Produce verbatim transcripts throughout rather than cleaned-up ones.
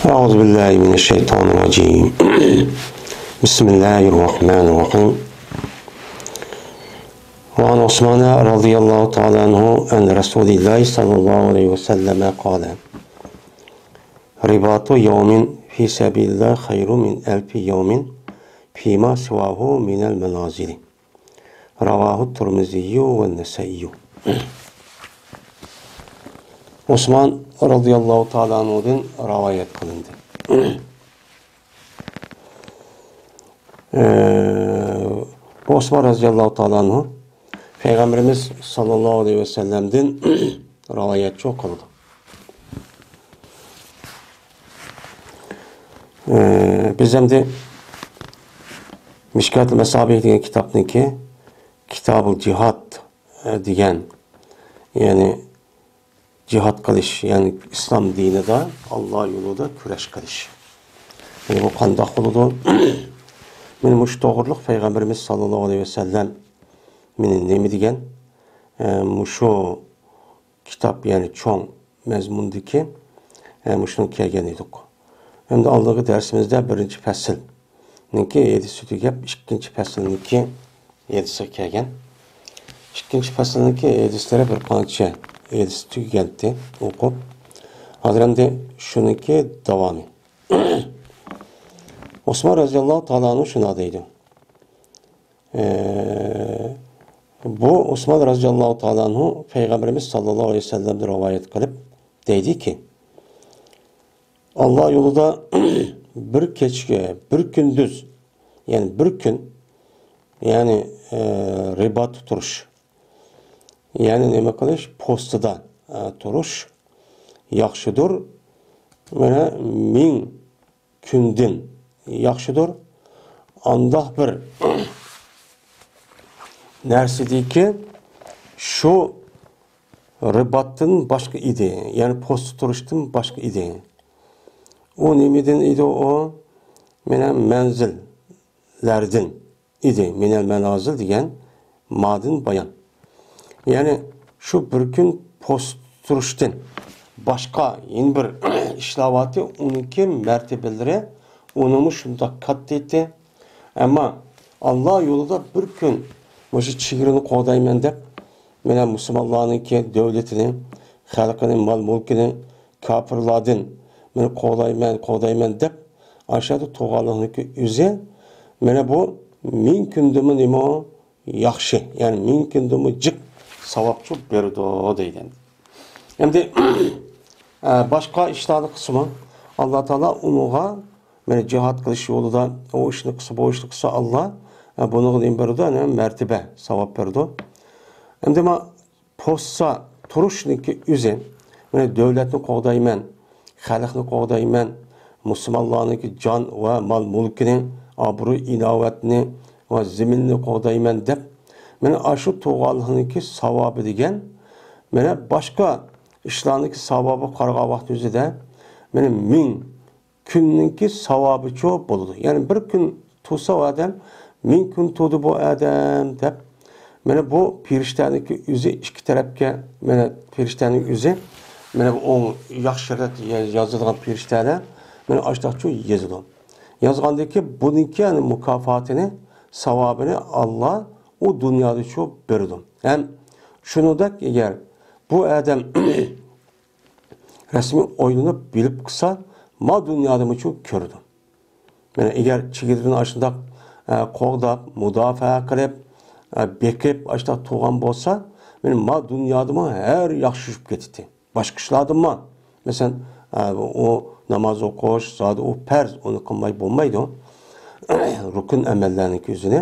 أعوذ بالله من الشيطان الرجيم. بسم الله الرحمن الرحيم. وعن عثمان رضي الله تعالى عنه عن رسول الله صلى الله عليه وسلم قال: رباط يوم في سبيل الله خير من ألف يوم فيما سواه من المنازل. رواه الترمذي والنسائي. ئوسمان رەزىياللاھۇ تائالا ئەنھۇدىن رىۋايەت قىلىندى. ئە، بۇ ئوسمان رەزىياللاھۇ تائالا ئەنھۇ پەيغەمبىرىمىز ساللاللاھۇ ئەلەيھى ۋەسەللەمدىن رىۋايەتچى قىلىدۇ. ئە، بىز ئەمدى مىشكاتۇل مەسابىھ دېگەن كىتابنىڭكى كىتابۇل جىھاد، ئە، دېگەن، يەنى جىھاد قىلىش، يەنى ئىسلام دىنىدا، ئاللا يولىدا كۈرەش قىلىش. يەنى بۇ قانداق بولىدۇ؟ مانا مۇشۇ توغرىلىق پەيغەمبىرىمىز ساللاللاھۇ ئەلەيھى ۋەسەللەم مانا نېمە دېگەن؟ ئە، مۇشۇ كىتاب، يەنى چوڭ مەزمۇندىكى، ئە، مۇشۇنى كەلگەن ئىدۇق. ئەمدى ئالدىنقى دەرسىمىزدە بىرىنچى پەسىلنىڭكى ھەدىسى تۈگەپ، ئىككىنچى پەسىلنىڭكى ھەدىسىگە كەلگەن. ئىككىنچى پەسىلنىڭكى ھەدىسلىرى بىر قانچە ھەدىس تۈگىگەنتى ئوقۇپ. ھازىر ئەمدى شۇنىڭكى داۋامى. ئوسمان رەزىياللاھۇ تائالا ئەنھۇ شۇنداق دەيدۇ. ئە، بۇ ئوسمان رەزىياللاھۇ تائالا ئەنھۇ پەيغەمبىرىمىز ساللاللاھۇ ئەلەيھى ۋەسەللەمدىن رىۋايەت قىلىپ دەيدىكى، ئاللا يولىدا بىر كەچكە، بىر كۈندۈز، يەنى بىر كۈن، يەنى، ئە، رىبات تۇرۇش، يەنى نېمە قىلىش؟ پوستىدا، ئە، تۇرۇش ياخشىدۇر. مانا مىڭ كۈندىن ياخشىدۇر. ئانداق بىر نەرسىدىكى شۇ رىباتتىن باشقا ئىدى، يەنى پوستتا تۇرۇشتىن باشقا ئىدى. ئۇ نېمىدىن ئىدى ئۇ؟ مانا مەنزىللەردىن ئىدى. مىنەل مەنازىل دېگەن مادىن بايان. يەنى شۇ بىر كۈن پوست تۇرۇشتىن باشقا يەنە بىر ئىشلار بارتى، ئۇنىڭكى مەرتىبىلىرى ئۇنىڭمۇ شۇنداق كاتتا ئىدى. ئەمما ئاللا يولىدا بىر كۈن مۇشۇ چېگرىنى قوغدايمەن دەپ، مانا مۇسۇلمانلارنىڭكى دۆلىتىنى، خەلقىنى، مال-مۈلكىنى كاپىرلاردىن مانا قوغدايمەن، قوغدايمەن دەپ ئاشۇ يەردە تۇرغانلىقنىڭكى ئۆزى، مانا بۇ مىڭ كۈندىنمۇ نېمە ياخشى، يەنى مىڭ كۈندىنمۇ جىق ساۋابچۇ بېرىدۇ دەيدۇ. ئەمدى، ئە، باشقا ئىشلارنى قىلسىمۇ، ئاللا تائالا ئۇنىڭغا، مانا جىھاد قىلىش يولىدا ئۇ ئىشنى قىلسا، بۇ ئىشنى قىلسا، ئاللا، ئە، بۇنىڭغا نېمە بېرىدۇ؟ يەنى مەرتىبە، ساۋاب بېرىدۇ. ئەمدى ما پوستتا تۇرۇشنىڭكى ئۆزى، مانا دۆلەتنى قوغدايمەن، خەلقنى قوغدايمەن، مۇسۇلمانلارنىڭكى جان ۋە مال-مۈلكىنى، ئابرۇي-ئىناۋەتنى ۋە زېمىننى قوغدايمەن دەپ، مانا ئاشۇ تۇرغانلىقنىڭكى ساۋابى دېگەن، مانا باشقا ئىشلارنىڭكى ساۋابىغا قارىغان ۋاقتىمىزدا، مانا مىڭ كۈننىڭكى ساۋابىچۇ بولىدۇ. يەنى بىر كۈن تۇرسا ئۇ ئادەم، مىڭ كۈن تۇردى بۇ ئادەم دەپ، مانا بۇ پېرىشتەنىڭكى ئۆزى ئىككى تەرەپكە، مانا پېرىشتەنىڭ ئۆزى، مانا بۇ ئوڭ ياخشى رەت يازىدىغان پېرىشتەلەر، مانا ئاشۇنداقچۇ يېزىدۇ. يازغاندىن كېيىن بۇنىڭكى، يەنى مۇكاپاتىنى، ساۋابىنى ئاللا ئۇ دۇنيادىچۇ بېرىدۇ. ھەم شۇنىڭدەك ئەگەر بۇ ئادەم رەسمىي ئويلىنىپ بىلىپ قىلسا، ما دۇنيادىمۇچۇ كۆرىدۇ. مانا ئەگەر چېگرىنى ئاشۇنداق، ئە، قوغداپ، مۇداپىئە قىلىپ، ئە، بېقىپ، ئاشۇنداق تۇرغان بولسا، مانا ما دۇنيادىمۇ ھەر ياخشى يۈرۈپ كېتىتتى. باشقا ئىشلاردىنمۇ، مەسىلەن، ئە، ئۇ ناماز ئوقۇش، زادى ئۇ پەرز، ئۇنى قىلماي بولمايدۇ. رۇكۇن ئەمەللەرنىڭكى ئۆزىنى.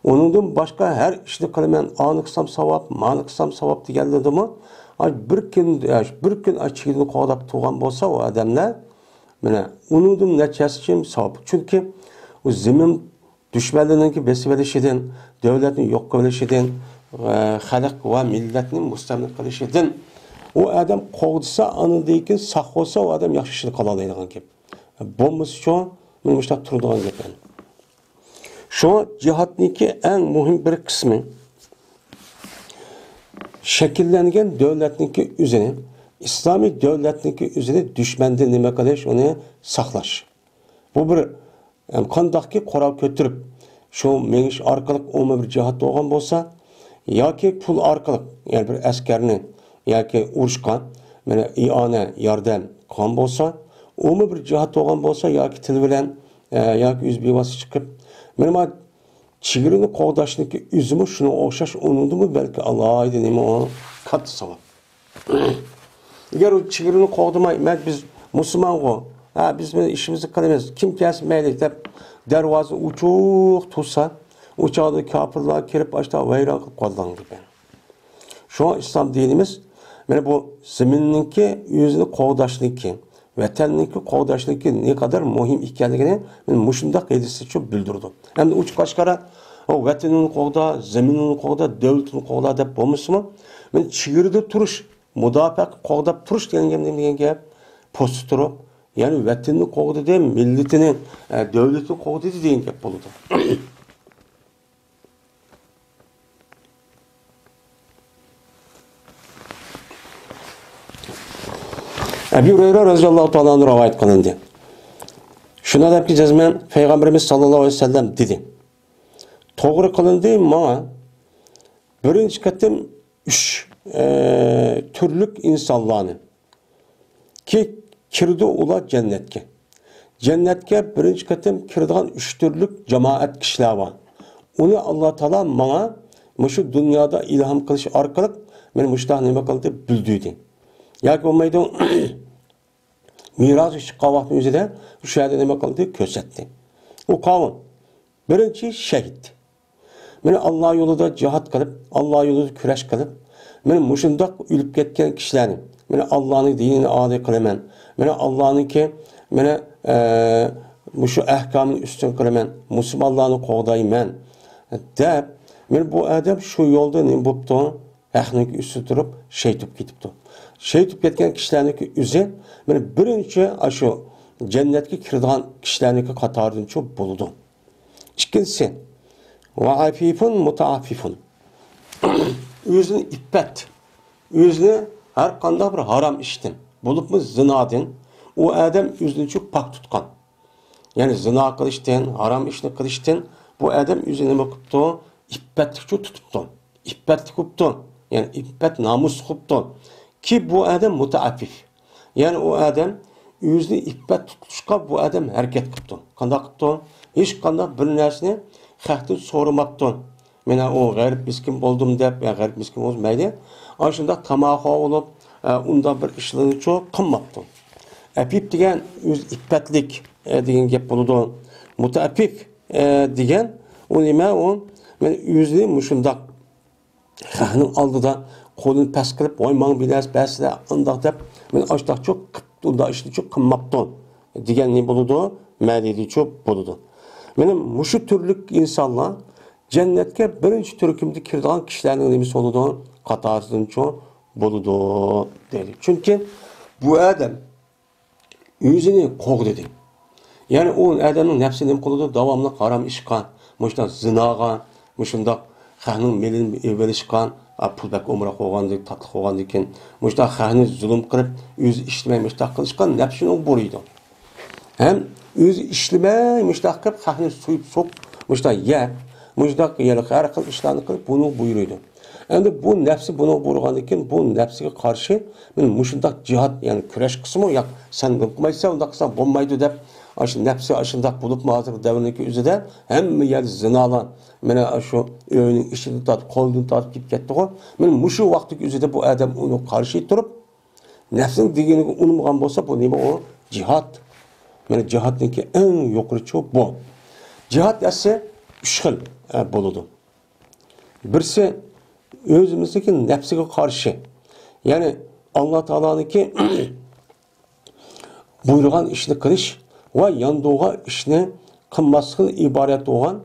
ئۇنىڭدىن باشقا ھەر ئىشنى قىلىمەن، ئانى قىلسام ساۋاب، مانى قىلسام ساۋاب دېگەنلىرىدىمۇ، ئاي، بىر كۈن، بىر كۈن ئاي چېگرىنى قوغداپ تۇرغان بولسا ئۇ ئادەملەر، مانا، ئۇنىڭدىن نەچچە ھەسسە ساۋاب. چۈنكى ئۇ زېمىن دۈشمەنلىرىنىڭكى بېسىۋېلىشىدىن، دۆلەتنى يوق قىلىشىدىن، ئە، خەلق ۋە مىللەتنى مۇستەملىكە قىلىشىدىن ئۇ ئادەم قوغدىسا، ئاندىن كېيىن ساق بولسا، ئۇ ئادەم ياخشى ئىشنى قىلالايدىغان گەپ. بولمىسىچۇ، مانا مۇشۇنداق تۇرىدىغان گەپ. شۇڭا جىھادنىڭكى ئەڭ مۇھىم بىر قىسمى، شەكىللەنگەن دۆلەتنىڭكى ئۆزىنى ئىسلامىي دۆلەتنىڭكى ئۆزىنى دۈشمەندىن نېمە قىلىش، ئۇنى ساقلاش. بۇ بىر، ئەم، قانداقكى قورال كۆتۈرۈپ، شۇ مېڭىش ئارقىلىق ئومۇمىي بىر جىھاد بولغان بولسا، ياكى پۇل ئارقىلىق، يەنى بىر ئەسكەرنى ياكى ئۇرۇشقا، مانا، ئىئانە، ياردەم قىلغان بولسا، ئومۇمىي بىر جىھاد بولغان بولسا، ياكى تىل بىلەن، ئە، ياكى ئۆزى بىۋاسىتە چىقىپ، مانا، ما چېگرىنى قوغداشنىڭكى ئۆزىمۇ شۇنىڭغا ئوخشاش، ئۇنىڭدىمۇ بەلكى ئالاھىدە نېمە ئۇ كاتتا ساۋاب. ئەگەر ئۇ چېگرىنى قوغدىماي، مەن، بىز مۇسۇلمانغۇ، ھە، بىز بۇ ئىشىمىزنى قىلىمىز، كىم كەلسە مەيلى دەپ، دەرۋازا ئوچۇق تۇرسا، ئۇ چاغدا كاپىرلار كىرىپ، ئاشتا ۋەيران قىلىپ قويىدىغان گېپى. شۇڭا ئىسلام دىنىمىز، مانا بۇ زېمىننىڭكى ئۆزىنى قوغداشنىڭكى، ۋەتەننىڭكى قوغداشنىڭكى نەقەدەر مۇھىم ئىكەنلىكىنى مانا مۇشۇنداق ھەدىسلەرچۇ بىلدۈرىدۇ. ئەمدى ئوچۇق ئاشكارا، ئۇ ۋەتىنىڭنى قوغدا، زېمىنىڭنى قوغدا، دۆلىتىڭنى قوغدا دەپ بولمىسىمۇ، مانا چېگرىدە تۇرۇش، مۇداپىئە قىلىپ قوغداپ تۇرۇش دېگەن گەپ نېمە دېگەن گەپ؟ پوستتا تۇرۇپ، يەنى ۋەتىنىنى قوغدىدى، مىللىتىنى، ئە، دۆلىتىنى قوغدىدى دېگەن گەپ بولىدۇ. ئەبۇ ھۇرەيرە رەزىياللاھۇ تائالا ئەنھۇ رىۋايەت قىلىندى. شۇنداق دەپكى جەزمەن پەيغەمبىرىمىز ساللاللاھۇ ئەلەيھى ۋەسەللەم دېدى. توغرا قىلىندى ماڭا بىرىنچى قېتىم ئۈچ، ئە، تۈرلۈك ئىنسانلارنى. كى-، كىرىدۇ ئۇلار جەننەتكە. جەننەتكە بىرىنچى قېتىم كىرىدىغان ئۈچ تۈرلۈك جامائەت كىشىلەر بار. ئۇنى ئاللا تائالا ماڭا مۇشۇ دۇنيادا ئىلھام قىلىش ئارقىلىق مېنى مۇشۇنداق نېمە قىلدى، بىلدۈردى. ياكى بولمايدۇ، مىئراجغا چىققان ۋاقىتنىڭ ئۆزىدە شۇ يەردە نېمە قىلدى، كۆرسەتتى. ئۇ قاۋۇم، بىرىنچى شەھىت. مانا ئاللا يولىدا جىھاد قىلىپ، ئاللا يولىدا كۈرەش قىلىپ، مانا مۇشۇنداق ئۆلۈپ كەتكەن كىشىلەرنى، مانا ئاللانىڭ دىنىنى ئالىي قىلىمەن، مانا ئاللانىڭكى، مانا، ئە، مۇشۇ ئەھكامىنى ئۈستۈن قىلىمەن، مۇسۇلمانلارنى قوغدايمەن دەپ، مانا بۇ ئادەم شۇ يولدا نېمە بوپتۇ؟ ھەقنىڭكى ئۈستىدە تۇرۇپ، شېھىت بولۇپ كېتىپتۇ. شېھىت بولۇپ كەتكەن كىشىلەرنىڭكى ئۆزى، مانا بىرىنچى ئاشۇ جەننەتكە كىرىدىغان كىشىلەرنىڭكى قاتارىدىنچۇ بولىدۇ. ئىككىنچىسى، ۋە ئەفىفۇن مۇتەئەففىفۇن. ئۆزىنى ئىپپەت، ئۆزىنى ھەر قانداق بىر ھارام ئىشتىن، بولۇپمۇ زىنادىن ئۇ ئادەم ئۆزىنى چۇ پاك تۇتقان. يەنى زىنا قىلىشتىن، ھارام ئىشنى قىلىشتىن بۇ ئادەم ئۆزىنى نېمە قىپتۇ؟ ئىپپەتلىكچۇ تۇتۇپتۇ. ئىپپەتلىك بوپتۇ. يەنى ئىپپەت نامۇس قىپتۇ. كى بۇ ئادەم مۇتەئەففىف. يەنى ئۇ ئادەم ئۆزىنى ئىپپەت تۇتۇشقا بۇ ئادەم ھەرىكەت قىپتۇ. قانداق قىپتۇ؟ ھېچقانداق بىر نەرسىنى خەقتىن سورىماپتۇ. مانا ئۇ غەرىب مىسكىن بولدۇم دەپ، يا غەرىب مىسكىن بولسا مەيلى. ئاشۇنداق تاماخا بولۇپ، ئە، ئۇنداق بىر ئىشلارنىچۇ قىلماپتۇ. ئەپىپ دېگەن ئۆزى ئىپپەتلىك، ئە، دېگەن گەپ بولىدۇ. مۇتەئەپپىپ، ئە، دېگەن ئۇ نېمە؟ ئۇ مانا ئۆزىنى مۇشۇنداق خەقنىڭ ئالدىدا قولىنى پەس قىلىپ، ۋاي ماڭا بىر نەرسە بەرسىلە، ئۇنداق دەپ، مانا ئاشۇنداقچۇ قىپ-، ئۇنداق ئىشنىچۇ قىلماپتۇ دېگەن نېمە بولىدۇ؟ مەنىدىچۇ بولىدۇ. مانا مۇشۇ تۈرلۈك ئىنسانلار جەننەتكە بىرىنچى تۈركۈمدە كىرىدىغان كىشىلەرنىڭ نېمىسى بولىدۇ؟ قاتارىدىنچۇ بولىدۇ دەيدۇ. چۈنكى بۇ ئادەم ئۆزىنى قوغدىدى. يەنى ئۇ ئادەمنىڭ نەپسى نېمە قىلىدۇ؟ داۋاملىق ھارام ئىشقا، مۇشۇنداق زىناغا، مۇشۇنداق خەقنىڭ مېلىنى ئېلىۋېلىشقا، ئا، پۇل بەك ئومراق بولغاندىن، تاتلىق بولغاندىن كېيىن، مۇشۇنداق خەقنى زۇلۇم قىلىپ، ئۆزى ئىشلىمەي مۇشۇنداق قىلىشقا نەپسىنى ئۇ بۇيرۇيدۇ. ھەم ئۆزى ئىشلىمەي مۇشۇنداق قىلىپ، خەقنى سويۇپ سوقۇپ، مۇشۇنداق يەپ، مۇشۇنداق يەنە ھەر خىل ئىشلارنى قىلىپ، بۇنى بۇيرۇيدۇ. ئەمدى بۇ نەپسى بۇنىڭغا بۇيرۇغاندىن كېيىن، بۇ نەپسىگە قارشى مانا مۇشۇنداق جىھاد، يەنى كۈرەش قىلسىمۇ، ياق، سەن بۇنى قىلمايسەن، ئۇنداق قىلساڭ بولمايدۇ دەپ، ئاشۇ نەپسى ئاشۇنداق بولۇپمۇ ھازىرقى دەۋرنىڭكى ئۆزىدە ھەممە يەردە زىنالار، مانا شۇ ئۆينىڭ ئىشىدىن تارتىپ، قولىدىن تارتىپ كېلىپ كەتتىغۇ. مانا مۇشۇ ۋاقىتتىكى ئۆزىدە بۇ ئادەم ئۇنىڭغا قارشى تۇرۇپ، نەپسىنىڭ دېگىنىگە ئۇنىمىغان بولسا، بۇ نېمە ئۇ؟ جىھاد. مانا جىھادنىڭكى ئەڭ يۇقىرىچۇ بۇ. جىھاد ئەسلى ئۈچ خىل، ئە، بولىدۇ. بىرسى ئۆزىمىزنىڭكى نەپسىگە قارشى. يەنى ئاللا تائالانىڭكى بۇيرۇغان ئىشنى قىلىش ۋە ياندۇرغان ئىشنى قىلماسلىقتىن ئىبارەت بولغان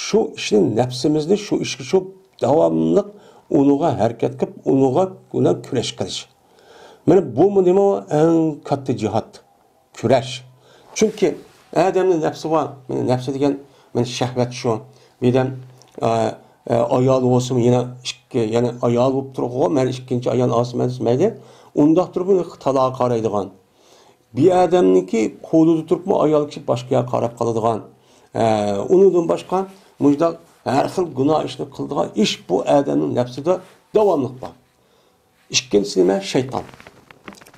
شۇ ئىشنى، نەپسىمىزنى شۇ ئىشقا شۇ داۋاملىق ئۇنىڭغا ھەرىكەت قىلىپ، ئۇنىڭغا بىلەن كۈرەش قىلىش. مانا بۇمۇ نېمە؟ ئەڭ كاتتا جىھاد. كۈرەش. چۈنكى ئادەمنىڭ نەپسى بار. مانا نەپسى دېگەن مانا شەھۋەت شۇ. بىردەم، ئە، ئە، ئايال بولسىمۇ يەنە ئىككى، يەنە ئايال بولۇپ تۇرغۇ، مەن ئىككىنچى ئايال ئالسىمەن دېسە مەيلى. ئۇنداق تۇرۇپ تالاغا قارايدىغان. بىر ئادەمنىڭكى قولىدا تۇرۇپمۇ ئايال كىشى باشقا يەرگە قاراپ قالىدىغان. ئە، ئۇنىڭدىن باشقا مۇشۇنداق ھەر خىل گۇناھ ئىشنى قىلىدىغان ئىش بۇ ئادەمنىڭ نەپسىدە داۋاملىق بار. ئىككىنچىسى نېمە؟ شەيتان.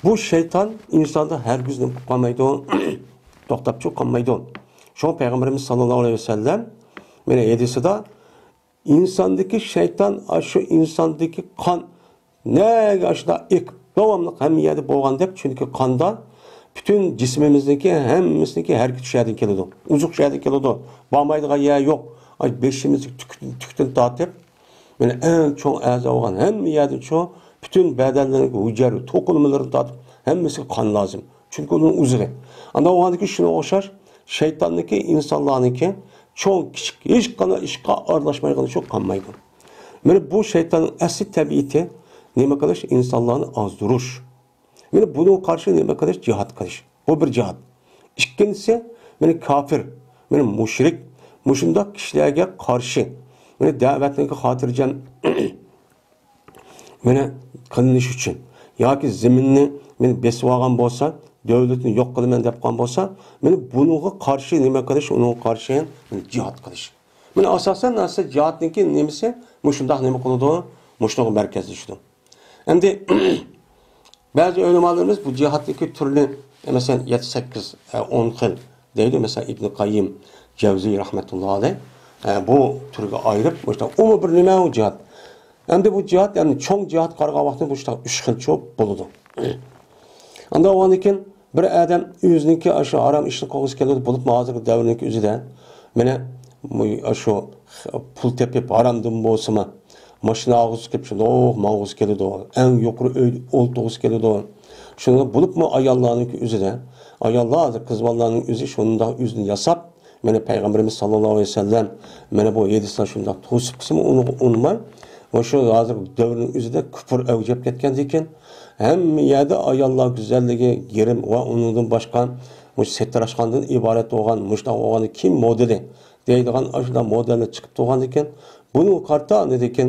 بۇ شەيتان ئىنساندا ھەرگىز نېمە قىلىپ قالمايدۇ؟ توختاپچۇ قالمايدۇ. شۇڭا پەيغەمبىرىمىز ساللاللاھۇ ئەلەيھى ۋەسەللەم مانا ھەدىسىدە ئىنساندىكى شەيتان، ئاشۇ ئىنساندىكى قان نەگە ئاشۇنداق ئېقىپ، داۋاملىق ھەممە يەردە بولغان دەپ، چۈنكى قاندا پۈتۈن جىسمىمىزنىڭكى ھەممىسىنىڭكى ھەرىكىتى شۇ يەردىن كېلىدۇ. ئوزۇق شۇ يەردىن كېلىدۇ. بارمايدىغان يەر يوق. ئاي، بېشىمىزنىڭ تۈك-، تۈكىدىن تارتىپ، مانا ئەڭ چوڭ ئەزا بولغان ھەممە يەردىن چوڭ، پۈتۈن بەدەنلەرنىڭ ھۈجەيرە توقۇلمىلىرىدىن تارتىپ، ھەممىسىگە قان لازىم. چۈنكى ئۇنىڭ ئوزۇقى. ئانداق بولغاندىكىن شۇنىڭغا ئوخشاش شەيتاننىڭكى، ئىنسانلارنىڭكى چوڭ، كىچىك، ھېچقانداق ئىشقا ئارىلاشمايدىغان ئىشى قالمايدۇ. مانا بۇ شەيتاننىڭ ئەسلى تەبىئىتى نېمە قىلىش؟ ئىنسانلارنى ئازدۇرۇش. مانا بۇنىڭغا قارشى نېمە قىلىش؟ جىھاد قىلىش. بۇ بىر جىھاد. ئىككىنچىسى، مانا كاپىر، مانا مۇشرىك، مۇشۇنداق كىشىلەرگە قارشى، مانا دەۋەتنىڭكى خاتىرجەم مانا قىلىنىش ئۈچۈن ياكى زېمىننى مانا بېسىۋالغان بولسا، دۆلىتىنى يوق قىلىمەن دەپ قالغان بولسا، مانا بۇنىڭغا قارشى نېمە قىلىش؟ ئۇنىڭغا قارشى مانا جىھاد قىلىش. مانا ئاساسەن نەرسە جىھادنىڭكى نېمىسى؟ مۇشۇنداق نېمە قىلىدۇ؟ مۇشۇنىڭغا مەركەزلىشىدۇ. ئەمدى بەزى ئۆلىمالىرىمىز بۇ جىھادتىكى تۈرنى، مەسىلەن، يەتتە، سەككىز، ئە، ئون خىل دەيدۇ. مەسىلەن، ئىبن قەييىم جەۋزىي رەھمەتۇللا ئەلەيھ، ئە، بۇ تۈرگە ئايرىپ، مۇشۇنداق، ئۇمۇ بىر نېمە ئۇ جىھاد؟ ئەمدى بۇ جىھاد، يەنى چوڭ جىھاد قارىغان ۋاقتىدا مۇشۇنداق ئۈچ خىل چوپ بولىدۇ. ئاندىن ئۇنىڭدىن كېيىن بىر ئادەم ئۆزىنىڭكى ئاشۇ ھارام ئىشنى قىلغۇسى كېلىدۇ، بولۇپمۇ ھازىرقى دەۋرنىڭكى ئۆزىدە، مانا، بۇ، ئاشۇ پۇل تېپىپ، ھارامدىن بولسىمۇ، ماشىنا ئالغۇسى كېلىپ، شۇنداق ماڭغۇسى كېلىدۇ، ئەڭ يۇقىرى ئۆيدە ئولتۇرغۇسى كېلىدۇ. شۇنداق بولۇپمۇ ئاياللارنىڭكى ئۆزىدە، ئاياللار ھازىر قىز بالىلارنىڭ ئۆزى شۇنداق ئۆزىنى ياساپ، مانا پەيغەمبىرىمىز ساللاللاھۇ ئەلەيھى ۋەسەللەم مانا بۇ ھەدىسلەر شۇنداق توسۇپ قىلسىمۇ ئۇنىڭغا ئۇنىماي، ۋە شۇ ھازىرقى دەۋرنىڭ ئۆزىدە كۇپۇر ئەۋج ئېلىپ كەتكەندىكىن، ھەممە يەردە ئاياللار گۈزەللىكى گىرىم ۋە ئۇنىڭدىن باشقا مۇشۇ سېتىراشخانىدىن ئىبارەت بولغان مۇشۇنداق بولغان كىيىم مودېلى دەيدىغان ئاشۇنداق مودېلنى چىقىپ تۇرغاندىكىن، بۇنىڭغا قارىتا نېدىكىن،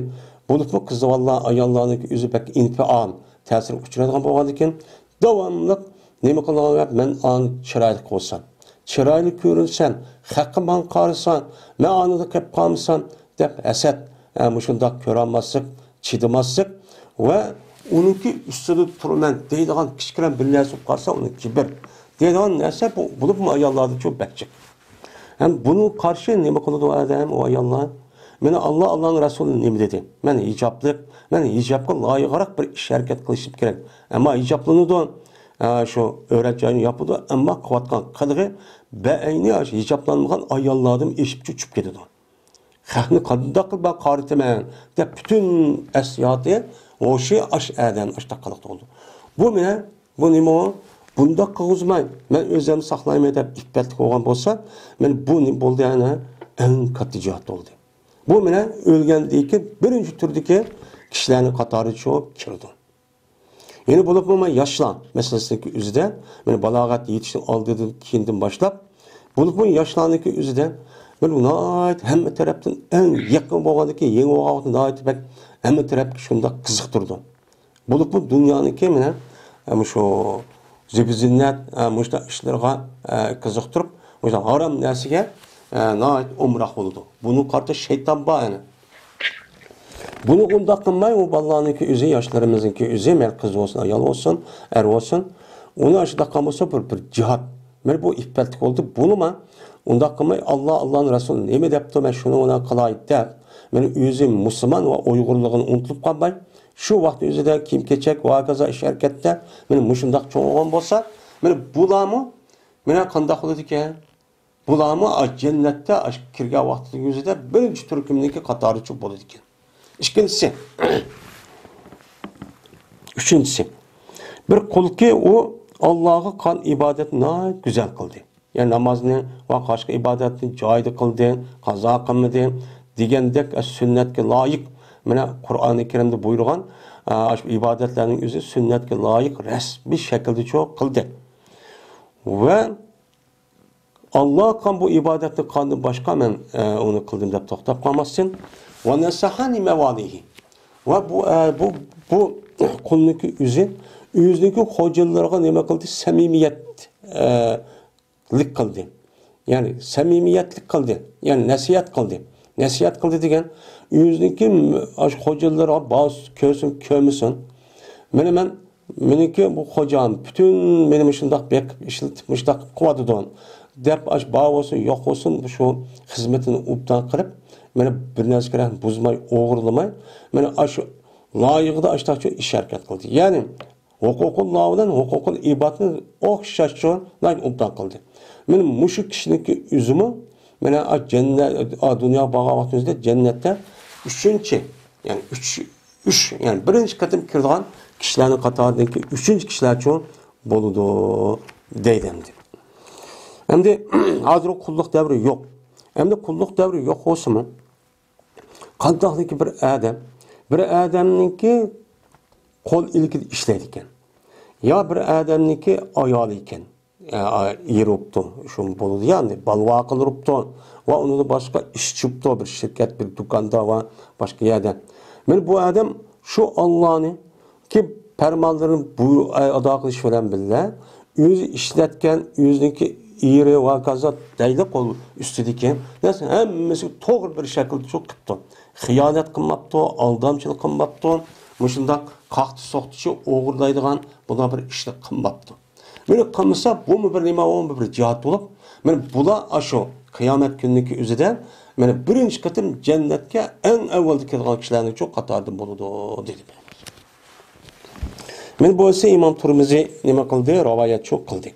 بولۇپمۇ قىز بالىلار، ئاياللارنىڭكى ئۆزى بەك ئىنفىئال تەسىرگە ئۇچرايدىغان بولغاندىكىن، داۋاملىق نېمە قىلىدىغان گەپ؟ مەن ئاڭ چىرايلىق بولسام، چىرايلىق كۆرۈنسەم، خەققە ماڭا قارىسا، مەن ئانىدا قېلىپ قالمىسام دەپ ھەسەت، ھە، مۇشۇنداق كۆرەلمەسلىك، چىدىماسلىق ۋە ئۇنىڭكى ئۈستىدە تۇرىمەن دەيدىغان كىچىككىنە بىر نەرسە بولۇپ قالسا، ئۇنىڭ كىبىر دەيدىغان نەرسە بۇ، بولۇپمۇ ئاياللاردا چوڭ بەك جىق. ھەم بۇنىڭغا قارشى نېمە قىلىدۇ ئادەم، ئۇ ئاياللار؟ مانا ئاللا، ئاللانىڭ رەسۇلى نېمە دېدى؟ مەن ھىجابلىق، مەن ھىجابقا لايىقراق بىر ئىش ھەرىكەت قىلىشىم كېرەك. ئەمما ھىجابلىنىدۇ، ئە، شۇ ئۆرە جايىنى ياپىدۇ، ئەمما قىلىۋاتقان قىلىقى بەئەينى ئاشۇ ھىجابلانمىغان ئاياللاردىن ئېشىپ چۈشۈپ كېتىدۇ. خەقنى قانداق قىلىپ مەن قارىتىمەن دەپ پۈتۈن ئەسلىھاتى، ھوشى ئاش ئادەم ئاشتاق قىلىقتا بولىدۇ. بۇ مېنىڭ، بۇ نېمە ئۇ؟ بۇنداق قىلغۇزماي، مەن ئۆزۈمنى ساقلايمەن دەپ ئىپپەتلىك بولغان بولسا، مەن بۇ نېمە بولدى، يەنە ئەڭ كاتتا جىھاد بولدى. بۇ مېنىڭ ئۆلگەندىن كېيىن بىرىنچى تۈردىكى كىشىلەرنىڭ قاتارىدا چوپ كىرىدۇ. يەنە بولۇپمۇ مانا ياشلار مەسىلىسىنىڭكى ئۆزىدە، مانا بالاغەت يېتىشنىڭ ئالدىدىن، كېيىندىن باشلاپ، بولۇپمۇ ياشلارنىڭكى ئۆزىدە بىر ناھايىتى ھەممە تەرەپتىن ئەڭ يېقىن بولغاندىكى، يېڭى بولغان ۋاقىتتا ناھايىتى بەك ھەممە تەرەپكە شۇنداق قىزىقتۇرىدۇ. بولۇپمۇ دۇنيانىڭكى مانا، ئە، مۇشۇ زىبۇ-زىننەت، ئە، مۇشۇنداق ئىشلىرىغا، ئە، قىزىقتۇرۇپ، مۇشۇنداق ھارام نەرسىگە، ئە، ناھايىتى ئومراق بولىدۇ. بۇنىڭ قارىتا شەيتان بار ئەنە. بۇنى ئۇنداق قىلماي، ئۇ بالىلارنىڭكى ئۆزى، ياشلىرىمىزنىڭكى ئۆزى، مەيلى قىز بولسۇن، ئايال بولسۇن، ئەر بولسۇن، ئۇنى ئاشۇنداق قىلغان بولسا بىر، بىر جىھاد. مانا بۇ ئىپپەتلىك بولدى. بۇنىما ئۇنداق قىلماي، ئاللا، ئاللانىڭ رەسۇلى نېمە دەپتۇ، مەن شۇنى ئۇنى قىلاي دەپ، مانا ئۆزى مۇسۇلمان ۋە ئۇيغۇرلۇقىنى ئۇنتۇلۇپ قالماي، شۇ ۋاقىت ئۆزىدە كىيىم-كېچەك ۋە ھاكازا ئىش-ھەرىكەتتە مانا مۇشۇنداق چوڭ بولغان بولسا، مانا بۇلارمۇ مانا قانداق بولىدىكەن؟ بۇلارمۇ ئاش جەننەتتە ئاش كىرگەن ۋاقتىنىڭ ئۆزىدە بىرىنچى تۈركۈمنىڭكى قاتارىچۇ بولىدىكەن. ئىككىنچىسى، ئۈچىنچىسى، بىر قۇلكى ئۇ ئاللاغا قىلغان ئىبادەتنى ناھايىتى گۈزەل قىلدى. يەنى نامازنى ۋە باشقا ئىبادەتنى جايىدا قىلدى، قازا قىلمىدى دېگەندەك سۈننەتكە لايىق، مانا قۇرئانى كەرىمدە بۇيرۇغان، ئاشۇ ئىبادەتلەرنىڭ ئۆزى سۈننەتكە لايىق رەسمىي شەكىلدە چوق قىلدى. ۋە ئاللا قىلغان بۇ ئىبادەتنى قىلغاندىن باشقا مەن، ئە، ئۇنى قىلدىم دەپ توختاپ قالماستىن. ۋە نەسەھانى مەۋالىھى. ۋە بۇ، ئە، بۇ، بۇ قۇلنىڭكى ئۆزى ئۆزىنىڭكى خوجىلىرىغا نېمە قىلدى؟ سەمىمىيەت، ئە، لىك قىلدى. يەنى سەمىمىيەتلىك قىلدى. يەنى نەسىھەت قىلدى. نەسىھەت قىلدى دېگەن، ئۆزىنىڭكى ئاشۇ خوجىلىرىغا باغ كۆرسۇن، كۆرمىسۇن. مانا مەن، مېنىڭكى بۇ خوجام پۈتۈن مېنى مۇشۇنداق بېقىپ، ئىشلىتىپ، مۇشۇنداق قىلىۋاتىدۇ، دەپ، ئاشۇ بار بولسۇن، يوق بولسۇن، شۇ خىزمىتىنى ئوبدان قىلىپ، مانا بىر نەرسىگە بۇزماي، ئوغرىلىماي، مانا ئاشۇ لايىقىدا ئاشۇنداقچە ئىش ھەرىكەت قىلدى. يەنى ھوقۇقۇللا بىلەن ھوقۇقۇل ئىبادنى ئوخشاشچە ناھايىتى ئوبدان قىلدى. مانا مۇشۇ كىشىنىڭكى ئۆزىمۇ، مانا، ئا، جەننەت، ئا، دۇنياغا بارغان ۋاقتىمىزدا جەننەتتە ئۈچىنچى، يەنى ئۈچ، ئۈچ، يەنى بىرىنچى قېتىم كىرىدىغان كىشىلەرنىڭ قاتارىدىكى ئۈچىنچى كىشىلەرچۇ بولىدۇ دەيدۇ ئەمدى. ئەمدى ھازىر قۇللۇق دەۋرى يوق. ئەمدى قۇللۇق دەۋرى يوق بولسىمۇ، قانداقلىكى بىر ئادەم، بىر ئادەمنىڭكى قول ئىلكىدە ئىشلەيدىكەن. يا بىر ئادەمنىڭكى ئايالى ئىكەن. ئە، ئېرى بوپتۇ. شۇ بولىدۇ يا، ئەمدى بالىۋاقىلىرى بوپتۇ. ۋە ئۇنىڭدىن باشقا ئىشچى بوپتۇ، بىر شىركەت، بىر دۇكاندا ۋە باشقا يەردە. مانا بۇ ئادەم شۇ ئاللانىڭكى پەرمانلىرىنى بۇ، ئە، ئادا قىلىش بىلەن بىللە، ئۆزى ئىشلەتكەن، ئۆزىنىڭكى ئېرى ۋە كازا دەيلى قول ئۈستىدىكى نەرسە ھەممىسى توغرا بىر شەكىلدە شۇ قىپتۇ. خىيانەت قىلماپتۇ، ئالدامچىلىق قىلماپتۇ، مۇشۇنداق قاقتى-سوقتىچە ئوغرىلايدىغان بۇنداق بىر ئىشنى قىلماپتۇ. مانا قىلمىسا، بۇمۇ بىر نېمە، بۇمۇ بىر جىھاد بولۇپ، مانا بۇلار ئاشۇ قىيامەت كۈنىنىڭكى ئۆزىدە، مانا بىرىنچى قېتىم جەننەتكە ئەڭ ئەۋۋەلدە كىرىدىغان كىشىلەرنىڭ شۇ قاتارىدىن بولىدۇ، دېدى. مانا بۇ ئىسى ئىمام تۇرمىزى نېمە قىلدى؟ رىۋايەت شۇ قىلدى.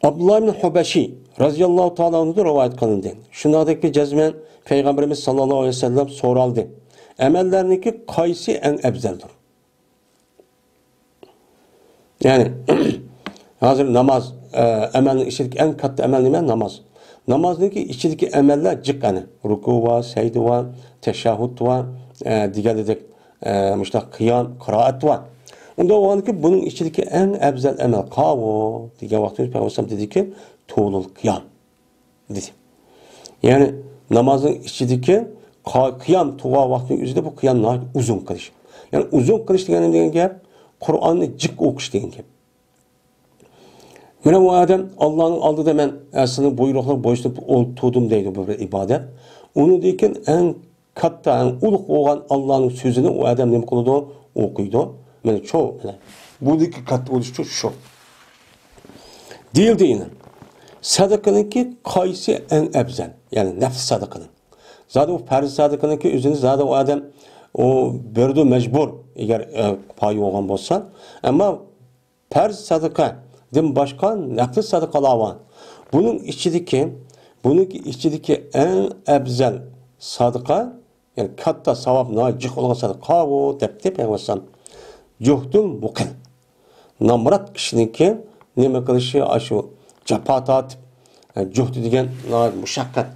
ئابدۇللا ئىبن ھۇبەشى رەزىياللاھۇ تائالا ئەنھۇدىن رىۋايەت قىلىندى. شۇنداقتەكى جەزمەن پەيغەمبىرىمىز ساللاللاھۇ ئەلەيھى ۋەسەللەم سورالدى، ئەمەللەرنىڭكى قايسى ئەڭ ئەۋزەلدۇر؟ يەنى، ھازىر ناماز، ئە، ئەمەلنىڭ ئىچىدىكى ئەڭ كاتتا ئەمەل نېمە؟ ناماز. نامازنىڭكى ئىچىدىكى ئەمەللەر جىق ئەنە. رۇكۇ بار، سەجدە بار، تەشەھھۇد بار، ئە، دېگەندەك، ئە، مۇشۇنداق قىيام، قىرائەت بار. ئۇنداق بولغاندىكىن بۇنىڭ ئىچىدىكى ئەڭ ئەۋزەل ئەمەل قاۋۇ؟ دېگەن ۋاقتىمىز پەيغەمبەر دېدىكى، تۇلۇل قىيام. دېدى. يەنى نامازنىڭ ئىچىدىكى قا-، قىيام تۇرغان ۋاقتىنىڭ ئۆزىدە بۇ قىيام ناھايىتى ئۇزۇن قىلىش. يەنى ئۇزۇن قىلىش دېگەن نېمە دېگەن گەپ؟ قۇرئاننى جىق ئوقۇش دېگەن گەپ. مانا بۇ ئادەم ئاللانىڭ ئالدىدا مەن، ئە، سېنىڭ بۇيرۇقلىرىغا بويسۇنۇپ ئولتۇردۇم دەيدۇ، بۇ بىر ئىبادەت. ئۇنىڭدىن كېيىن ئەڭ كاتتا، ئەڭ ئۇلۇغ بولغان ئاللانىڭ سۆزىنى ئۇ ئادەم نېمە قىلىدۇ؟ ئوقۇيدۇ. مانا شۇ، مانا بۇنىڭكى كاتتا بولۇشى شۇ. دېيىلدى يەنە. سەدىقىنىڭكى قايسى ئەڭ ئەۋزەل؟ يەنى نەپلى سەدىقىنىڭ. زادى ئۇ پەرز سەدىقىنىڭكى ئۆزىنى زادى ئۇ ئادەم ئۇ بېرىدۇ مەجبۇر، ئەگەر، ئە، پايى بولغان بولسا. ئەمما پەرز سەدىقەدىن باشقا نەپلى سەدىقىلەر بار. بۇنىڭ ئىچىدىكى، بۇنىڭكى ئىچىدىكى ئەڭ ئەۋزەل سەدىقە، يەنى كاتتا ساۋاب، ناھايىتى جىق بولغان سەدىقە قاۋۇ دەپتۇ پەيغەمبەر ئەلەيھىسسالام. جۇھدۇل مۇقىل. نامرات كىشىنىڭكى نېمە قىلىشى، ئاشۇ جاپا تارتىپ، ئە، جۇھدى دېگەن ناھايىتى مۇشەققەت.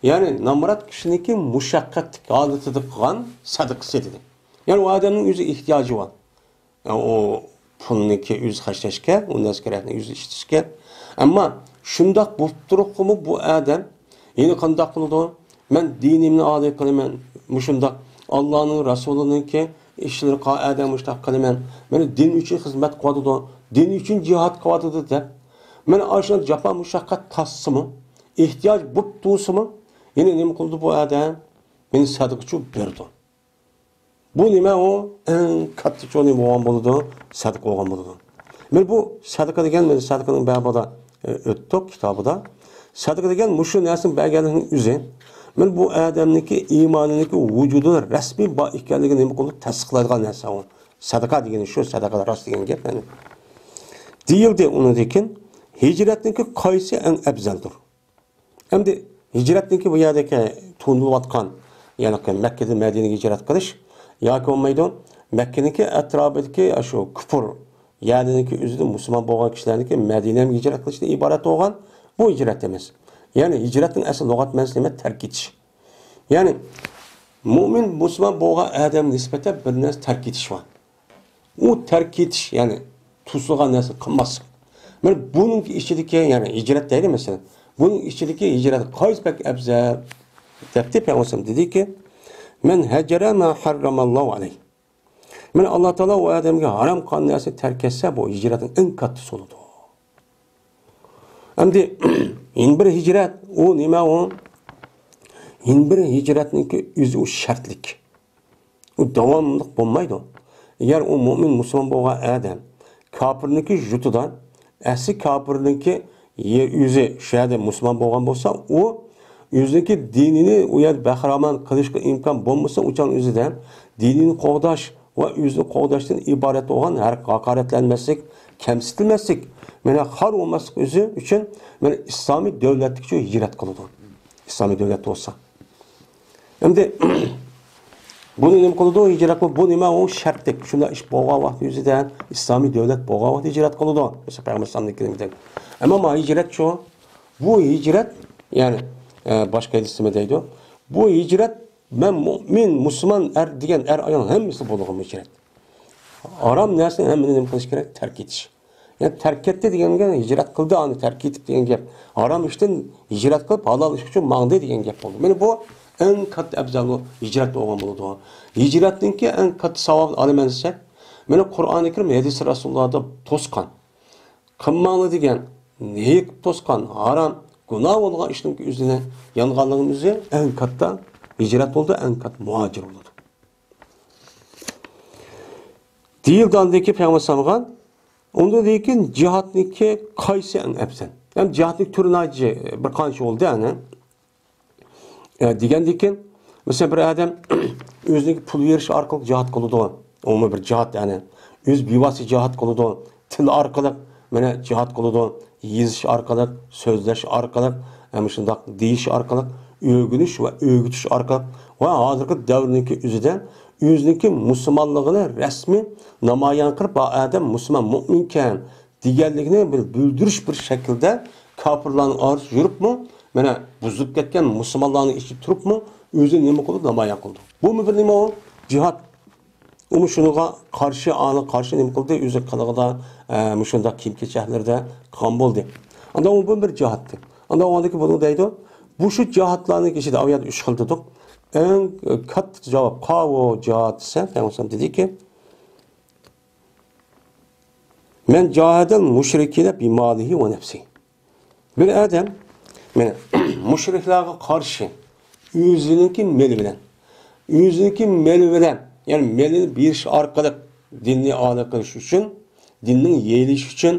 يەنى نامرات كىشىنىڭكى مۇشەققەتلىك ھالىتىدە قىلغان سەدىقىسى دېدى. يەنى ئۇ ئادەمنىڭ ئۆزى ئېھتىياجى بار. ئۇ پۇلنىكى ئۆزى خەجلەشكە، ئۇ نەرسە كېرەكنى ئۆزى ئىشلىتىشكە. ئەمما شۇنداق بولۇپ تۇرۇپمۇ بۇ ئادەم يەنە قانداق قىلىدۇ؟ مەن دىنىمنى ئادا قىلىمەن، مۇشۇنداق ئاللانىڭ رەسۇلىنىڭكى ئىشلىرىغا ئادەم مۇشۇنداق قىلىمەن، مانا دىن ئۈچۈن خىزمەت قىلىۋاتىدۇ، دىن ئۈچۈن جىھاد قىلىۋاتىدۇ دەپ، مانا ئاشۇ جاپا مۇشەققەت تارتسىمۇ، ئېھتىياج بولۇپ تۇرسىمۇ، يەنە نېمە قىلىدۇ بۇ ئادەم؟ يەنە سەدىقىچۇ بېرىدۇ. بۇ نېمە ئۇ؟ ئەڭ كاتتا چوڭى بولغان بولىدۇ، سەدىقە بولغان بولىدۇ. مانا بۇ سەدىقە دېگەن، مانا سەدىقىنىڭ بابىدا، ئە، ئۆتتۇق كىتابىدا. سەدىقە دېگەن مۇشۇ نەرسىنى بەرگەنلىكنىڭ ئۆزى. مانا بۇ ئادەمنىڭكى ئىمانىنىڭكى ۋۇجۇدىدا رەسمىي بار ئىكەنلىكىنى نېمە قىلىدۇ؟ تەستىقلايدىغان نەرسە ئۇ. سەدىقە دېگىنى شۇ، سەدىقە راست دېگەن گەپ، يەنى. دېيىلدى ئۇنىڭدىن كېيىن، ھىجرەتنىڭكى قايسى ئەڭ ئەۋزەلدۇر؟ ئەمدى ھىجرەتنىڭكى بۇ يەردىكى تونۇلۇۋاتقان، يەنى مەككىدىن مەدىنىگە ھىجرەت قىلىش ياكى بولمايدۇ، مەككىنىڭكى ئەتراپىدىكى ئاشۇ كۇپۇر يەرلىرىنىڭكى ئۆزىدىن مۇسۇلمان بولغان كىشىلەرنىڭكى مەدىنەگە ھىجرەت قىلىشتىن ئىبارەت بولغان، بۇ ھىجرەت ئەمەس. يەنى ھىجرەتنىڭ ئەسلى لۇغەت مەنىسى نېمە؟ تەرك ئېتىش. يەنى مۇئمىن مۇسۇلمان بولغان ئادەمگە نىسبەتەن بىر نەرسە تەرك ئېتىش بار. ئۇ تەرك ئېتىش، يەنى توسۇلغان نەرسىنى قىلماسلىق. مانا بۇنىڭكى ئىچىدىكى، يەنى ھىجرەت دەيلى مەسىلەن. بۇنىڭ ئىچىدىكى ھىجرەت قايسى بەك ئەۋزەل؟ دەپتۇ پەيغەمبەر دېدىكى، مەن ھەجەرە ما ھەررەمەللاھۇ ئەلەيھ. مانا ئاللا تائالا ئۇ ئادەمگە ھارام قىلغان نەرسىنى تەرك ئەتسە، بۇ ھىجرەتنىڭ ئەڭ كاتتىسى بولىدۇ. ئەمدى يەنە بىر ھىجرەت، ئۇ نېمە ئۇ؟ يەنە بىر ھىجرەتنىڭكى ئۆزى ئۇ شەرتلىك. ئۇ داۋاملىق بولمايدۇ. ئەگەر ئۇ مۇئمىن مۇسۇلمان بولغان ئادەم كاپىرنىڭكى يۇرتىدا، ئەسلى كاپىرنىڭكى يە-، ئۆزى شۇ يەردە مۇسۇلمان بولغان بولسا، ئۇ ئۆزىنىڭكى دىنىنى ئۇ يەردە بەھرىمەن قىلىشقا ئىمكان بولمىسا، ئۇ چاغ ئۆزىدە دىنىنى قوغداش ۋە ئۆزىنى قوغداشتىن ئىبارەت بولغان ھەر ھاقارەتلەنمەسلىك، كەمسىتىلمەسلىك، مانا خار بولماسلىق ئۆزى ئۈچۈن مانا ئىسلامىي دۆلەتكىچە ھىجرەت قىلىدۇ. ئىسلامىي دۆلەت بولسا. ئەمدى بۇنى نېمە قىلىدۇ؟ ھىجرەت قىلىدۇ. بۇ نېمە؟ ئۇ شەرتلىك. شۇنداق ئىش بولغان ۋاقىت يۈزىدە، ئىسلامىي دۆلەت بولغان ۋاقىت ھىجرەت قىلىدۇ. مەسىلەن، پەيغەمبەر ئەلەيھىسسالامنىڭكىدەك. ئەمما ما ھىجرەتچۇ؟ بۇ ھىجرەت، يەنى، ئە، باشقا ھەدىستىمۇ دەيدۇ. بۇ ھىجرەت، مەن مۇئمىن، مۇسۇلمان ئەر دېگەن ئەر ئايال ھەممىسى بولىدىغان ھىجرەت. ھارام نەرسىنى ھەممىنى نېمە قىلىش كېرەك؟ تەرك ئېتىش. يەنى تەرك ئەتتى دېگەنگە ھىجرەت قىلدى، ئانا تەرك ئېتىپ دېگەن گەپ. ھارام ئىشتىن ھىجرەت قىلىپ، ھالال ئىش ئۈچۈن ماڭدى دېگەن گەپ بولدى. مانا بۇ ئەڭ كاتتا ئەۋزەل ھىجرەت بولغان بولىدۇ. ھىجرەتنىڭكى ئەڭ كاتتا ساۋابىنى ئالىمەن دېسەك، مانا قۇرئانى كەرىم، ھەدىسى رەسۇلۇللادا توسقان. قىلماڭلار دېگەن، نېھىق توسقان، ھارام، گۇناھ بولغان ئىشنىڭ ئۆزىنى يانغانلىقىنىڭ ئۆزى ئەڭ كاتتا ھىجرەت بولىدۇ، ئەڭ كاتتا مۇھاجىر بولىدۇ. دېيىلدى ئاندىن كېيىن پەيغەمبەر ساللاللاھۇ ئەلەيھى ۋەسەللەمگە، ئۇندىن كېيىن جىھادنىڭكى قايسى ئەڭ ئەۋزەل؟ يەنى جىھادنىڭ تۈرى ناھايىتى بىر قانچە بولدى، ئەنە. ئە، دېگەندىن كېيىن، مەسىلەن، بىر ئادەم ئۆزىنىڭكى پۇل بېرىش ئارقىلىق جىھاد قىلىدۇ. ئۇمۇ بىر جىھاد، يەنى ئۆز بىۋاسىتە جىھاد قىلىدۇ. تىل ئارقىلىق، مانا، جىھاد قىلىدۇ. يېزىش ئارقىلىق، سۆزلەش ئارقىلىق، ھەم شۇنداق دېيىش ئارقىلىق، ئۆگىنىش ۋە ئۆگىتىش ئارقىلىق ۋە ھازىرقى دەۋرنىڭكى ئۆزىدە ئۆزىنىڭكى مۇسۇلمانلىقىنى رەسمىي نامايان قىلىپ، بۇ ئادەم مۇسۇلمان، مۇئمىنكەن دېگەنلىكىنى بىر بىلدۈرۈش بىر شەكىلدە كاپىرلارنىڭ ئارىسىدا يۈرۈپمۇ، مانا، بۇزۇلۇپ كەتكەن مۇسۇلمانلارنىڭ ئىچىدە تۇرۇپمۇ ئۆزىنى نېمە قىلىدۇ؟ نامايان قىلىدۇ. بۇمۇ بىر نېمە ئۇ؟ جىھاد. ئۇمۇ شۇنىڭغا قارشى، ئاڭا قارشى نېمە قىلدى؟ ئۆزى قىلىقىدا، ئە، مۇشۇنداق كىيىم-كېچەكلىرىدە قىلغان بولدى. ئاندىن ئۇ بۇ بىر جىھادتى. ئاندىن ئۇنىڭدىكى بۇنى دەيدۇ. بۇ شۇ جىھادلارنىڭ ئىچىدە، ئۇ يەردە ئۈچ خىل دېدۇق. ئەڭ، ئە، كاتتا جاۋاب، قاۋۇ جىھاد دېسە، پەيغەمبەر دېدىكى، مەن جاھەدەل مۇشرىكىنە بىمالىھى ۋە نەپسىھى. بىر ئادەم، مانا، مۇشرىكلارغا قارشى ئۆزىنىڭكى مېلى بىلەن، ئۆزىنىڭكى مېلى بىلەن، يەنى مېلىنى بېرىش ئارقىلىق دىننى ئالا قىلىش ئۈچۈن، دىننىڭ يېيىلىشى ئۈچۈن،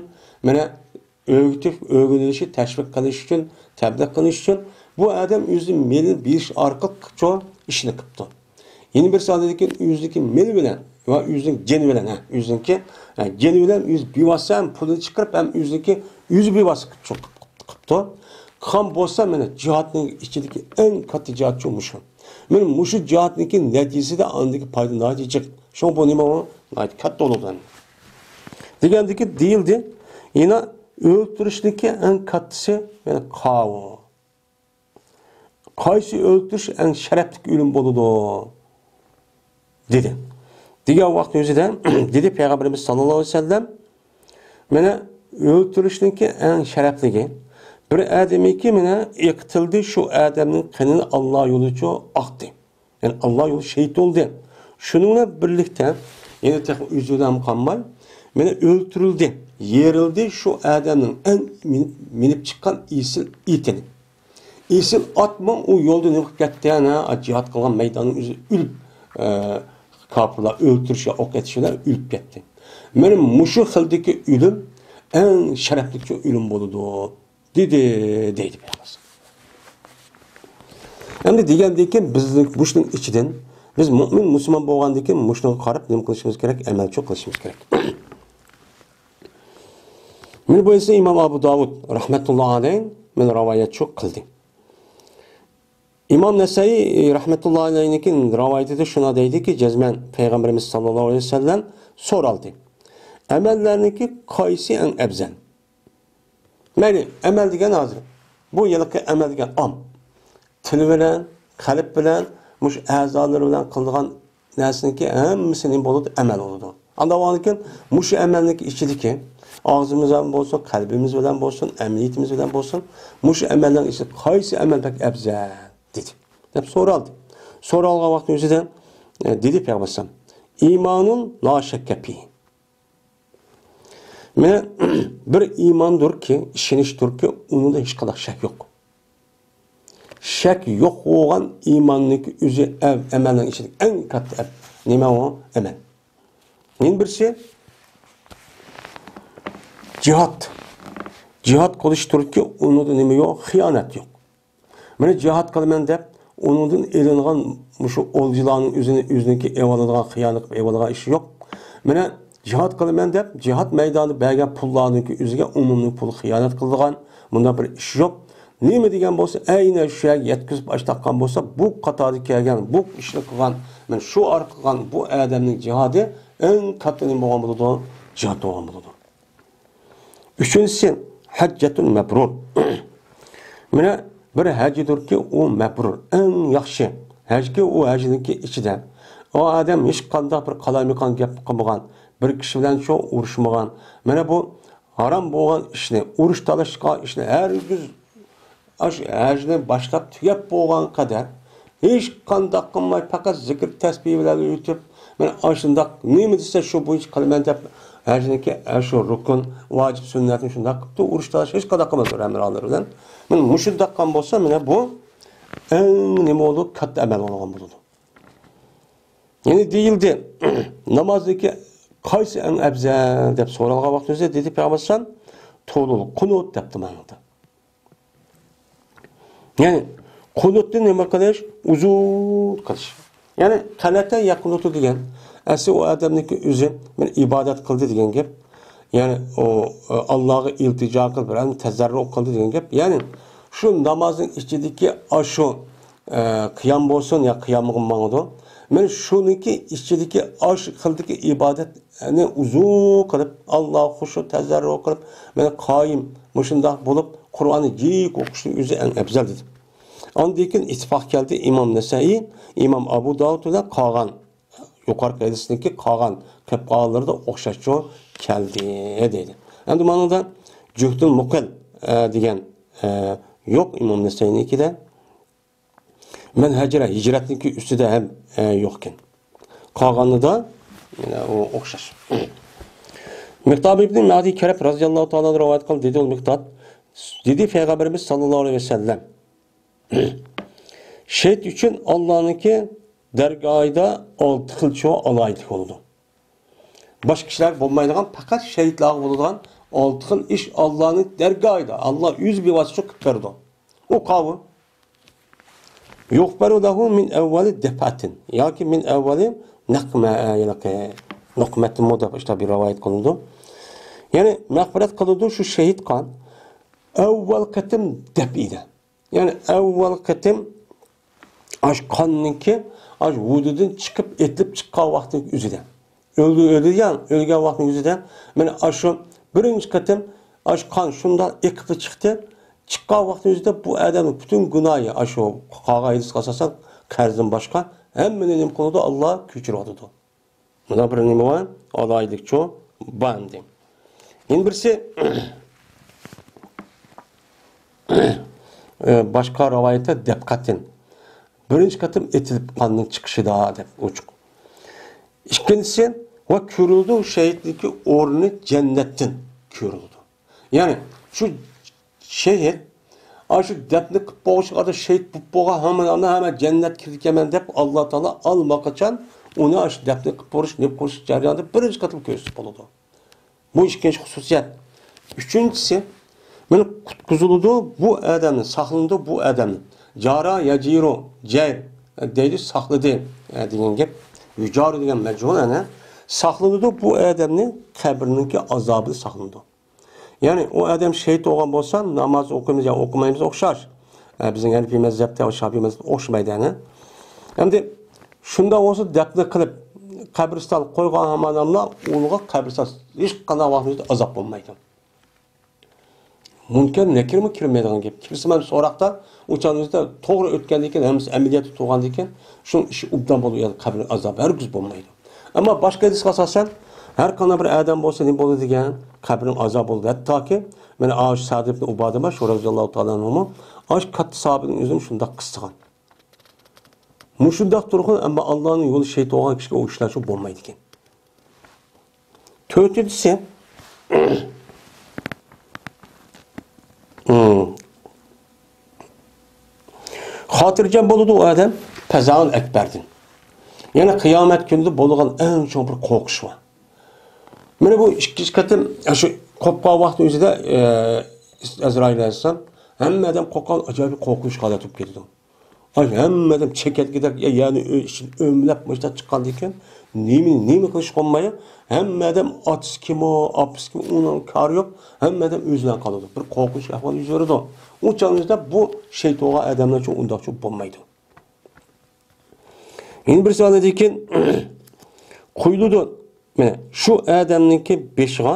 مانا، ئۆگىتىپ، ئۆگىنىلىشى، تەشۋىق قىلىش ئۈچۈن، تەبلىغ قىلىش ئۈچۈن بۇ ئادەم ئۆزىنىڭ مېلىنى بېرىش ئارقىلىق شۇ ئىشنى قىپتۇ. يەنە بىرسى ئاندىن كېيىن ئۆزىنىڭكى مېلى بىلەن ۋە ئۆزىنىڭ جېنى بىلەن، ھە، ئۆزىنىڭكى، ھە، جېنى بىلەن ئۆزى بىۋاسىتە ھەم پۇلىنى چىقىرىپ، ھەم ئۆزىنىڭكى ئۆزى بىۋاسىتە قىپتۇ. قىلغان بولسا، مانا، جىھادنىڭ ئىچىدىكى ئەڭ كاتتا جىھاد شۇ مۇشۇ. مانا مۇشۇ جىھادنىڭكى نەتىجىسىدە ئاندىكى پايدا ناھايىتى جىق. شۇڭا بۇ نېمە ئۇ؟ ناھايىتى كاتتا بولىدۇ. دېگەندىكى دېيىلدى. يەنە ئۆلتۈرۈشنىڭكى ئەڭ كاتتىسى، يەنى قاۋۇ. قايسى ئۆلتۈرۈش ئەڭ شەرەپلىك ئۆلۈم بولىدۇ؟ دېدى. دېگەن ۋاقىت ئۆزىدە دېدى پەيغەمبىرىمىز ساللاللاھۇ ئەلەيھى ۋەسەللەم، مانا، ئۆلتۈرۈشنىڭكى ئەڭ شەرەپلىكى، بىر ئادەمكى، مانا، ئېقىتىلدى، شۇ ئادەمنىڭ قېنىنى ئاللا يولىچۇ ئاقتى. يەنى ئاللا يولى شېھىت بولدى. شۇنىڭ بىلەن بىرلىكتە، يەنە تېخى ئۆزى بىلەن قالماي، مانا، ئۆلتۈرۈلدى، يېرىلدى، شۇ ئادەمنىڭ ئەڭ مىنىپ، مىنىپ چىققان ئېسىل ئېتىنى. ئېسىل ئاتمۇ ئۇ يولدا نېمە قىلىپ كەتتى؟ ئەنە جىھاد قىلغان مەيداننىڭ ئۆزى ئۆلۈپ، ئە، كاپىرلار ئۆلتۈرۈش يا ئوق ئېتىش بىلەن ئۆلۈپ كەتتى. مانا مۇشۇ خىلدىكى ئۆلۈم ئەڭ شەرەپلىك ئۆلۈم بولىدۇ، دېدى، دەيدۇ پەيغەمبەر. ئەمدى دېگەندىن كېيىن بىز مۇشۇنىڭ ئىچىدىن، بىز مۆمىن مۇسۇلمان بولغاندىن كېيىن مۇشۇنىڭغا قاراپ نېمە قىلىشىمىز كېرەك؟ ئەمەلچۇ قىلىشىمىز كېرەك. مانا بۇ ھەدىسنى ئىمام ئابۇ داۋۇد رەھمەتۇللا ئەلەيھ مانا رىۋايەتچۇ قىلدى. ئىمام نەسائىي رەھمەتۇللا ئەلەيھنىڭكى رىۋايىتىدە شۇنداق دەيدىكى، جەزمەن پەيغەمبىرىمىز ساللاللاھۇ ئەلەيھى ۋەسەللەم سورالدى، ئەمەللەرنىڭكى قايسى ئەڭ ئەۋزەل؟ مەيلى، ئەمەل دېگەن ھازىر، بۇ ھېلىقى ئەمەل دېگەن ئام. تىل بىلەن، قەلب بىلەن، مۇشۇ ئەزالىرى بىلەن قىلىدىغان نەرسىنىڭكى ھەممىسى نېمە بولىدۇ؟ ئەمەل بولىدۇ. ئاندىن كېيىن مۇشۇ ئەمەلنىڭكى ئىچىدىكى، ئاغزىمىز بىلەن بولسۇن، قەلبىمىز بىلەن بولسۇن، ئەمەلىيىتىمىز بىلەن بولسۇن، مۇشۇ ئەمەلنىڭ ئىچىدە قايسى ئەمەل بەك ئەۋزەل؟ دېدى. دەپ سورالدى. سورالغان ۋاقتى ئۆزىدە، ئە، دېدى پەيغەمبەر ئەلەيھىسسالام، ئىمانۇن لا شەككە فىھ. مانا بىر ئىماندۇركى، ئىشىنىشتۇركى، ئۇنىڭدا ھېچقانداق شەك يوق. شەك يوق بولغان ئىماننىڭكى ئۆزى ئەمەلنىڭ ئىچىدىكى ئەڭ كاتتا ئەپ-، نېمە ئۇ؟ ئەمەل. يەنە بىرسى جىھاد. جىھاد قىلىشتۇركى، ئۇنىڭدا نېمە يوق؟ خىيانەت يوق. مانا جىھاد قىلىمەن دەپ، ئۇنىڭدىن ئېلىنغان مۇشۇ ئولجىلارنىڭ ئۆزىنى، ئۆزىنىڭكى ئېلىۋالىدىغان، خىيانەت قىلىپ ئېلىۋالىدىغان ئىشى يوق. مانا جىھاد قىلىمەن دەپ، جىھاد مەيدانىدا بەرگەن پۇللارنىڭكى ئۆزىگە ئومۇمنىڭ پۇلى خىيانەت قىلىدىغان، مۇنداق بىر ئىش يوق. نېمە دېگەن بولسا، ئەينەن شۇ يەرگە يەتكۈزۈپ ئاشتاققان بولسا، بۇ قاتاردا كەلگەن، بۇ ئىشنى قىلغان، مانا شۇ ئارقا قىلغان بۇ ئادەمنىڭ جىھادى ئەڭ كاتتا نېمە بولغان بولىدۇ؟ جىھاد بولغان بولىدۇ. ئۈچىنچىسى، ھەججەتۇن مەبرۇر. مانا بىر ھەجدۇركى، ئۇ مەبرۇر، ئەڭ ياخشى ھەجكى، ئۇ ھەجنىڭكى ئىچىدە ئۇ ئادەم ھېچقانداق بىر قالايمىقان گەپ قىلمىغان، بىر كىشى بىلەن شۇ ئۇرۇشمىغان. مانا بۇ ھارام بولغان ئىشنى، ئۇرۇش تالىشىش قىلغان ئىشنى ھەرگىز ئاشۇ ھەجنى باشلاپ تۈگەپ بولغان قەدەر ھېچقانداق قىلماي، پەقەت زىكىر تەسبىھ بىلەن ئۆتۈپ، مانا ئاشۇنداق نېمە دېسە شۇ بويىچە قىلىمەن دەپ، ھەجنىڭكى ئاشۇ رۇكۇن، ۋاجىپ، سۈننەتنى شۇنداق قىپتۇ، ئۇرۇش تالىشىش ھېچقانداق قىلمايدۇ ھەمراھلىرى بىلەن. مانا مۇشۇنداق قىلغان بولسا، مانا بۇ ئەڭ نېمە بولىدۇ؟ كاتتا ئەمەل بولغان بولىدۇ. يەنە دېيىلدى، نامازدىكى قايسى ئەڭ ئەۋزەل دەپ سورالغان ۋاقتىمىزدا دېدى پەيغەمبەر ئەلەيھىسسالام، تۇلۇل قۇنۇت دەپتۇ ماڭىدا. يەنى قۇنۇتنى نېمە قىلىش؟ ئۇزۇن قىلىش. يەنى قەنەتە يەقنۇتۇ دېگەن، ئەسلى ئۇ ئادەمنىڭكى ئۆزى بىر ئىبادەت قىلدى دېگەن گەپ. يەنى ئۇ، ئە، ئاللاغا ئىلتىجا قىلىپ، بىر تەزەررۇ قىلدى دېگەن گەپ. يەنى شۇ نامازنىڭ ئىچىدىكى ئاشۇ، ئە، قىيام بولسۇن يا قىيامغا ماڭىدۇ. مەن شۇنىڭكى ئىچىدىكى ئاشۇ خىلدىكى ئىبادەت يەنى ئۇزۇن قىلىپ، ئاللاغا خۇشۇ تەزەررۇ قىلىپ، مانا قايىم مۇشۇنداق بولۇپ، قۇرئاننى جىق ئوقۇشنىڭ ئۆزى ئەڭ ئەۋزەل دېدى. ئاندىن كېيىن ئىتتىپاق كەلدى، ئىمام نەسەئىي، ئىمام ئەبۇ داۋۇد بىلەن قالغان، يۇقىرىقى ھەدىسنىڭكى قالغان، كۆپ قالغانلىرىدا ئوخشاشچۇ كەلدى دېدى. ئەمدى مانىدا جۇھدۇل مۇقىل، ئە، دېگەن، ئە، يوق ئىمام نەسەئىينىڭكىدە. مەن ھەجرە، ھىجرەتنىڭكى ئۈستىدە ھەم، ئە، يوقكەن. قالغاندا يەنە ئۇ ئوخشاش. مىقداد ئىبنى مەدى كەرب رەزىياللاھۇ تائالا ئەنھۇ رىۋايەت قىلدى، دېدى ئۇ مىقداد، دېدى پەيغەمبىرىمىز ساللاللاھۇ ئەلەيھى ۋەسەللەم، شېھىت ئۈچۈن ئاللانىڭكى دەرگاھىدا ئالتە خىل چوڭ ئالاھىدىلىك بولىدۇ. باشقا كىشىلەرگە بولمايدىغان، پەقەت شېھىتلارغا بولىدىغان ئالتە خىل ئىش ئاللانىڭ دەرگاھىدا، ئاللا ئۆزى بىۋاسىتە قىلىپ بېرىدۇ. ئۇ قاۋۇ. يۇغفەرۇ لەھۇ مىن ئەۋۋەلى دەفئەتىن ياكى مىن ئەۋۋەلى نەقمە، نەقمەتىمۇ دەپ ئىشتا بىر رىۋايەت قىلىنىدۇ. يەنى مەغپىرەت قىلىدۇ شۇ شېھىتقا ئەۋۋەل قېتىم دەپئىدە. يەنى ئەۋۋەل قېتىم ئاش قاننىڭكى ئاش ۋۇجۇدىدىن چىقىپ، ئېتىلىپ چىققان ۋاقتىنىڭ ئۆزىدە. ئۆلدى، ئۆلگەن، ئۆلگەن ۋاقتىنىڭ ئۆزىدە، مانا ئاشۇ بىرىنچى قېتىم ئاشۇ قان شۇنداق ئېقىپ چىقتى. چىققان ۋاقتىنىڭ ئۆزىدە بۇ ئادەمنىڭ پۈتۈن گۇناھى، ئاشۇ قالغان ھەدىسكە ئاساسەن، قەرزدىن باشقا ھەممىنى نېمە قىلىدۇ؟ ئاللا كۆچۈرۈۋاتىدۇ. مۇنداق بىر نېمە بار؟ ئالاھىدىلىكچۇ بار ئەمدى. يەنە بىرسى، باشقا رىۋايەتتە دەپقەتىن. بىرىنچى قېتىم ئېتىلىپ قاننىڭ چىقىشىدا دەپ ئوچۇق. ئىككىنچىسى، ۋە كۆرۈلىدۇ، شېھىتنىڭكى ئورنى جەننەتتىن كۆرۈلىدۇ. يەنى شۇ شېھىت، ئاشۇ دەپنە قىلىپ بولغۇچە ئادەم شېھىت بولۇپ بولغان، ھامان ئانا ھەمە جەننەت كىرىدىكەنمەن دەپ، ئاللا تائالا ئالماقاچان ئۇنى ئاشۇ دەپنە قىلىپ بولۇش، نېپىپ قويۇش جەريانىدا بىرىنچى قېتىم كۆرسىتىپ بولىدۇ. بۇ ئىككىنچى خۇسۇسىيەت. ئۈچىنچىسى، مانا قۇتقۇزۇلىدۇ بۇ ئادەمنى، ساقلىنىدۇ بۇ ئادەمنى. جارا يەجىرۇ، جەر دەيدۇ، ساقلىدى، ئە، دېگەن گەپ. يۇجارۇ دېگەن مەجھۇل، ئەنە. ساقلىنىدۇ بۇ ئادەمنى، قەبرىنىڭكى ئازابىدىن ساقلىنىدۇ. يەنى ئۇ ئادەم شېھىت بولغان بولسا، ناماز ئوقۇيمىز يا ئوقۇمايمىز ئوخشاش. ئە، بىزنىڭ ھەنىفىي مەزھەپتە، شافىي مەزھەپتە ئوخشىمايدۇ، ئەنە. ئەمدى شۇنداق بولسا، دەپنە قىلىپ، قەبرىستانغا قويغان ھاماناملا ئۇنىڭغا قەبرىستان ھېچقانداق ۋاقىتتا ئازاب بولمايدۇ. مۇنكەر نەكىرمۇ كىرمەيدىغان گەپ. كىرسە مانا سوراقتا ئۇ چاغنىڭ ئۆزىدە توغرا ئۆتكەندىن كېيىن، ھەممىسى ئەمەلىيەتتە تۇرغاندىن كېيىن، شۇنىڭ ئىشى ئوبدان بولىدۇ، يەنى قەبرىنىڭ ئازابى ھەرگىز بولمايدۇ. ئەمما باشقا ھەدىسكە ئاساسەن، ھەر قانداق بىر ئادەم بولسا نېمە بولىدۇ دېگەن، قەبرىنىڭ ئازابى بولىدۇ. ھەتتاكى مانا ئاشۇ سەئد ئىبن ئۇبادە بار، شۇ رەزىياللاھۇ تائالا ئەنھۇمۇ، ئاشۇ كاتتا ساھابىنىڭ ئۆزىمۇ شۇنداق قىستىغان. مۇشۇنداق تۇرغۇن، ئەمما ئاللانىڭ يولى شېھىت بولغان كىشىگە ئۇ ئىشلار شۇ بولمايدىكەن. تۆتىنچىسى، خاتىرجەم بولىدۇ ئۇ ئادەم پەزائىل ئەكبەردىن. يەنى قىيامەت كۈنىدە بولىدىغان ئەڭ چوڭ بىر قورقۇش بار. مانا بۇ ئىككىنچى قېتىم شۇ قوپقان ۋاقىتنىڭ ئۆزىدە، ئە، ئەزرائىل ئەلەيھىسسالام ھەممە ئادەم قورققان ئاجايىپ قورقۇنچ ھالەتكە كېتىدۇ. ئاي، ھەممە ئادەم چېكەتكىدەك، يەنى ئۆ-، ئىچىدىن ئۆمىلەپ مۇشۇنداق چىققاندىكىن، نېمە، نېمە قىلىش قىلماي، ھەممە ئادەم ئاتىسى كىمۇ، ئاپىسى كىمۇ، ئۇنىڭ كارى يوق، ھەممە ئادەم ئۆزى بىلەن قالىدۇ. بىر قورقۇنچ ئەھۋال يۈز بېرىدۇ. ئۇ چاغدا بۇ شېھىت بولغان ئادەملەرچۇ ئۇنداقچۇ بولمايدۇ. يەنە بىرسى ئاندىن كېيىن قويۇلىدۇ. مانا شۇ ئادەمنىڭكى بېشىغا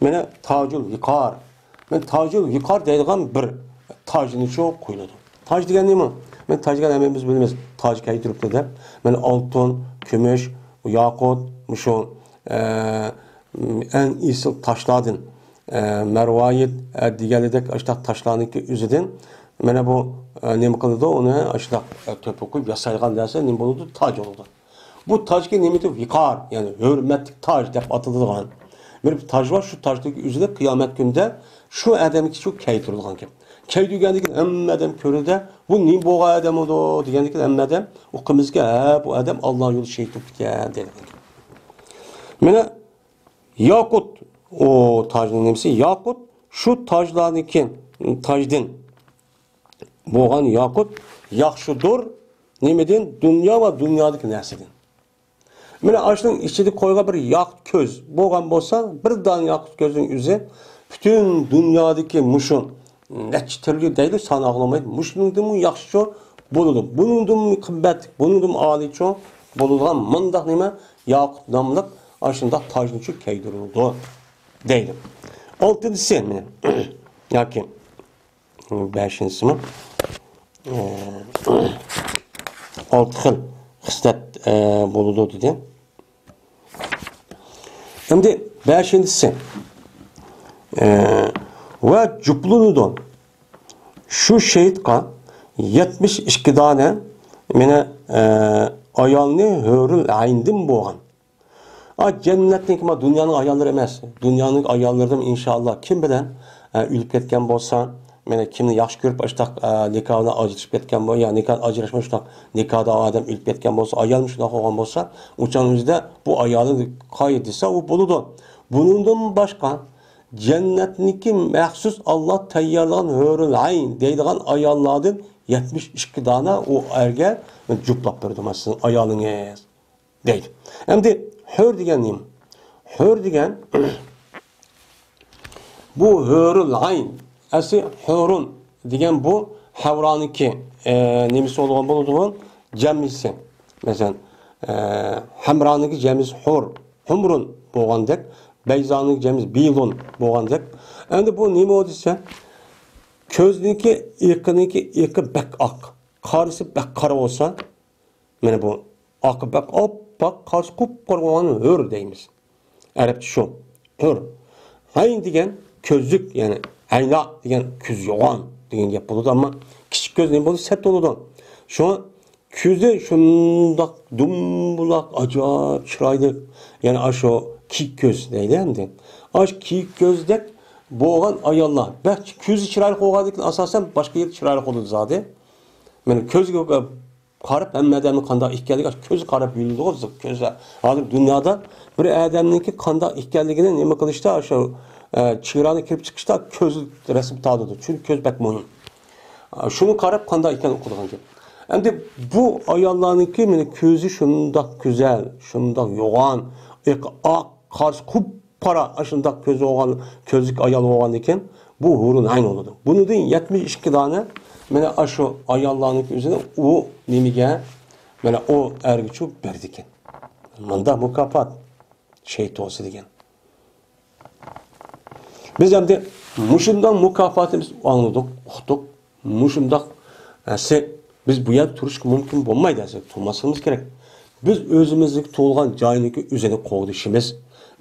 مانا تاجۇل ۋىقار، مانا تاجۇل ۋىقار دەيدىغان بىر تاجنىچۇ قويۇلىدۇ. تاج دېگەن نېمە؟ مانا تاج دېگەن ھەممىمىز بىلىمىز. تاج كىيدۈرۈپتۇ دەپ. مانا ئالتۇن، كۈمۈش، ياقۇت، مۇشۇ، ئە، ئەڭ ئېسىل تاشلاردىن، ئە، مەرۋايىت، ئە، دېگەنلىدەك ئاشۇنداق تاشلارنىڭكى ئۆزىدىن مانا بۇ، ئە، نېمە قىلىدۇ؟ ئۇنى ئاشۇنداق، ئە، تۆپە قويۇپ ياسايدىغان نەرسە نېمە بولىدۇ؟ تاج بولىدۇ. بۇ تاجغا نېمە دەيدۇ؟ ۋىقار، يەنى ھۆرمەتلىك تاج دەپ ئاتىلىدىغان بىر تاج بار. شۇ تاجنىڭكى ئۆزىدە قىيامەت كۈنىدە شۇ ئادەمگە شۇ كىيدۈرىدىغان گەپ. كىيدۈرگەندىن كېيىن ھەممە ئادەم كۆرىدۇ. بۇ نېمە بولغان ئادەم ئۇدۇ دېگەندىن كېيىن ھەممە ئادەم ئۇ قىمىزگە، ھە، بۇ ئادەم ئاللا يولى شېھىت بوپتىكەن دەيدىغان گەپ. مانا ياقۇت، ئۇ تاجنىڭ نېمىسى؟ ياقۇت، شۇ تاجلارنىڭكى، تاجدىن بولغان ياقۇت ياخشىدۇر. نېمىدىن؟ دۇنيا ۋە دۇنيادىكى نەرسىدىن. مانا ئاشۇنىڭ ئىچىدە قويغان بىر ياقۇت كۆز بولغان بولسا، بىر دانە ياقۇت كۆزنىڭ ئۆزى پۈتۈن دۇنيادىكى مۇشۇ نەچچە تىرىليون دەيلى، سان ئاڭلىمايدۇ. مۇشۇنىڭدىنمۇ ياخشىچۇ بولىدۇ. بۇنىڭدىنمۇ قىممەتلىك، بۇنىڭدىنمۇ ئالىيچۇ بولىدىغان مۇنداق نېمە؟ ياقۇت ناملىق ئاشۇنداق تاجنىچۇ كىيدۈرۈلىدۇ دەيدۇ. ئالتىنچىسى، مانا، ياكى بەشىنچىسىمۇ، ئە، ئالتە خىل خىسلەت، ئە، بولىدۇ دېدى. ئەمدى بەشىنچىسى، ئە، ۋە جۈپلىنىدۇ. شۇ شېھىتقا يەتمىش ئىككى دانە، مانا، ئە، ئايالنى ھۆرۈل ئەيندىن بولغان. ئا، جەننەتنىڭكى، ما، دۇنيانىڭ ئاياللىرى ئەمەس. دۇنيانىڭ ئاياللىرىدىن ئىنشائاللا كىم بىلەن، ئە، ئۆلۈپ كەتكەن بولسا، مانا كىمنى ياخشى كۆرۈپ، ئاشۇنداق، ئە، نىكاھىدىن ئاجرىشىپ كەتكەن بول-، يا نىكاھدىن ئاجراشماي شۇنداق نىكاھدا ئادەم ئۆلۈپ كەتكەن بولسا، ئايالمۇ شۇنداق بولغان بولسا، ئۇ چاغنىڭ ئۆزىدە بۇ ئايالى قاي دېسە، ئۇ بولىدۇ. بۇنىڭدىن باشقا، جەننەتنىڭكى مەخسۇس ئاللا تەييارلىغان ھۆرۈل ئەين دەيدىغان ئاياللاردىن يەتمىش ئىككى دانە ئۇ ئەرگە جۈپلاپ بېرىدۇ، مانا سىزنىڭ ئايالىڭىز. دەيدۇ. ئەمدى ھۆر دېگەن نېمە؟ ھۆر دېگەن، بۇ ھۆرۇل ئەين. ئەسلى ھۆرۇن دېگەن بۇ ھەۋرانىڭكى، ئە، نېمىسى بولغان بولىدۇ بۇ؟ جەمئىسى. مەسىلەن، ئە، ھەمرانىڭكى جەمئىسى ھۇر، ھۇمرۇن بولغاندەك، بەيزانىڭكى جەمئىسى بىلۇن بولغاندەك. ئەمدى بۇ نېمە دېسە، كۆزنىڭكى ئېقىنىڭكى ئېقى بەك ئاق، قارىسى بەك قارا بولسا، مانا بۇ ئاقى بەك ئاپئاق، قارىسى قۇپقۇرۇ بولغان ھۆر دەيمىز. ئەرەبچە شۇ. ھۆر. ئەين دېگەن كۆزلۈك، يەنى ئەينا دېگەن كۆز يوغان دېگەن گەپ بولىدۇ. ئەمما كىچىك كۆز نېمە بولىدۇ؟ سەت بولىدۇ. شۇڭا كۆزى شۇنداق دۇمبۇلاق، ئاجايىپ چىرايلىق، يەنى ئاشۇ كىيىك كۆز دەيلى ئەمدى. ئاشۇ كىيىك كۆزدەك بولغان ئاياللار، بەك كۆزى چىرايلىق بولغاندىن كېيىن ئاساسەن باشقا يەردە چىرايلىق بولىدۇ زادى. مانا كۆزگە قاراپ ھەممە ئادەمنىڭ قانداق ئىكەنلىكى، ئاشۇ كۆزگە قاراپ بىلىنىدىغۇ كۆزلەر. ھازىر دۇنيادا بىر ئادەمنىڭكى قانداق ئىكەنلىكىنى نېمە قىلىشتا، ئاشۇ، ئە، چېگرانى كىرىپ چىقىشتا كۆز رەسىم تارتىدۇ. چۈنكى كۆز بەك مۇھىم. ئە، شۇنى قاراپ قانداق ئىكەنلىكىنى ئۇقىدىغان گەپ. ئەمدى بۇ ئاياللارنىڭكى مانا كۆزى شۇنداق گۈزەل، شۇنداق يوغان، ئېقى ئاق، قارىسى قۇپ قارا، ئاشۇنداق كۆزى بولغان، كۆزلۈك ئايال بولغاندىكىن، بۇ ھۇرۇل ئەين بولىدۇ. بۇنىڭدىن يەتمىش ئىككى دانە، مانا ئاشۇ ئاياللارنىڭ ئۆزىنى ئۇ نېمىگە، مانا ئۇ ئەرگىچۇ بەردىكەن. مۇنداق مۇكاپات، شېھىت تۇغۇسى دېگەن. بىز ئەمدى مۇشۇنداق مۇكاپاتنى بىز ئاڭلىدۇق، ئۇقتۇق. مۇشۇنداق، ئەسلى بىز بۇ يەردە تۇرۇشقا مۇمكىن بولمايدۇ، ئەسلى تۇرماسلىقىمىز كېرەك. بىز ئۆزىمىزنىڭ تۇغۇلغان جاينىڭكى ئۆزىنى قوغدىشىمىز.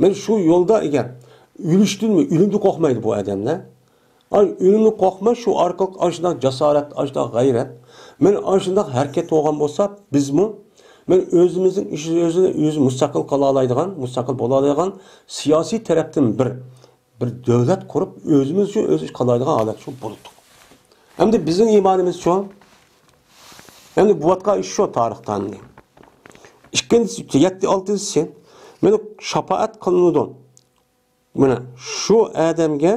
مانا شۇ يولدا ئەگەر ئۆلۈشتىنمۇ، ئۆلۈمدىن قورقمايدۇ بۇ ئادەملەر. ئاي، ئۆلۈمنى قورقماي، شۇ ئارقىلىق ئاشۇنداق جاسارەت، ئاشۇنداق غەيرەت، مانا ئاشۇنداق ھەرىكەت بولغان بولسا، بىزمۇ، مانا ئۆزىمىزنىڭ ئىشى ئۆزىنى ئۆزى مۇستەقىل قىلالايدىغان، مۇستەقىل بولالايدىغان سىياسىي تەرەپتىن بىر، بىر دۆلەت قۇرۇپ، ئۆزىمىز ئۈچۈن ئۆزى ئىش قىلالايدىغان ھالەت شۇ بولدۇق. ئەمدى بىزنىڭ ئىمانىمىزچۇ؟ ئەمدى بوۋاتقان ئىش شۇ تارىختا ئەمدى. ئىككىنچىسى، يەتتە، ئالتىنچىسى، مانا شاپائەت قىلىنىدۇ. مانا شۇ ئادەمگە،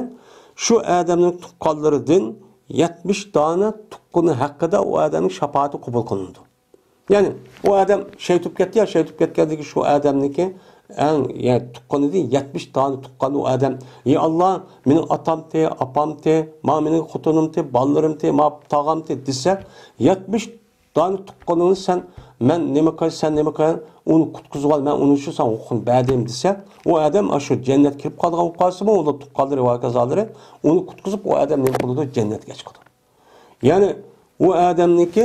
شۇ ئادەمنىڭ تۇغقانلىرىدىن يەتمىش دانە تۇغقىنى ھەققىدە ئۇ ئادەمنىڭ شاپائىتى قوبۇل قىلىنىدۇ. يەنى ئۇ ئادەم شېھىت بولۇپ كەتتى يا، شېھىت بولۇپ كەتكەندىكى شۇ ئادەمنىڭكى ئەڭ، يەنى تۇغقىنىدىن يەتمىش دانە تۇغقان ئۇ ئادەم، يا ئاللا، مېنىڭ ئاتامتى، ئاپامتى، ما مېنىڭ خوتۇنۇمتى، بالىلىرىمتى، ما تاغامتى دېسە، يەتمىش دانە تۇغقىنىڭنى سەن، مەن نېمە قىلاي، سەن نېمە قىلاي، ئۇنى قۇتقۇزۇۋال، مەن ئۇنى شۇ ساڭا ھوقۇقنى بەردىم دېسە، ئۇ ئادەم ئاشۇ جەننەتكە كىرىپ قالىدىغان بولۇپ قالسىمۇ، ئۇنىڭ تۇغقانلىرى ۋە ھاكازالىرى ئۇنى قۇتقۇزۇپ، ئۇ ئادەم نېمە قىلىدۇ؟ جەننەتكە چىقىدۇ. يەنى ئۇ ئادەمنىڭكى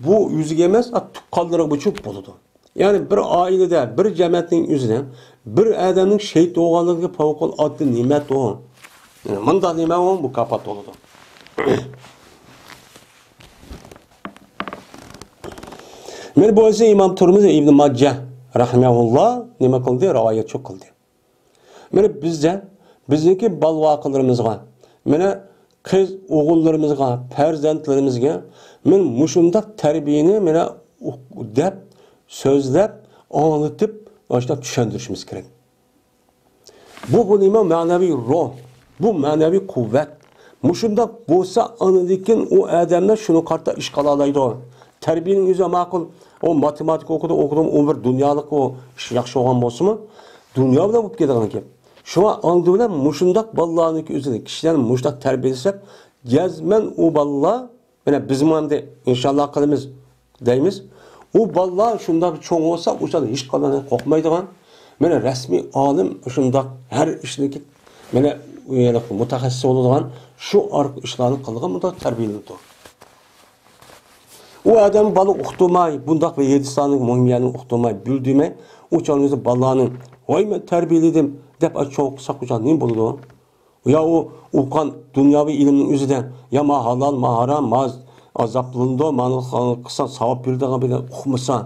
بۇ ئۆزىگە ئەمەس، ئا، تۇغقانلىرىغا بۇ چوپ بولىدۇ. يەنى بىر ئائىلىدە، بىر جەمەتنىڭ ئۆزىدە بىر ئادەمنىڭ شېھىت بولغانلىقى پەۋقۇلئاددە نېمەت ئۇ. يەنى مۇنداق نېمە ئۇ، مۇكاپات بولىدۇ. مانا بۇ ئىسى ئىمام تۇرمۇزى ئىبن ماجە رەھمەھۇللا نېمە قىلدى؟ راۋايەتچى قىلدى. مانا بىزدە، بىزنىڭكى بالا-ۋاقىلىرىمىزغا، مانا قىز ئوغۇللىرىمىزغا، پەرزەنتلىرىمىزگە مانا مۇشۇنداق تەربىيەنى مانا دەپ، سۆزلەپ، ئاڭلىتىپ، مۇشۇنداق چۈشەندۈرۈشىمىز كېرەك. بۇ، بۇ نېمە؟ مەنەۋىي روھ. بۇ مەنەۋىي قۇۋۋەت. مۇشۇنداق بولسا، ئاندىن كېيىن ئۇ ئادەملەر شۇنى قارىتا ئىش قىلالايدۇ. تەربىيەنىڭ ئۆزى ماقۇل. ئۇ ماتېماتىكا ئوقۇدى، ئوقۇدىمۇ، ئۇ بىر دۇنيالىق ئۇ ئىش ياخشى بولغان بولسىمۇ، دۇنيا بىلەن بولۇپ كېتىدىغان گەپ. شۇڭا ئالدى بىلەن مۇشۇنداق بالىلارنىڭكى ئۆزىنى، كىشىلەرنى مۇشۇنداق تەربىيەلىسەك، جەزمەن ئۇ بالىلار مانا بىزمۇ ئەمدى ئىنشاللا قىلىمىز دەيمىز. ئۇ بالىلار شۇنداق چوڭ بولسا، ئۇ چاغدا ھېچقانداق قورقمايدىغان، مانا رەسمىي ئالىم، شۇنداق ھەر ئىشنىڭكى مانا مۇتەخەسسىس بولىدىغان، شۇ ئارقا ئىشلارنى قىلىدىغان بۇنداق تەربىيەلىنىدۇ. ئۇ ئادەم بالا ئۇقتۇرماي، بۇنداق بىر ھېدىسلارنى مۇھىم يەرنى ئۇقتۇرماي، بىلدۈرمەي، ئۇ چاغدا ئۆزى بالىلارنى، ۋاي، مەن تەربىيەلىدىم دەپ، چوڭ قىلساق، ئۇ چاغدا نېمە بولىدۇ؟ يا ئۇ ئوقۇغان دۇنياۋى ئىلىمنىڭ ئۆزىدە، يا ما ھالال، ما ھارام، ما ئازابلىنىدۇ، مانا قىلسا ساۋاب بېرىدىغان بىلەن ئۇقمىسا،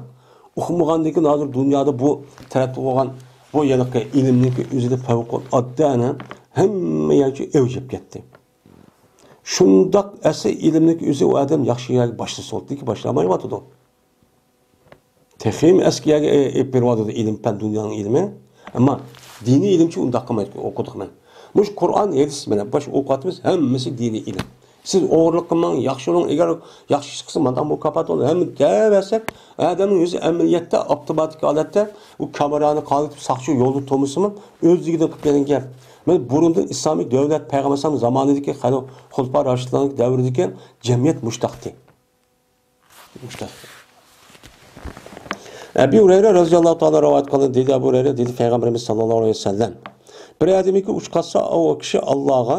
ئۇقمىغاندىن كېيىن ھازىر دۇنيادا بۇ تەرەتتە بولغان بۇ ھېلىقى ئىلىمنىڭكى ئۆزىدە پەۋقۇلئاددە ئەنە ھەممە يەرگە ئەۋج ئېلىپ كەتتى. شۇنداق ئەسلى ئىلىمنىڭكى ئۆزى ئۇ ئادەم ياخشى يەرگە باشلىسا بولدى، لېكىن باشلالمايۋاتىدۇ. تېخىمۇ ئەسكى يەرگە ئېلىپ بېرىۋاتىدۇ ئىلىم-پەن، دۇنيانىڭ ئىلمى. ئەمما دىنىي ئىلىمچۇ ئۇنداق قىلمايدۇ، ئوقۇدۇق مەن. مۇشۇ قۇرئان، ھەدىس بىلەن باش ئوقۇۋاتىمىز، ھەممىسى دىنىي ئىلىم. سىز ئوغرىلىق قىلماڭ، ياخشى بولۇڭ، ئەگەر ياخشى ئىش قىلسا مانداق مۇكاپات بولىدۇ، ھەممە دەۋەرسەك، ئادەمنىڭ ئۆزى ئەمەلىيەتتە ئاپتوماتىك ھالەتتە ئۇ كامېرانى قاغىتىپ ساقچى يولدا تۇرمىسىمۇ ئۆزلۈكىدىن قىلىپ بېرىدىغان گەپ. مانا بۇرۇندىن ئىسلامىي دۆلەت پەيغەمبەر ئەلەيھىسسالام زامانىدىكى خەلق، خۇلىپا راشىدلارنىڭ دەۋرىدىكى جەمئىيەت مۇشۇنداقتى. ئەبى ھۇرەيرە رەزىياللاھۇ تائالا رىۋايەت قىلدى، دېدى ئەبۇ ھۇرەيرە، دېدى پەيغەمبىرىمىز ساللاللاھۇ ئەلەيھى ۋەسەللەم، بىر ئادەمنىڭكى ئۇچ قاچسا، ئۇ كىشى ئاللاغا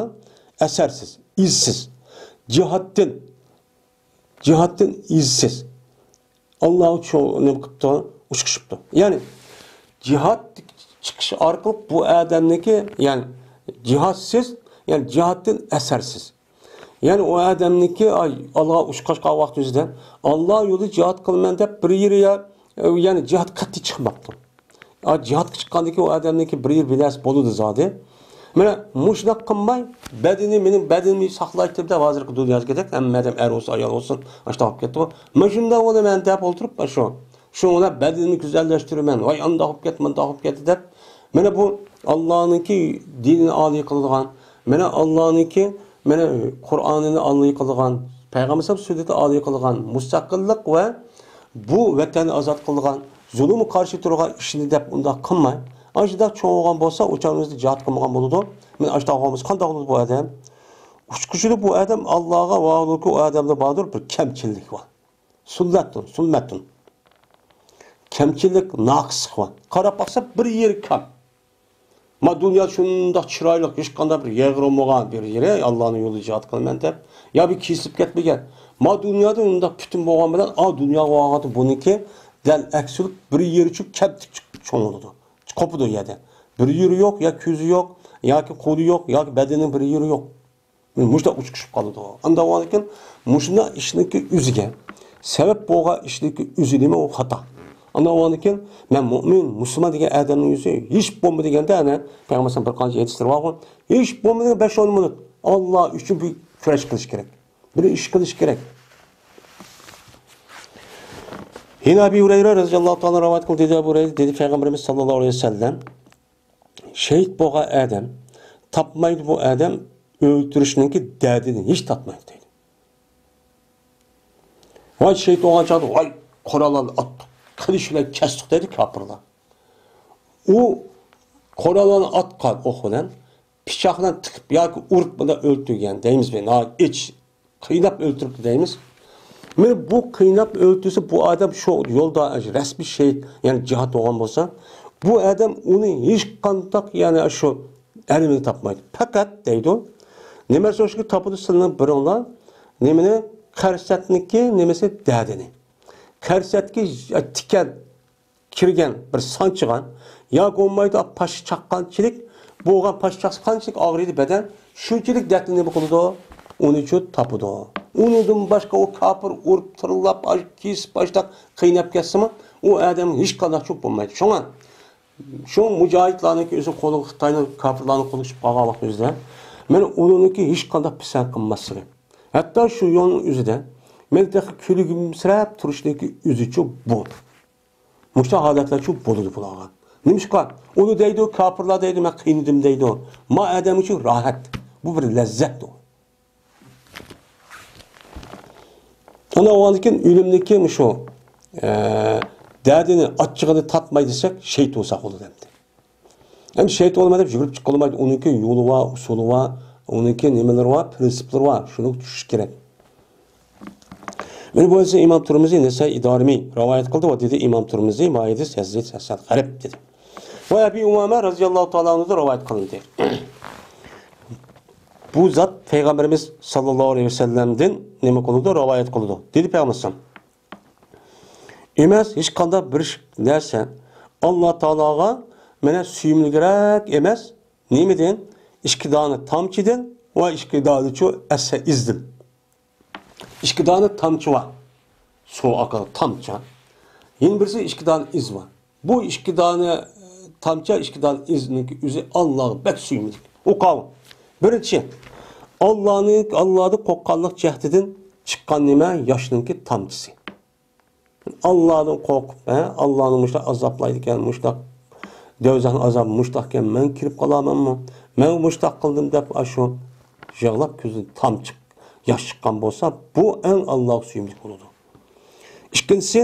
ئەسەرسىز، ئىزسىز، جىھادتىن، جىھادتىن ئىزسىز، ئاللا ئۈچۈن نېمە قىپتۇ؟ ئۇچقۇچۇپتۇ. يەنى جىھاد چىقىش ئارقىلىق بۇ ئادەمنىڭكى، يەنى جىھادسىز، يەنى جىھادتىن ئەسەرسىز. يەنى ئۇ ئادەمنىڭكى، ئاي، ئالغا ئۇچقاچقان ۋاقتى يۈزىدىن ئاللا يولىدا جىھاد قىلىمەن دەپ بىر يېرى يا، يەنى جىھاد قەتئىي چىقماپتۇ. ئا، جىھادقا چىققاندىن كېيىن ئۇ ئادەمنىڭكى بىر يىل بىلەسى بولىدۇ زادى. مانا مۇشۇنداق قىلماي، بەدىنى، مېنىڭ بەدىنىمنى ساقلايتتىم دەپ، ھازىرقى دۇنياغا كېتەك، ھەممە ئادەم ئەر بولسۇن، ئايال بولسۇن، ئاشۇنداق بولۇپ كەتتىغۇ. مانا شۇنداق بولىمەن دەپ ئولتۇرۇپ، شۇ، شۇڭا بەدىنىمنى گۈزەللەشتۈرىمەن، ۋاي، ئانداق بولۇپ كەتتى، مۇنداق بولۇپ كەتتى دەپ. مانا بۇ ئاللانىڭكى دىنىنى ئالىي قىلىدىغان، مانا ئاللانىڭكى، مانا قۇرئانىنى ئالىي قىلىدىغان، پەيغەمبەر سۈننىتىنى ئالىي قىلىدىغان، مۇستەقىللىق ۋە بۇ ۋەتەننى ئازاد قىلىدىغان، زۇلۇمغا قارشى تۇرىدىغان ئىشنى دەپ ئۇنداق قىلماي، ئاشۇنداق چوڭ بولغان بولسا، ئۇ چاغدا جىھاد قىلمىغان بولىدۇ. مانا ئاشۇنداق بولغان بولسا، قانداق بولىدۇ بۇ ئادەم؟ ئۇچقۇچىدا بۇ ئادەم ئاللاغا ۋاھالىكى ئۇ ئادەمدە باردۇر، بىر كەمچىلىك بار. سۇللەتتۇن، سۇلمەتتۇن. كەمچىلىك، ناقىسلىق بار. قاراپ باقسا، بىر يېرى كەم. ما دۇنيا شۇنداق چىرايلىق، ھېچقانداق بىر يېغىر بولمىغان بىر يېرى، ئاللانىڭ يولىدا جىھاد قىلىمەن دەپ، يا بىر كېسىلىپ كەتمىگەن. ما دۇنيادا ئۇنداق پۈتۈن بولغان بىلەن، ئا دۇنياغا بولغاندا بۇنىڭكى دەل ئەكسىلىپ، بىر يېرى چۈ-، كەمتۈك چوڭ بولىدۇ. قوپىدۇ يەردە. بىر يېرى يوق، يا كۆزى يوق، ياكى قولى يوق، ياكى بەدىنىنىڭ بىر يېرى يوق. مۇشۇنداق ئۇچۇقۇشۇپ قالىدۇ. ئانداق بولغاندىكىن مۇشۇنداق ئىشنىڭكى ئۆزىگە سەۋەب بولغان ئىشنىڭكى ئۆزى نېمە، ئۇ خاتا. ئانداق بولغاندىكىن مەن مۇئمىن، مۇسۇلمان دېگەن ئادەمنىڭ يۈزى ھېچ بولمىدى دېگەندە، ئەنە پەيغەمبەرنىڭ بىر قانچە ھەدىسلىرى بارغۇ، ھېچ بولمىدى بەش ئون مىنۇت ئاللا ئۈچۈن بىر كۈرەش قىلىش كېرەك. بىر ئىش قىلىش كېرەك. يەنە ئەبى ھۇرەيرە رەزىياللاھۇ تائالا رىۋايەت قىلدى، دېدى ئەبۇ ھۇرەيرە، دېدى پەيغەمبىرىمىز ساللاللاھۇ ئەلەيھى ۋەسەللەم، شېھىت بولغان ئادەم تاپمايدۇ، بۇ ئادەم ئۆلتۈرۈشنىڭكى دەردىنى ھېچ تارتمايدۇ دەيدۇ. ۋاي شېھىت بولغان چاغدا، ۋاي قوراللارنى ئاتتۇق، قىلىچ بىلەن كەستۇق دەيدۇ كاپىرلار. ئۇ قوراللارنى ئاتقان ئوق بىلەن، پىچاق بىلەن تىقىپ ياكى ئۇرۇپ بۇنداق ئۆلتۈرگەن دەيمىز، بىر ناھايىتى ئېچ قىيناپ ئۆلتۈرۈپتۇ دەيمىز. مانا بۇ قىيناپ ئۆلتۈرسە، بۇ ئادەم شۇ يولدا رەسمىي شېھىت، يەنى جىھاد بولغان بولسا، بۇ ئادەم ئۇنى ھېچقانداق، يەنى شۇ ئەلىمىنى تاپمايدۇ. پەقەت دەيدۇ، نېمە سوشكا تاپىدۇ سىلەرنىڭ بىرىڭلار، نېمىنى، قەرسەتنىكى نېمىسى، دەردىنى. قەرسەتكە تىكەن كىرگەن بىر سانچىغا، ياكى بولمايدۇ پاش چاققانچىلىك، بولغان پاش چاقسا قانچىلىك ئاغرىيدۇ بەدەن، شۇنچىلىك دەردنى نېمە قىلىدۇ؟ ئۇنى شۇ تاپىدۇ. ئۇنىڭدىن باشقا ئۇ كاپىر ئۇرۇپ، تىرىللاپ، ئاش-، كېسىپ، ئاشتاق قىيناپ كەتسىمۇ، ئۇ ئادەم ھېچقانداق چوپ بولمايدۇ. شۇڭا شۇ مۇجاھىدلارنىڭكى ئۆزى قولىغا، خىتاينىڭ كاپىرلارنىڭ قولىغا چۈشۈپ قالغان ۋاقتىمىزدا، مانا ئۇنىڭكى ھېچقانداق پىسەنت قىلماسلىقى. ھەتتا شۇ يولنىڭ ئۆزىدە مانا تېخى كۈلۈمسىرەپ تۇرۇشنىڭكى ئۆزىچۇ بۇ. مۇشۇنداق ھالەتلەرچۇ بولىدۇ بۇلارغا. نېمىشقا؟ ئۇنى دەيدۇ، كاپىرلار دەيدۇ، مەن قىينىدىم دەيدۇ. ما ئادەم ئۈچۈن راھەت. بۇ بىر لەززەت ئۇ. ئانا بولغاندىكىن ئۆلۈمنىكى مۇشۇ، ئە، دەردىنى، ئاچچىقىنى تارتماي دېسەك، شېھىت بولساق بولىدۇ ئەمدى. ئەمدى شېھىت بولىمەن دەپ يۈگۈرۈپ چىققىلى بولمايدۇ. ئۇنىڭكى يولى بار، ئۇسۇلى بار، ئۇنىڭكى نېمىلىرى بار، پىرىنسىپلىرى بار. شۇنىڭغا چۈشۈش كېرەك. مانا بۇ ھەدىسنى ئىمام تۇرمۇزى، نەسائىي، دارىمى رىۋايەت قىلدى ۋە دېدى، ئىمام تۇرمۇزى، ما ھەدىس ھەسەن غەرىب دېدى. ۋە ئەبى ئۇمامە رەزىياللاھۇ تائالا ئەنھۇدىن رىۋايەت قىلىندى. بۇ زات پەيغەمبىرىمىز ساللاللاھۇ ئەلەيھى ۋەسەللەمدىن نېمە قىلىدۇ؟ رىۋايەت قىلىدۇ. دېدى پەيغەمبىرىمىز، ئەمەس ھېچقانداق بىر نەرسە ئاللا تائالاغا مانا سۆيۈملۈكرەك ئەمەس. نېمىدىن؟ ئىككى دانە تامچىدىن ۋە ئىككى دانىچۇ ئەسە ئىزدىن. ئىككى دانە تامچا بار. سۇ ئاقىدۇ، تامچا. يەنە بىرسى ئىككى دانە ئىز بار. بۇ ئىككى دانە، ئە، تامچا، ئىككى دانە ئىزنىڭكى ئۆزى ئاللاغا بەك سۆيۈملۈك. ئوقاۋۇ. بىرىنچى، ئاللانىڭ، ئاللادىن قورققانلىق جەھىتىدىن چىققان نېمە؟ ياشنىڭكى تامچىسى. ئاللادىن قورقۇپ، ھە، ئاللانى مۇشۇنداق ئازابلايدىكەن، مۇشۇنداق دوزاخنىڭ ئازابى مۇشۇنداقكەن، مەن كىرىپ قالامەنمۇ؟ مەن مۇشۇنداق قىلدىم دەپ، ئاشۇ يىغلاپ كۆزىدىن تامچە ياش چىققان بولسا، بۇ ئەڭ ئاللاغا سۆيۈملۈك بولىدۇ. ئىككىنچىسى،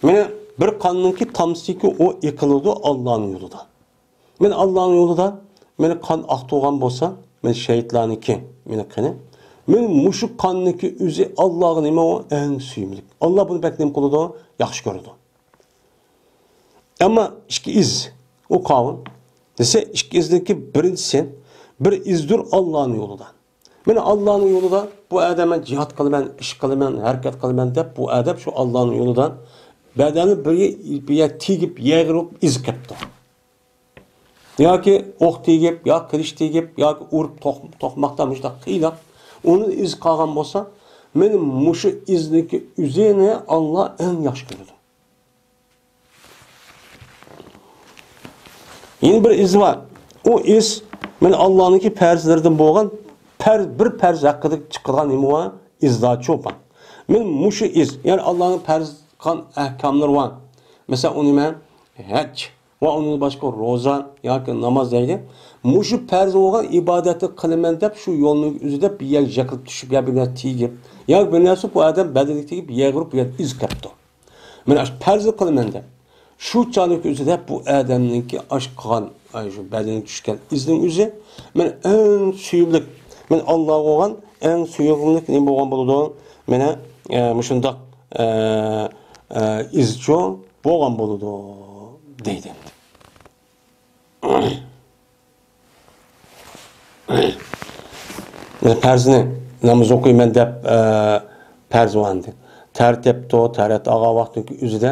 مانا بىر قاننىڭكى تامچىسىكى ئۇ ئېقىلىدۇ ئاللانىڭ يولىدا. مانا ئاللانىڭ يولىدا مانا قان ئاقتۇرغان بولسا، مانا شېھىتلارنىڭكى مانا قېنى. مانا مۇشۇ قاننىڭكى ئۆزى ئاللاغا نېمە ئۇ؟ ئەڭ سۆيۈملۈك. ئاللا بۇنى بەك نېمە قىلىدۇ؟ ياخشى كۆرىدۇ. ئەمما ئىككى ئىز، ئۇ قاۋۇل دېسە، ئىككى ئىزنىڭكى بىرىنچىسى بىر ئىزدۇر ئاللانىڭ يولىدا. مانا ئاللانىڭ يولىدا بۇ ئادەم مەن جىھاد قىلىمەن، ئىش قىلىمەن، ھەرىكەت قىلىمەن دەپ، بۇ ئادەم شۇ ئاللانىڭ يولىدا بەدەنى بىر، بىر يەر تېگىپ، يەرگە ئۇرۇپ ئىز قېپتۇ. ياكى ئوق تېگىپ، ياكى قىلىچ تېگىپ، ياكى ئۇرۇپ توق-، توقماقتا مۇشۇنداق قىيناپ، ئۇنىڭ ئىزى قالغان بولسا، مانا مۇشۇ ئىزنىڭكى ئۆزىنى ئاللا ئەڭ ياخشى كۆرىدۇ. يەنە بىر ئىز بار. ئۇ ئىز مانا ئاللانىڭكى پەرزلىرىدىن بولغان پەرز، بىر پەرز ھەققىدە چىقىدىغان نېمە بار؟ ئىزدا چوپان. مانا مۇشۇ ئىز، يەنى ئاللانىڭ پەرز قىلغان ئەھكاملىرى بار. مەسىلەن، ئۇ نېمە؟ ھەج. ۋە ئۇنىڭدىن باشقا روزا ياكى ناماز دەيدۇ. مۇشۇ پەرز بولغان ئىبادەتنى قىلىمەن دەپ، شۇ يولنىڭ ئۆزىدە بىر يەرگە يىقىلىپ چۈشۈپ، يا بىر نەرسە تېگىپ، يا بىر نەرسە بۇ ئادەم بەدىنىگە تېگىپ، يەرگە ئۇرۇپ، بىر يەردە ئىز قېپتۇ. مانا شۇ پەرزنى قىلىمەن دەپ، شۇ چاغنىڭ ئۆزىدە بۇ ئادەمنىڭكى ئاش قىلغان، ئاي، شۇ بەدىنىگە چۈشكەن ئىزنىڭ ئۆزى، مانا ئەڭ سۆيۈملۈك، مانا ئاللاغا بولغان ئەڭ سۆيۈملۈك نېمە بولغان بولىدۇ؟ مانا، ئە، مۇشۇنداق، ئە، ئە، ئىزچۇ بولغان بولىدۇ، دەيدۇ. پەرزنى ناماز ئوقۇيمەن دەپ، ئە، پەرز بولغانىدى. تەر تېپىپتۇ، تەرەت ئالغان ۋاقتىنىڭ ئۆزىدە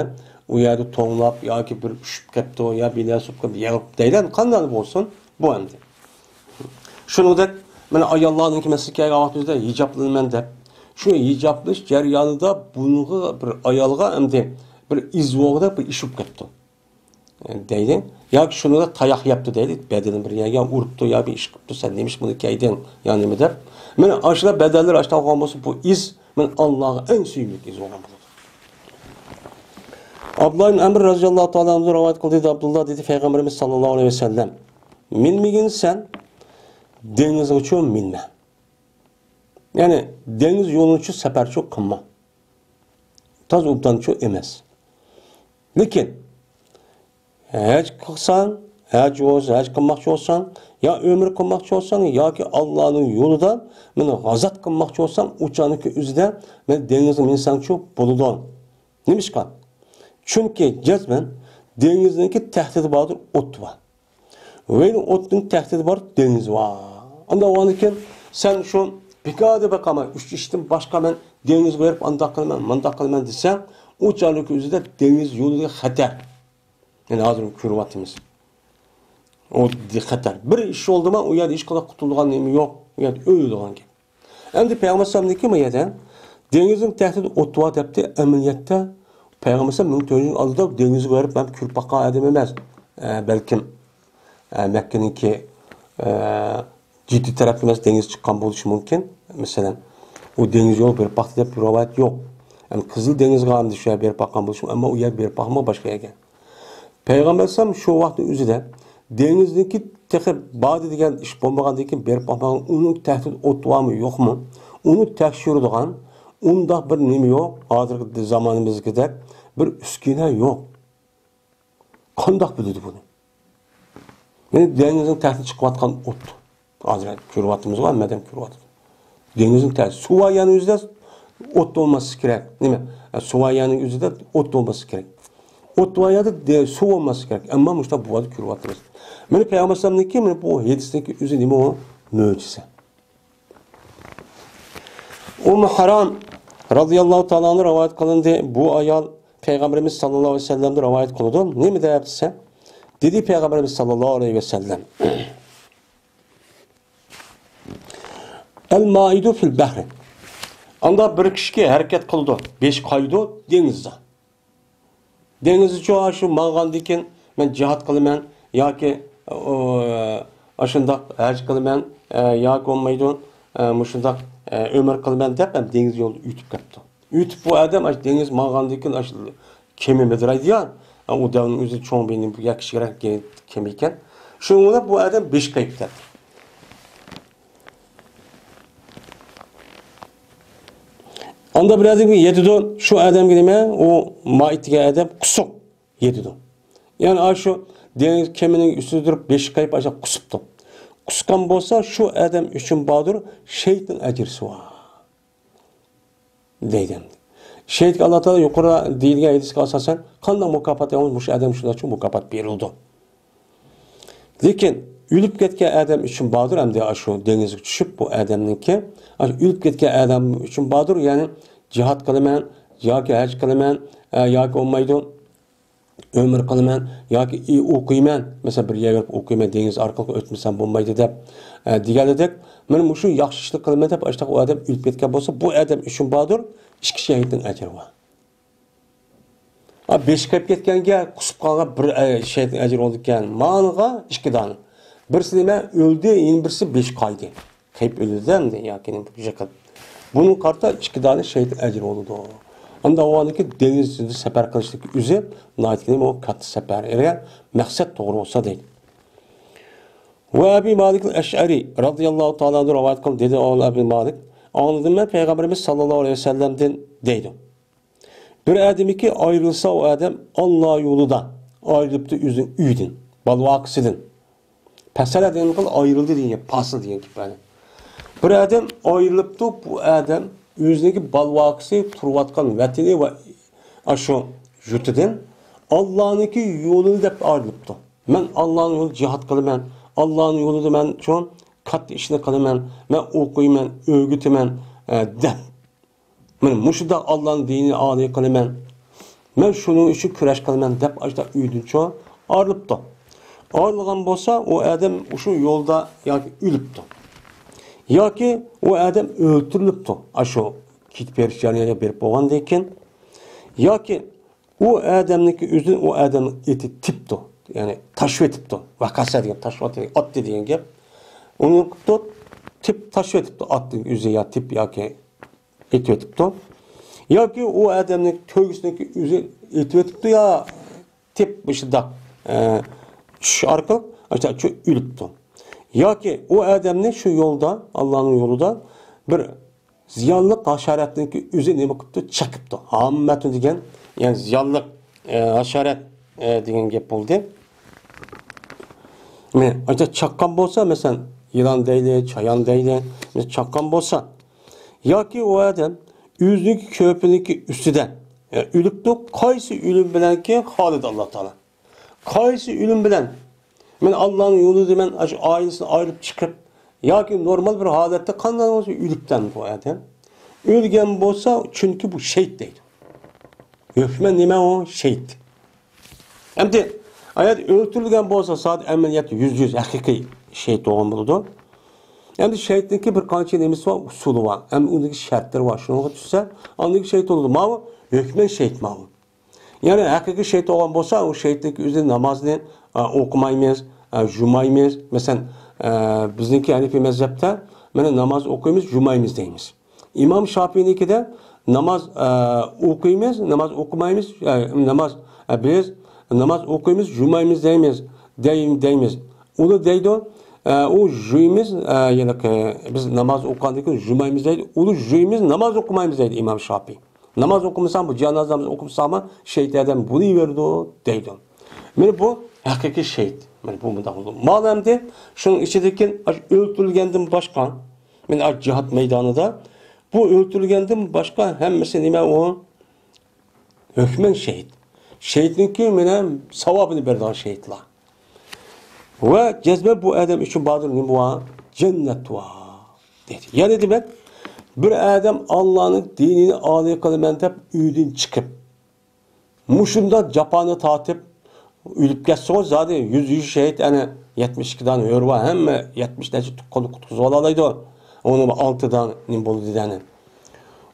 ئۇ يەردە توڭلاپ ياكى بىر ئۈشۈپ كەپتۇ، يا بىر نەرسە بولۇپ كەپ، يەپ دەيدۇ، قانداق بولسۇن، بۇ ئەمدى. شۇنىڭدەك مانا ئاياللارنىڭكى مەسىلىگە كەلگەن ۋاقتىمىزدا ھىجابلىنىمەن دەپ، شۇ ھىجابلىنىش جەريانىدا بۇنىڭغا بىر ئايالغا ئەمدى بىر ئىز بولغۇدەك بىر ئىش بولۇپ كەپتۇ، دەيلى. ياكى شۇنىڭغا تاياق يەپتۇ دەيلى، بەدىنى بىر يەرگە ئۇرۇپتۇ يا بىر ئىش قىپتۇ، سەن نېمىش بۇنى كەيدىڭ يا نېمە دەپ. مانا ئاشۇنداق بەدەللەر ئاشۇنداق بولغان بولسا، بۇ ئىز مانا ئاللاغا ئەڭ سۆيۈملۈك ئىز بولغان بولىدۇ. ئابدۇللا ئىبن ئەمر رەزىياللاھۇ تائالا ئەنھۇ رىۋايەت قىلدى، دەيدۇ ئابدۇللا، دېدى، پەيغەمبىرىمىز ساللاللاھۇ ئەلەيھى ۋەسەللەم، مىنمىگىن سەن، دېڭىزغىچۇ مىنمە. يەنى دېڭىز يولىنىچۇ سەپەرچۇ قىلما. تازا ئوبدانچۇ ئەمەس. لېكىن ھەج قىلساڭ، ھەج بولسا، ھەج قىلماقچى بولساڭ، يا ئۆمرە قىلماقچى بولساڭ، ياكى ئاللانىڭ يولىدا مانا غازات قىلماقچى بولساڭ، ئۇ چاغنىڭكى ئۆزىدە مانا دېڭىزغا مىنسەڭچۇ بولىدۇ. نېمىشقا؟ چۈنكى جەزمەن دېڭىزنىڭكى تەھدىتى باردۇر، ئوتى بار. ۋەينى ئوتنىڭ تەھدىتى بار، دېڭىز بار. ئانداق بولغاندىكىن سەن شۇ بىكاردا بېقىمەن، ئۈچ ئىشتىن باشقا مەن دېڭىزغا بېرىپ ئانداق قىلىمەن، مانداق قىلىمەن دېسەڭ، ئۇ چاغنىڭكى ئۆزىدە دېڭىز يولىدىكى خەتەر. يەنى ھازىر كۆرۈۋاتىمىز. ئۇ خەتەر. بىر ئىش بولدىما، ئۇ يەردە ھېچقانداق قۇتۇلىدىغان نېمە يوق. ئۇ يەردە ئۆلىدىغان گەپ. ئەمدى پەيغەمبەر ئەلەيھىسسالامنىڭكى بۇ يەردە دېڭىزنىڭ تەھدىتى ئوتى بار دەپتۇ. ئەمەلىيەتتە پەيغەمبەر ئەلەيھىسسالام مىڭ تۆت يۈز يىل ئالدىدا دېڭىزغا بېرىپ مەن كۆرۈپ باققان ئادەم ئەمەس. ئە، بەلكىم، ئە، مەككىنىڭكى، ئە، جىددىي تەرەپتىن ئەمەس دېڭىز چىققان بولۇشى مۇمكىن. مەسىلەن، ئۇ دېڭىز يولى بېرىپ باقتى دەپ رىۋايەت يوق. ئەمدى قىزىل دېڭىزغا ئەمدى شۇ يەرگە بېرىپ باققان بولۇشى، ئەمما ئۇ يەرگە بېرىپ باقمىغان باشقا يەرگە. پەيغەمبەر ئەلەيھىسسالام شۇ ۋاقىتنىڭ ئۆزىدە دېڭىزنىڭكى تېخى بار دېگەن ئىش بولمىغاندىن كېيىن بېرىپ باقمىغان، ئۇنىڭ تەھدىتى ئوتى بارمۇ يوقمۇ؟ ئۇنى تەكشۈرىدىغان ئۇنداق بىر نېمە يوق. ھازىرقى زامانىمىزدىكىدەك بىر ئۈسكۈنە يوق. قانداق بىلىدۇ بۇنى؟ مانا دېڭىزنىڭ تەھدىتى چىقىۋاتقان ئوت. ھازىر كۆرۈۋاتىمىزغۇ، ھەممە ئادەم كۆرۈۋاتىدۇ. دېڭىزنىڭ تەھدىتى. سۇ بار يەرنىڭ ئۆزىدە ئوت بولماسلىقى كېرەك. نېمە؟ سۇ بار يەرنىڭ ئۆزىدە ئوت بولماسلىقى كېرەك. ئوت بار يەردە دە-، سۇ بولماسلىقى كېرەك. ئەمما مۇشۇنداق بۇ ھالدا كۆرۈۋاتىمىز. مانا پەيغەمبەر ئەلەيھىسسالامنىڭكى مانا بۇ ھەدىسنىڭكى ئۆزى نېمە ئۇ؟ مۆجىزە. ئۇممۇ ھارام رازىياللاھۇ تائالا ئەنھۇ رىۋايەت قىلىندى. بۇ ئايال پەيغەمبىرىمىز ساللاللاھۇ ئەلەيھى ۋەسەللەمدىن رىۋايەت قىلىدۇ. نېمە دەپ دېسە، دېدى پەيغەمبىرىمىز ساللاللاھۇ ئەلەيھى ۋەسەللەم، ئەل مائىدۇ فىل بەھرى. ئانداق بىر كىشىكى ھەرىكەت قىلىدۇ، بېشى قايىدۇ دېڭىزدا. دېڭىزچۇ شۇ ماڭغاندىن كېيىن مەن جىھاد قىلىمەن ياكى، ئۇ، ئاشۇنداق ھەج قىلىمەن، ئە، ياكى بولمايدۇ، ئە، مۇشۇنداق، ئە، ئۆمرە قىلىمەن دەپ ھەم دېڭىز يولىدا ئۆتۈپ كەپتۇ. ئۆتۈپ بۇ ئادەم ئاشۇ دېڭىز ماڭغاندىن كېيىن ئاشۇ كېمە مىدىرايدۇ يا، ئۇ دەۋنىڭ ئۆزى چوڭ بىر يا كىچىكرەك كېمە ئىكەن. شۇنىڭ بىلەن بۇ ئادەم بېشى قايىپ كەتتى. ئاندا بىر ئادەمگە يېتىدۇ، شۇ ئادەمگە نېمە؟ ئۇ مائىت دېگەن ئادەم قۇسۇق يېتىدۇ. يەنى ئاشۇ دېڭىز كېمىنىڭ ئۈستىدە تۇرۇپ بېشى قايىپ ئاشۇ قۇسۇپتۇ. قۇسقان بولسا شۇ ئادەم ئۈچۈن باردۇر شېھىتنىڭ ئەجرىسى بار. دەيدۇ. شېھىتكە ئاللا تائالا يۇقىرىدا دېيىلگەن ھەدىسكە ئاساسەن قانداق مۇكاپات ئالغان مۇشۇ ئادەم شۇنداق مۇكاپات بېرىلىدۇ. لېكىن ئۆلۈپ كەتكەن ئادەم ئۈچۈن باردۇر، ئەمدى ئاشۇ دېڭىزگە چۈشۈپ بۇ ئادەمنىڭكى، ئاشۇ ئۆلۈپ كەتكەن ئادەم ئۈچۈن باردۇر، يەنى جىھاد قىلىمەن ياكى ھەج قىلىمەن، ئە، ياكى بولمايدۇ، ئۆمرە قىلىمەن ياكى ئى-، ئوقۇيمەن، مەسىلەن، بىر يەرگە بېرىپ ئوقۇيمەن، دېڭىز ئارقىلىق ئۆتمىسەم بولمايدۇ دەپ، ئە، دېگەنىدەك، مانا مۇشۇ ياخشى ئىشنى قىلىمەن دەپ ئاشۇنداق ئۇ ئادەم ئۆلۈپ كەتكەن بولسا، بۇ ئادەم ئۈچۈن باردۇر ئىككى شېھىتنىڭ ئەجرى بار. ھە، بېشى قېيىپ كەتكەنگە قۇسۇپ قالغان بىر، ئە، شېھىتنىڭ ئەجرى بولىدىكەن. مانىغا ئىككى دانە. بىرسى نېمە؟ ئۆلدى، يەنە بىرسى بېشى قايدى. قېيىپ ئۆلدى ئەمدى ياكى يىقىلىپ. بۇنىڭغا قارىتا ئىككى دانە شېھىت ئەجرى بولىدۇ. ئانداق بولغاندىكىن دېڭىزدا سەپەر قىلىشتىكى ئۆزى ناھايىتى نېمە، ئۇ كاتتا سەپەر. ئەگەر مەقسەت توغرا بولسا دەيدۇ. ۋە ئەبى مالىك ئەشئەرى رازىياللاھۇ تائالا ئەنھۇ رىۋايەت قىلدى، دېدى ئەبى مالىك، ئاڭلىدىم مەن پەيغەمبىرىمىز ساللاللاھۇ ئەلەيھى ۋەسەللەمدىن دەيدۇ. بىر ئادەمكى ئايرىلسا، ئۇ ئادەم ئاللا يولىدا ئايرىلىپتۇ ئۆزىنىڭ ئۆيىدىن، بالىۋاقىسىدىن. پەسەلە دېگەن قىل ئايرىلدى دېگەن گەپ، پاسىل دېگەن گەپ يەنى. بىر ئادەم ئايرىلىپتۇ، بۇ ئادەم ئۆزىنىڭكى بالىۋاقىسى تۇرۇۋاتقان ۋەتىنى ۋە ئاشۇ يۇرتىدىن ئاللانىڭكى يولىنى دەپ ئايرىلىپتۇ. مەن ئاللانىڭ يولىدا جىھاد قىلىمەن، ئاللانىڭ يولىدا مەن شۇ كاتتا ئىشنى قىلىمەن، مەن ئوقۇيمەن، ئۆگىتىمەن، ئە، دەپ. مانا مۇشۇنداق ئاللانىڭ دىنىنى ئالىي قىلىمەن، مەن شۇنىڭ ئۈچۈن كۈرەش قىلىمەن دەپ ئاشۇنداق ئۆيدىن چوڭ ئايرىلىپتۇ. ئايرىلغان بولسا، ئۇ ئادەم ئۇشۇ يولدا ياكى ئۆلۈپتۇ. ياكى ئۇ ئادەم ئۆلتۈرۈلۈپتۇ، ئاشۇ كېتىپ بېرىش جەريانىغا بېرىپ بولغاندىن كېيىن، ياكى ئۇ ئادەمنىڭكى ئۆزىنى ئۇ ئادەمنىڭ ئېتى تېپىپتۇ، يەنى تاشلىۋېتىپتۇ. ۋەقەسە دېگەن تاشلىۋاتىدۇ، ئاتتى دېگەن گەپ. ئۇنى قىپتۇ، تېپىپ تاشلىۋېتىپتۇ، ئاتنىڭ ئۆزى يا تېپىپ ياكى ئېتىۋېتىپتۇ. ياكى ئۇ ئادەمنىڭ تۆگىسىنىڭكى ئۆزى ئېتىۋېتىپتۇ يا تېپىپ مۇشۇنداق، ئە، چۈشۈش ئارقىلىق ئاشۇنداق چۈ-، ئۆلۈپتۇ. ياكى ئۇ ئادەمنى شۇ يولدا، ئاللانىڭ يولىدا بىر زىيانلىق ھاشاراتنىڭكى ئۆزى نېمە قىپتۇ؟ چېقىپتۇ. ھاممەتۇن دېگەن، يەنى زىيانلىق، ئە، ھاشارات، ئە، دېگەن گەپ بولدى. مەن ئاشۇنداق چاققان بولسا، مەسىلەن، يىلان دەيلى، چايان دەيلى، مەسىلەن، چاققان بولسا، ياكى ئۇ ئادەم ئۆزىنىڭكى كۆپىنىڭكى ئۈستىدە، ئە، ئۆلۈپتۇ. قايسى ئۆلۈم بىلەنكى خالىدى ئاللا تائالا؟ قايسى ئۆلۈم بىلەن؟ مەن ئاللانىڭ يولىدا مەن ئاشۇ ئائىلىسىدىن ئايرىلىپ چىقىپ، ياكى نورمال بىر ھالەتتە قانداق بولسا ئۆلۈپتەن بۇ ئادەم. ئۆلگەن بولسا، چۈنكى بۇ شېھىت دەيدۇ. ھۆكمەن نېمە ئۇ؟ شېھىت. ئەمدى ئايەت ئۆلتۈرۈلگەن بولسا، سادە ئەمەلىيەتتە يۈز يۈز ھەقىقىي شېھىت بولغان بولىدۇ. ئەمدى شېھىتنىڭكى بىر قانچە نېمىسى بار، ئۇسۇلى بار. ھەم ئۇنىڭكى شەرتلىرى بار. شۇنىڭغا چۈشسە، ئاندىن كېيىن شېھىت بولىدۇ. ماۋۇ ھۆكمەن شېھىت ماۋۇ. يەنى ھەقىقىي شېھىت بولغان بولسا، ئۇ شېھىتنىڭكى ئۆزى نامازنى، ئە، ئوقۇمايمىز، ئە، جۇمايمىز. مەسىلەن، ئە، بىزنىڭكى ھەنىفىي مەزھەپتە مانا ناماز ئوقۇيمىز، جۇمايمىز دەيمىز. ئىمام شاپىينىڭكىدە ناماز، ئە، ئوقۇيمىز، ناماز ئوقۇمايمىز، ئە، ناماز، ئە، بىز ناماز ئوقۇيمىز، جۇمايمىز دەيمىز، دەي-، دەيمىز. ئۇلار دەيدۇ، ئە، ئۇ جۇيمىز، ئە، يەنى، ئە، بىز ناماز ئوقۇغاندىن كېيىن جۇمايمىز دەيدۇ. ئۇلار جۇيمىز، ناماز ئوقۇمايمىز دەيدۇ ئىمام شاپىي. ناماز ئوقۇمىساڭ، بۇ جانازا نامىزى ئوقۇمىساڭمۇ، شېھىت ئادەم بولۇۋېرىدۇ دەيدۇ. مانا بۇ ھەقىقىي شېھىت. مانا بۇ مۇنداق بولىدۇ. مانا ئەمدى شۇنىڭ ئىچىدىكى ئاشۇ ئۆلتۈرۈلگەندىن باشقا، مانا ئاشۇ جىھاد مەيدانىدا بۇ ئۆلتۈرۈلگەندىن باشقا ھەممىسى نېمە ئۇ؟ ھۆكمەن شېھىت. شېھىتنىڭكى مانا ساۋابىنى بېرىدىغان شېھىتلار. ۋە جەزمەن بۇ ئادەم ئۈچۈن باردۇر نېمە بار؟ جەننەت بار، دېدى. يەنى دېمەك، بىر ئادەم ئاللانىڭ دىنىنى ئالىي قىلىمەن دەپ ئۆيدىن چىقىپ، مۇشۇنداق جاپانى تارتىپ ئۆلۈپ كەتسىغۇ، زادى يۈز، يۈز شېھىت، ئەنە يەتمىش ئىككى دانە ھۆر بار، ھەممە يەتمىش نەچچە تۇغقاننى قۇتقۇزۇۋالالايدۇ. ئۇنىڭ ئالتە دانە نېمە بولدى دېدى، ئەنە.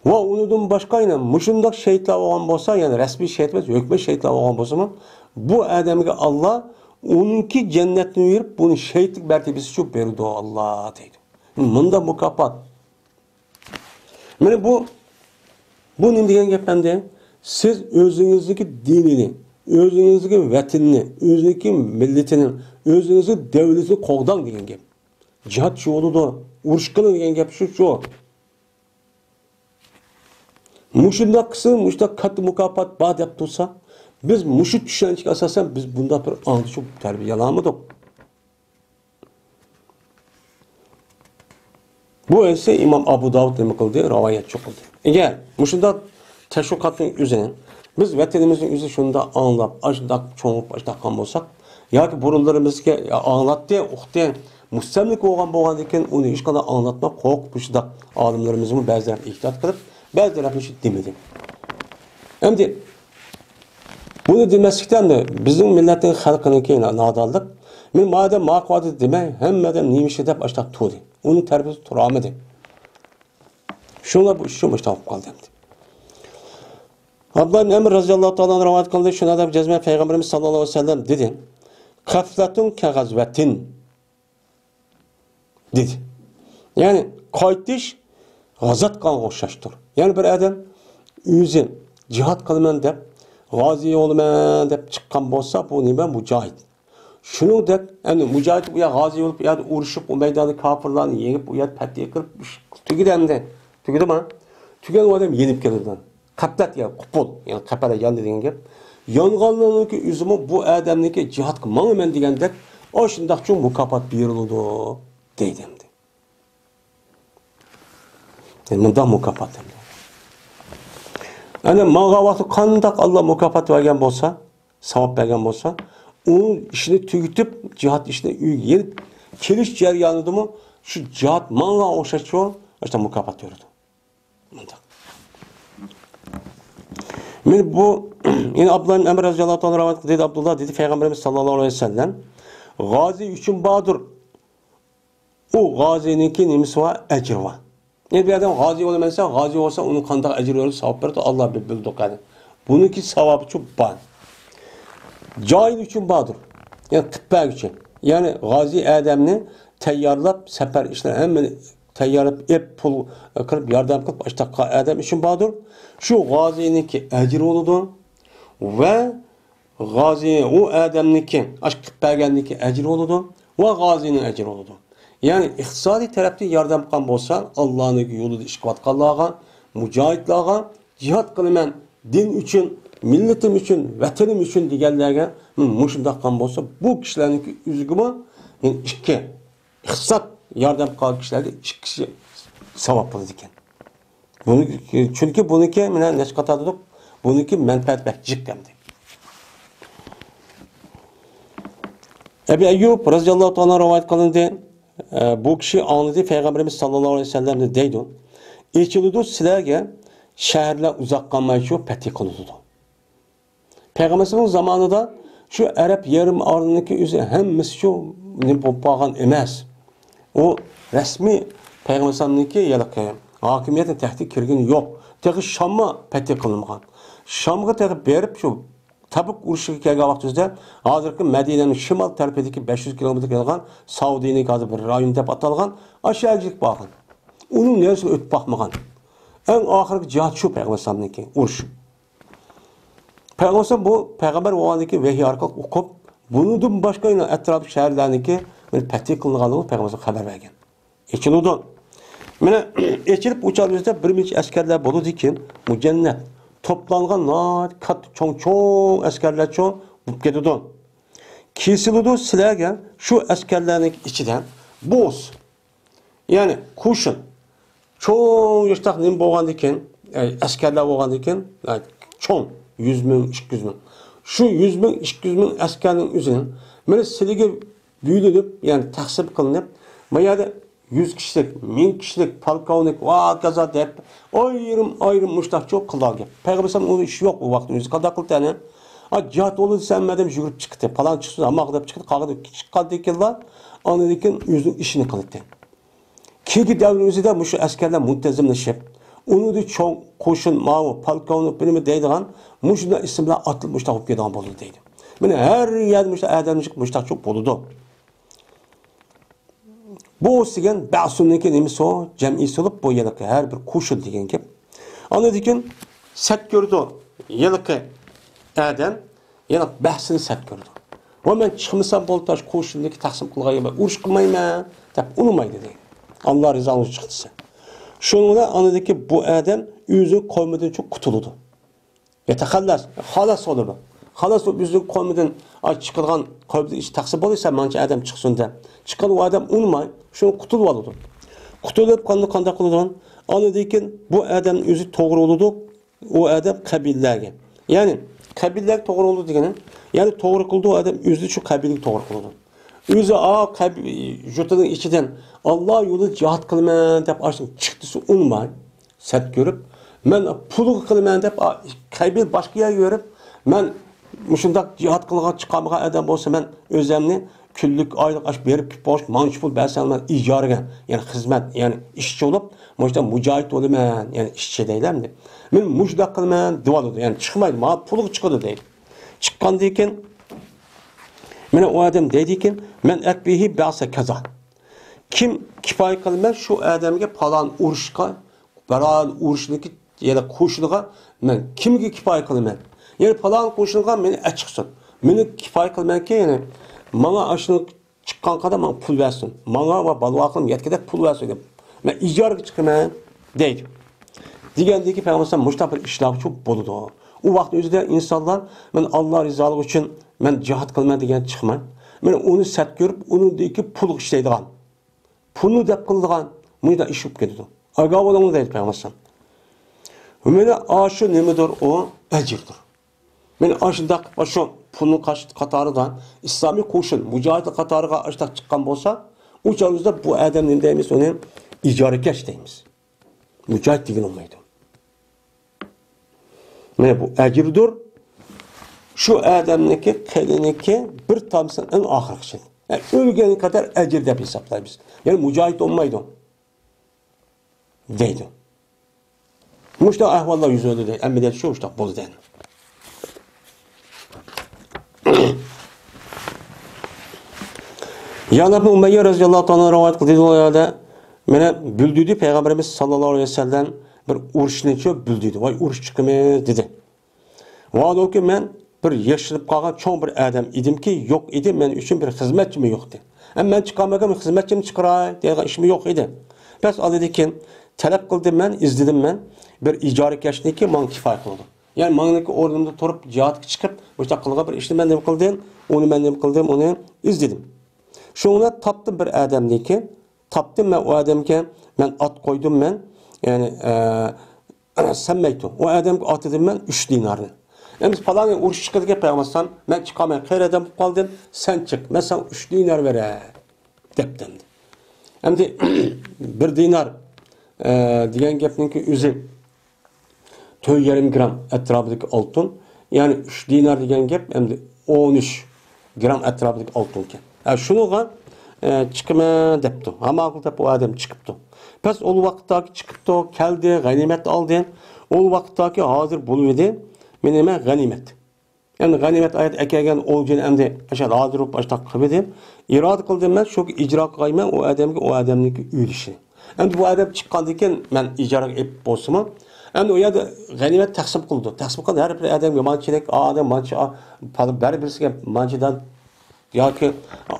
ۋە ئۇنىڭدىن باشقا يەنە مۇشۇنداق شېھىتلار بولغان بولسا، يەنى رەسمىي شېھىت ئەمەس، ھۆكمەت شېھىتلار بولغان بولسىمۇ، بۇ ئادەمگە ئاللا ئۇنىڭكى جەننەتنى بېرىپ، بۇنى شېھىتلىك مەرتىۋىسى ئۈچۈن بېرىدۇ ئاللا، دەيدۇ. مۇنداق مۇكاپات. مانا بۇ، بۇ نېمە دېگەن گەپ ئەمدى؟ سىز ئۆزىڭىزنىڭكى دىنىنى، ئۆزىڭىزنىڭكى ۋەتىنىنى، ئۆزىنىڭكى مىللىتىنى، ئۆزىڭىزنىڭ دۆلىتىنى قوغداڭ دېگەن گەپ. جىھاد شۇ بولىدۇ، ئۇرۇش قىلىڭ دېگەن گەپ شۇ، شۇ. مۇشۇنداق قىلسىڭىز، مۇشۇنداق كاتتا مۇكاپات بار دەپ تۇرسا، بىز مۇشۇ چۈشەنچىگە ئاساسەن بىز بۇنداق بىر ئاڭدا شۇ تەربىيەلەنمىدۇق. بۇ ھەدىسنى ئىمام ئابۇ داۋۇد نېمە قىلدى؟ رىۋايەتچى قىلدى. ئەگەر مۇشۇنداق تەشۋىقاتنىڭ ئۆزىنى، بىز ۋەتىنىمىزنىڭ ئۆزى شۇنداق ئاڭلاپ، ئاشۇنداق چوڭىيىپ، ئاشۇنداق قىلغان بولساق، ياكى بۇرۇنلىرىمىزگە ئاڭلاتتى، ئۇقتى، مۇستەملىكە بولغان، بولغاندىن كېيىن ئۇنى ھېچقانداق ئاڭلاتماي، قورقۇپ مۇشۇنداق ئالىملىرىمىزمۇ بەزى تەرەپ ئېھتىيات قىلىپ، بەزى تەرەپ مۇشۇ دېمىدى. ئەمدى بۇنى دېمەسلىكتە، بىزنىڭ مىللەتنىڭ، خەلقىنىڭكى نادانلىق. مەن مادەم ماقۇل دېمەي، ھەممە ئادەم نېمە ئىشى دەپ ئاشتاق تۇردى. ئۇنىڭ تەرىپىدە تۇرالمىدى. شۇڭا بۇ ئىش شۇ مۇشتاق بولۇپ قالدى ئەمدى. ئابدۇللا ئىبن ئەمر رەزىياللاھۇ تائالا ئەنھۇ رىۋايەت قىلدى، شۇنىڭ دەپ جەزمەن پەيغەمبىرىمىز ساللاللاھۇ ئەلەيھى ۋەسەللەم دېدى، «قەفلەتۇن كەغەزۋەتىن» دېدى. يەنى قايتىش غازات قىلغانغا ئوخشاشتۇر. يەنى بىر ئادەم ئۆزى جىھاد قىلىمەن دەپ، غازى بولىمەن دەپ چىققان بولسا، بۇ نېمە؟ مۇجاھىد. شۇنىڭدەك، ئەمدى مۇجاھىد ئۇ يەر غازى بولۇپ، ئۇ يەردە ئۇرۇشۇپ، ئۇ مەيداندا كاپىرلارنى يېڭىپ، ئۇ يەردە پەتھى قىلىپ، ئىش تۈگىدى ئەمدى. تۈگىدىما؟ تۈگەن ئۇ ئادەم يېنىپ كېلىدۇ. قەپلەت يا قۇپۇل، يەنى قەپەلە ياندى دېگەن گەپ. يانغانلارنىڭكى ئۆزىمۇ بۇ ئادەمنىڭكى جىھادقا ماڭىمەن دېگەندەك، ئاشۇنداق چوڭ مۇكاپات بېرىلىدۇ، دەيدۇ ئەمدى. مۇنداق مۇكاپات ئەمدى. ئەنە ماڭغان ۋاقتى قانداق ئاللا مۇكاپات بەرگەن بولسا، ساۋاب بەرگەن بولسا، ئۇ ئىشنى تۈگىتىپ، جىھاد ئىشىنى ئۆيگە يېنىپ كېلىش جەريانىدىمۇ شۇ جىھاد ماڭغان ئوخشاش شۇ، شۇنداق مۇكاپات بېرىدۇ. مۇنداق. مانا بۇ، يەنە ئابدۇللا ئىبن ئەمر رەزىياللاھۇ تائالا رىۋايەت قىلدى، دېدى ئابدۇللا، دېدى پەيغەمبىرىمىز ساللاللاھۇ ئەلەيھى ۋەسەللەم، غازى ئۈچۈن باردۇر. ئۇ غازىنىڭكى نېمىسى بار؟ ئەجرى بار. ئەگەر بىر ئادەم غازى بولىمەن دېسە، غازى بولسا ئۇنىڭ قانداق ئەجرى بولىدۇ، ساۋاب بېرىدۇ، ئاللا بىلىدۇ قەدەر. بۇنىڭكى ساۋابىچۇ بار. جاھىل ئۈچۈن باردۇر. يەنى قىلىپ بەرگۈچى. يەنى غازى ئادەمنى تەييارلاپ، سەپەر ئىشلار ھەممىنى تەييارلاپ، ئېپ پۇل قىلىپ، ياردەم قىلىپ، ئاشتاققا ئادەم ئۈچۈن باردۇر. شۇ غازىنىڭكى ئەجرى بولىدۇ. ۋە غازى ئۇ ئادەمنىڭكى، ئاشۇ قىلىپ بەرگەننىڭكى ئەجرى بولىدۇ ۋە غازىنىڭ ئەجرى بولىدۇ. يەنى ئىقتىسادىي تەرەپتىن ياردەم قىلغان بولسا، ئاللانىڭ يولىدا ئىش قىلىۋاتقانلارغا، مۇجاھىدلارغا، جىھاد قىلىمەن، دىن ئۈچۈن، مىللىتىم ئۈچۈن، ۋەتىنىم ئۈچۈن دېگەنلەرگە مۇشۇنداق قىلغان بولسا، بۇ كىشىلەرنىڭكى ئۆزىگىمۇ، يەنى ئىككى، ئىقتىساد ياردەم قىلغان كىشىلەرگە ئىككى كىشى ساۋاب بولىدىكەن. بۇنى، چۈنكى بۇنىڭكى مانا نەچچە قاتار دېدۇق، بۇنىڭكى مەنپەئەت بەك جىق ئەمدى. ئەبى ئەييۇب رەزىياللاھۇ تائالا رىۋايەت قىلىندى. ئە، بۇ كىشى ئاڭلىدى، پەيغەمبىرىمىز ساللاللاھۇ ئەلەيھى ۋەسەللەمدىن دەيدۇ، ئېچىلىدۇ سىلەرگە، شەھەرلەر ئۇزاق قالمايچۇ پەتھى قىلىنىدۇ. پەيغەمبەرىمىزنىڭ زامانىدا شۇ ئەرەب يېرىم ئارىلىنىڭكى ئۆزى ھەممىسى شۇ نېمە بولۇپ قالغان ئەمەس. ئۇ رەسمىي پەيغەمبەرنىڭكى ھېلىقى ھاكىمىيەتنىڭ تەختىگە كىرگىنى يوق. تېخى شاممۇ پەتھى قىلىنمىغان. شامغا تېخى بېرىپ شۇ تەبۇك ئۇرۇشىغا كەلگەن ۋاقتىمىزدا ھازىرقى مەدىنەنىڭ شىمال تەرىپىدىكى بەش يۈز كىلومېتىر كېلىدىغان سەئۇدىنىڭ ھازىر بىر رايونى دەپ ئاتالغان ئاشۇ يەرگە بارغان. ئۇنىڭ نېرىسىگە ئۆتۈپ باقمىغان. ئەڭ ئاخىرقى جىھاد شۇ پەيغەمبەر ئەلەيھىسسالامنىڭكى ئۇرۇش. پەيغەمبەر بۇ پەيغەمبەر بولغاندىن كېيىن ۋەھىي ئارقىلىق ئوقۇپ، بۇنىڭدىن باشقا يەنە ئەتراپلىق شەھەرلەرنىڭكى بىر پەتھى قىلىنغانلىقىنى پەيغەمبەر خەۋەر بەرگەن. ئېچىلىدۇ. مانا، ئېچىلىپ ئۇ چاغدا بىر نەچچە ئەسكەرلەر بولىدىكەن، مۇجەننەت، توپلانغان ناھايىتى كاتتا چوڭ-چوڭ ئەسكەرلەرچۇ بولۇپ كېتىدۇ. كېسىلىدۇ سىلەرگە شۇ ئەسكەرلەرنىڭ ئىچىدە بوس، يەنى قوشۇن، چوڭ ياشتاق نېمە بولغاندىكىن، ئەي، ئەسكەرلەر بولغاندىكىن، ئەي، چوڭ، يۈز مىڭ، ئىككى يۈز مىڭ. شۇ يۈز مىڭ، ئىككى يۈز مىڭ ئەسكەرنىڭ ئۆزىنى مانا سىلىگە بۆلۈنۈپ، يەنى تەقسىم قىلىنىپ، ما يەردە يۈز كىشىلىك، مىڭ كىشىلىك، پالكوۋنىك، ۋا كازا دەپ، ئايرىم-ئايرىم مۇشتاقچۇ قىلىدىغان گەپ. پەيغەمبەر ئۇنى ئىشى يوق ئۇ ۋاقىتتا ئۆزى قانداق قىلدى ئەنە؟ ئا، جىھاد بولدى دېسە، ھەممە ئادەم يۈگۈرۈپ چىقتى. پالان چىقسۇن، ھاماق دەپ چىقتى، قالغىنى چىققاندىن كېيىنلا، ئاندىن كېيىن ئۆزىنىڭ ئىشىنى قىلدى. كېيىنكى دەۋر ئۆزىدە مۇشۇ ئەسكەرلەر مۇنتەزىملىشىپ، ئۇنىڭدا چوڭ قوشۇن، ماۋۇ، پالكوۋنىك، بىرىمە دەيدىغان، مۇشۇنداق ئىسىملار ئاتىلىپ مۇشۇنداق بولۇپ كېتىدىغان بولدى دەيدۇ. مانا ھەر يەردە مۇشۇنداق ئادەم مۇشۇنداق بولىدۇ. بۇ دېگەن بەسۇنىڭكى نېمىسى ئۇ؟ جەمئىي سولۇپ بۇ يەرلىكى ھەر بىر قوشۇن دېگەن گەپ. ئاندىن كېيىن سەت كۆرىدۇ ھېلىقى ئادەم، يەنى بەسنى سەت كۆرىدۇ. ۋە مەن چىقمىسام بولدى، قوشۇننىڭكى تەقسىم قىلغان يەرگە ئۇرۇش قىلمايمەن دەپ ئۇنىمايدۇ دەيدۇ. ئاللا رىزالىقى چىقتىسى. شۇنىڭ بىلەن ئاندىن كېيىن بۇ ئادەم ئۆزى قومىدىن قۇتۇلىدۇ. يەتەخەللەس، خالاس بولىدۇ. خالاس بولۇپ ئۆزىنىڭ قومىدىن، ئاي، چىقىدىغان قومىدىن ئىچ تەقسىم بولسا، مانچە ئادەم چىقسۇن دەپ. چىققان ئۇ ئادەم ئۇنىماي، شۇ قۇتۇلۇپ ئالىدۇ. قۇتۇلۇپ قانداق، قانداق قىلىدۇ؟ ئاندىن كېيىن بۇ ئادەم ئۆزى توغرا بولىدۇ، ئۇ ئادەم قەبىلىلەرگە. يەنى قەبىلىلەرگە توغرا بولىدۇ دېگىنى، يەنى توغرا قىلىدۇ ئۇ ئادەم ئۆزى شۇ قەبىلىگە توغرا قىلىدۇ. ئۆزى ئا قەب-، يۇرتىنىڭ ئىچىدىن ئاللا يولىدا جىھاد قىلىمەن دەپ ئاشۇ چىقتىسى ئۇنىماي. سەت كۆرۈپ، مەن پۇلغا قىلىمەن دەپ، ئا، قەبىلە باشقا يەرگە يۈرۈپ، مەن مۇشۇنداق جىھاد قىلغان، چىقالمىغان ئادەم بولسا، مەن ئۆزۈمنى كۈنلۈك، ئايلىق ئاش بېرىپ كېلىپ بولۇش، مانچە پۇل بەرسەڭ، مەن ئىجارىگە، يەنى خىزمەت، يەنى ئىشچى بولۇپ، مۇشۇنداق مۇجاھىد بولىمەن، يەنى ئىشچى دەيلى ئەمدى. مەن مۇشۇنداق قىلىمەن دېۋالىدۇ، يەنى چىقمايدۇ، ماڭا پۇلغا چىقىدۇ دەيدۇ. چىققاندىن كېيىن، مانا ئۇ ئادەم دەيدىكەن، مەن ئەكبىھى بەسە كازا. كىم كىپايە قىلىمەن شۇ ئادەمگە پالان ئۇرۇشقا، پالان ئۇرۇشنىڭكى يەنە قوشۇنىغا مەن كىمگە كىپايە قىلىمەن؟ يەنى پالان قوشۇنغا مېنى ئەچىقسۇن. مېنى كىپايە قىلىمەنكى، يەنى ماڭا ئاشۇنىڭ چىققان قەدەر ماڭا پۇل بەرسۇن. ماڭا ۋە بالىۋاقلىرىم يەتكۈدەك پۇل بەرسۇن دەپ. مەن ئىجارىگە چىقىمەن دەيدۇ. دېگەندىن كېيىن پەيغەمبەر ئەلەيھىسسالام مۇشۇنداق بىر ئىشلارغىچۇ بولىدۇ. ئۇ ۋاقىت ئۆزىدە ئىنسانلار، مەن ئاللا رىزالىقى ئۈچۈن مەن جىھاد قىلىمەن دېگەن چىقماي. مەن ئۇنى سەت كۆرۈپ، ئۇنىڭدىكى پۇلغا ئىشلەيدىغان، پۇلنى دەپ قىلىدىغان مۇنداق ئىش بولۇپ كېتىدۇ. ئاگاھ بولۇڭلار دەيدۇ پەيغەمبەر ئەلەيھىسسالام. مانا ئاشۇ نېمىدۇر ئۇ؟ ئەجىردۇر. مانا ئاشۇنداق ئاشۇ پۇلنىڭ قاش-، قاتارىدا ئىسلامىي قوشۇن، مۇجاھىدلار قاتارىغا ئاشۇنداق چىققان بولسا، ئۇ چاغدا بۇ ئادەم نېمە دەيمىز؟ ئۇنى ئىجارىكەش دەيمىز. مۇجاھىد دېگىلى بولمايدۇ. مانا بۇ ئەجىردۇر. شۇ ئادەمنىڭكى قېنىنىڭكى بىر تامچىسىنى ئەڭ ئاخىرقىسى. ئە، ئۆلگەن قەدەر ئەجىر دەپ ھېسابلايمىز. يەنى مۇجاھىد ئۇنىمايدۇ دەيدۇ. مۇشۇنداق ئەھۋاللار يۈز بەردى دەيدۇ. ئەمەلىيەت شۇ، شۇنداق بولدى دەيدۇ. يەنە ئۇمەييە رەزىياللاھۇ تائالا رىۋايەت قىلدى، ئۇ يەردە مانا بىلدۈردى، پەيغەمبىرىمىز ساللاللاھۇ ئەلەيھى ۋەسەللەم بىر ئۇرۇشنىچۇ بىلدۈردى. ۋاي، ئۇرۇش چىقىمىز دېدى. ۋاھالەنكى، مەن بىر ياشىنىپ قالغان چوڭ بىر ئادەم ئىدىمكى، يوق ئىدى، مەن ئۈچۈن بىر خىزمەتچىمۇ يوق ئىدى. ھەم مەن چىقالمىغان خىزمەتچىمنى چىقىراي دەيدىغان ئىشمۇ يوق ئىدى. بەس ئاندىن كېيىن تەلەپ قىلدىم مەن، ئىزدىدىم مەن، بىر ئىجارىكەشنىكى ماڭا كىپايە قىلىدۇ. يەنى ماڭىنىڭكى ئورنۇمدا تۇرۇپ جىھادقا چىقىپ مۇشۇنداق قىلغان بىر ئىشنى مەن نېمە قىلدىم؟ ئۇنى مەن نېمە قىلدىم؟ ئۇنى ئىزدىدىم. شۇڭا تاپتىم بىر ئادەمنىكى، تاپتىم مەن ئۇ ئادەمگە، مەن ئات قويدۇم مەن، يەنى، ئە، سەممەيتۇ. ئۇ ئادەمگە ئاتىدىم مەن ئۈچ دىنارنى. ئەمدى پالانى ئۇرۇش چىقىدىكەن پەيغەمبەر ئەلەيھىسسالام، مەن چىقالماي قېرى ئادەم بولۇپ قالدىم، سەن چىق، مەن ساڭا ئۈچ دىنار بېرەي دەپتۇ ئەمدى. ئەمدى بىر دىنار، ئە، دېگەن گەپنىڭكى ئۆزى تۆت يېرىم گرام ئەتراپىدىكى ئالتۇن، يەنى ئۈچ دىنار دېگەن گەپ ئەمدى ئون ئۈچ گرام ئەتراپىدىكى ئالتۇنكەن. ھە، شۇنىڭغا، ئە، چىقىمەن دەپتۇ. ھە، ماقۇل دەپ ئۇ ئادەم چىقىپتۇ. بەس ئۇ ۋاقىتتاكى چىقىپتۇ، كەلدى، غەنىيمەت ئالدى. ئۇ ۋاقىتتاكى ھازىر بولۇۋىدى، مېنىڭ نېمە غەنىيمەت. ئەمدى غەنىيمەت ئايەت ئەكەلگەن ئولجىنى ئەمدى ئاشۇ ھازىر بولۇپ ئاشۇنداق قىلىۋىدى. ئىرادە قىلدىم مەن شۇ ئىجرا قىلغايمەن ئۇ ئادەمگە، ئۇ ئادەمنىڭكى ئۆلۈشىنى. ئەمدى بۇ ئادەم چىققاندىن كېيىن مەن ئىجارىگە ئېلىپ بولسىمۇ، ئەمدى ئۇ يەردە غەنىيمەت تەقسىم قىلىدۇ. تەقسىم قىلىدۇ، ھەر بىر ئادەمگە مانچىلىك، ئادەم مانچە، بەر بىرسىگە مانچىدان ياكى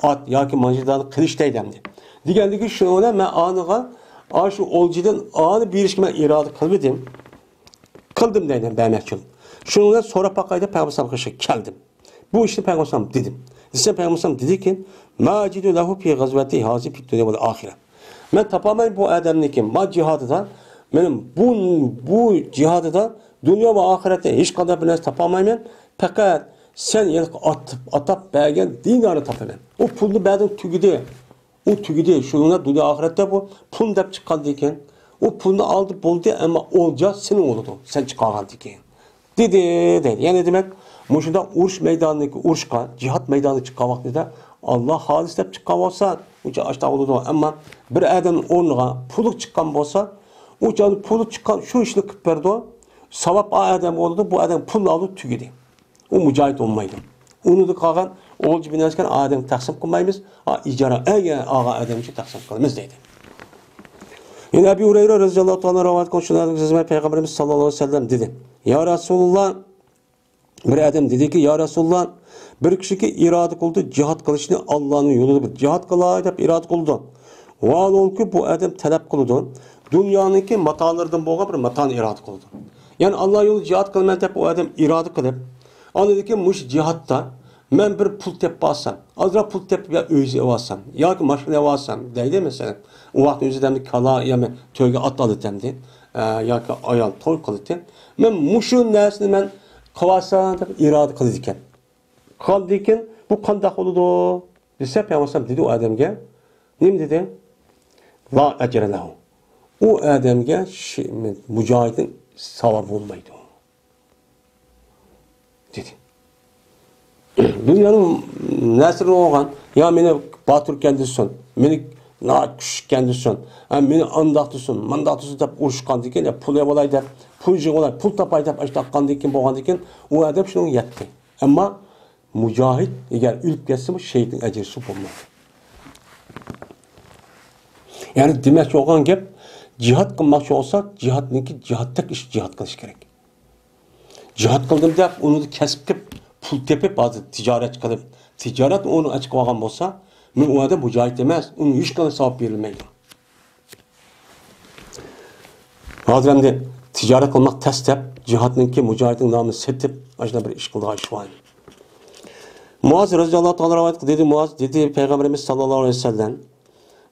ئات ياكى مانچىدان قىلىش دەيدۇ ئەمدى. دېگەندىكى شۇنىڭ بىلەن مەن ئانىغا ئاشۇ ئولجىدىن ئانى بېرىشكە مەن ئىرادە قىلمىدىم. قىلدىم دەيدۇ، بەرمەكچى بولدۇم. شۇنىڭ بىلەن سوراپ باقاي دەپ پەيغەمبەر ئەلەيھىسسالامغا كەلدىم. بۇ ئىشنى پەيغەمبەر ئەلەيھىسسالام دېدىم. دېسەم پەيغەمبەر ئەلەيھىسسالام دېدىكى، ما أجد له في غزوتي هذه في الدنيا والآخرة. مەن تاپالمايمەن بۇ ئادەمنىڭكى ما جىھادىدا، مېنىڭ بۇ، بۇ جىھادىدا دۇنيا ۋە ئاخىرەتتە ھېچقانداق بىر نەرسە تاپالمايمەن. پەقەت سەن ھېلىقى ئاتاپ، ئاتاپ بەرگەن دىنارنى تاپىمەن. ئۇ پۇلنى بەردىم، تۈگىدى. ئۇ تۈگىدى. شۇ كۈنى دۇنيا ئاخىرەتتە بۇ پۇل دەپ چىققاندىن كېيىن، ئۇ پۇلنى ئالدى بولدى، ئەمما ئولجا سېنىڭ بولىدۇ، سەن چىقارغاندىن كېيىن. دېدى، دەيدۇ. يەنى دېمەك، مۇشۇنداق ئۇرۇش مەيدانىدىكى ئۇرۇشقا، جىھاد مەيدانىغا چىققان ۋاقتىدا ئاللا خالىس دەپ چىققان بولسا، ئۇچا ئاشتا بولىدۇ. ئەمما بىر ئادەمنىڭ ئورنىغا پۇلى چىققان بولسا، ئۇچا پۇلى چىققان شۇ ئىشنى قىلىپ بەردى. ساۋاب ئا ئادەمگە بولىدۇ، بۇ ئادەم پۇلنى ئالدى تۈگىدى. ئۇ مۇجاھىد بولمايدۇ. ئۇنىڭدىن قالغان ئولجا بىنەسكەن ئادەم تەقسىم قىلمايمىز. ئا، ئىجارە ئەگەر ئالغان ئادەم ئۈچۈن تەقسىم قىلىمىز دەيدۇ. يەنە ئەبۇ ھۇرەيرە رەزىياللاھۇ تائالا رىۋايەت قىلغان شۇنداق دېدى، پەيغەمبىرىمىز ساللاللاھۇ ئەلەيھى ۋەسەللەم دېدى، يا رەسۇلاللا، بىر ئادەم دېدىكى، يا رەسۇلاللا، بىر كىشىكى ئىرادە قىلدى جىھاد قىلىشنى ئاللانىڭ يولىدا بىر جىھاد قىلاي دەپ ئىرادە قىلدى. ۋاھالەنكى بۇ ئادەم تەلەپ قىلىدۇ، دۇنيانىڭكى ماتالىرىدىن بولغان بىر ماتانى ئىرادە قىلىدۇ. يەنى ئاللا يولىدا جىھاد قىلىمەن دەپ ئۇ ئادەم ئىرادە قىلىپ، ئاندىن كېيىن مۇشۇ جىھادتا مەن بىر پۇل تېپىپ ئالسام، ئازراق پۇل تېپىپ يا ئۆي ئېلىۋالسام ياكى ماشىنا ئېلىۋالسام دەيدۇ مەسىلەن. ئۇ ۋاقىتنىڭ ئۆزىدە ئەمدى كالا يا مەن تۆگە ئات ئالىتەمدى، ئە، ياكى ئايال توي قىلىتى. مەن مۇشۇ نەرسىنى مەن قىلىۋالسام دەپ ئىرادە قىلىدىكەن. قىلغاندىن كېيىن بۇ قانداق بولىدۇ دېسە، پەيغەمبەر دېدى ئۇ ئادەمگە، نېمە دېدى؟ لا ئەجرە لەھۇ. ئۇ ئادەمگە شى-، مۇجاھىدنىڭ ساۋابى بولمايدۇ. دېدى. دۇنيانىڭ نەسرى بولغان، يا مېنى باتۇركەن دېسۇن، مېنى ناھايىتى كۈچلۈككەن دېسۇن، ھە، مېنى ئانداق دېسۇن، مانداق دېسۇن دەپ ئۇرۇشقاندىن كېيىن، يا پۇل يىغىۋالاي دەپ، پۇل يىغىۋالاي، پۇل تاپاي دەپ ئاشۇنداق قىلغاندىن كېيىن بولغاندىن كېيىن، ئۇ ئادەم شۇنىڭغا يەتتى. ئەمما مۇجاھىد ئەگەر ئۆلۈپ كەتسىمۇ، شېھىتنىڭ ئەجرى شۇ بولمايدۇ. يەنى دېمەكچى بولغان گەپ، جىھاد قىلماقچى بولسا، جىھادنىڭكى جىھادتەك ئىش جىھاد قىلىش كېرەك. جىھاد قىلدىم دەپ، ئۇنى كەسىپ قىلىپ، پۇل تېپىپ، ھازىر تىجارەتچى قىلىپ، تىجارەت ئورنىغا ئېچىپ قالغان بولسا، مەن ئۇ ئادەم مۇجاھىد ئەمەس، ئۇنىڭ ھېچقانداق ساۋاب بېرىلمەيدۇ. ھازىر ئەمدى تىجارەت قىلماق تەس دەپ، جىھادنىڭكى مۇجاھىدنىڭ نامىنى سېتىپ، ئاشۇنداق بىر ئىش قىلىدىغان ئىش بار. مۇئاز رەزىياللاھۇ تائالا رىۋايەت قىلدى، دېدى مۇئاز، دېدى پەيغەمبىرىمىز ساللاللاھۇ ئەلەيھى ۋەسەللەم،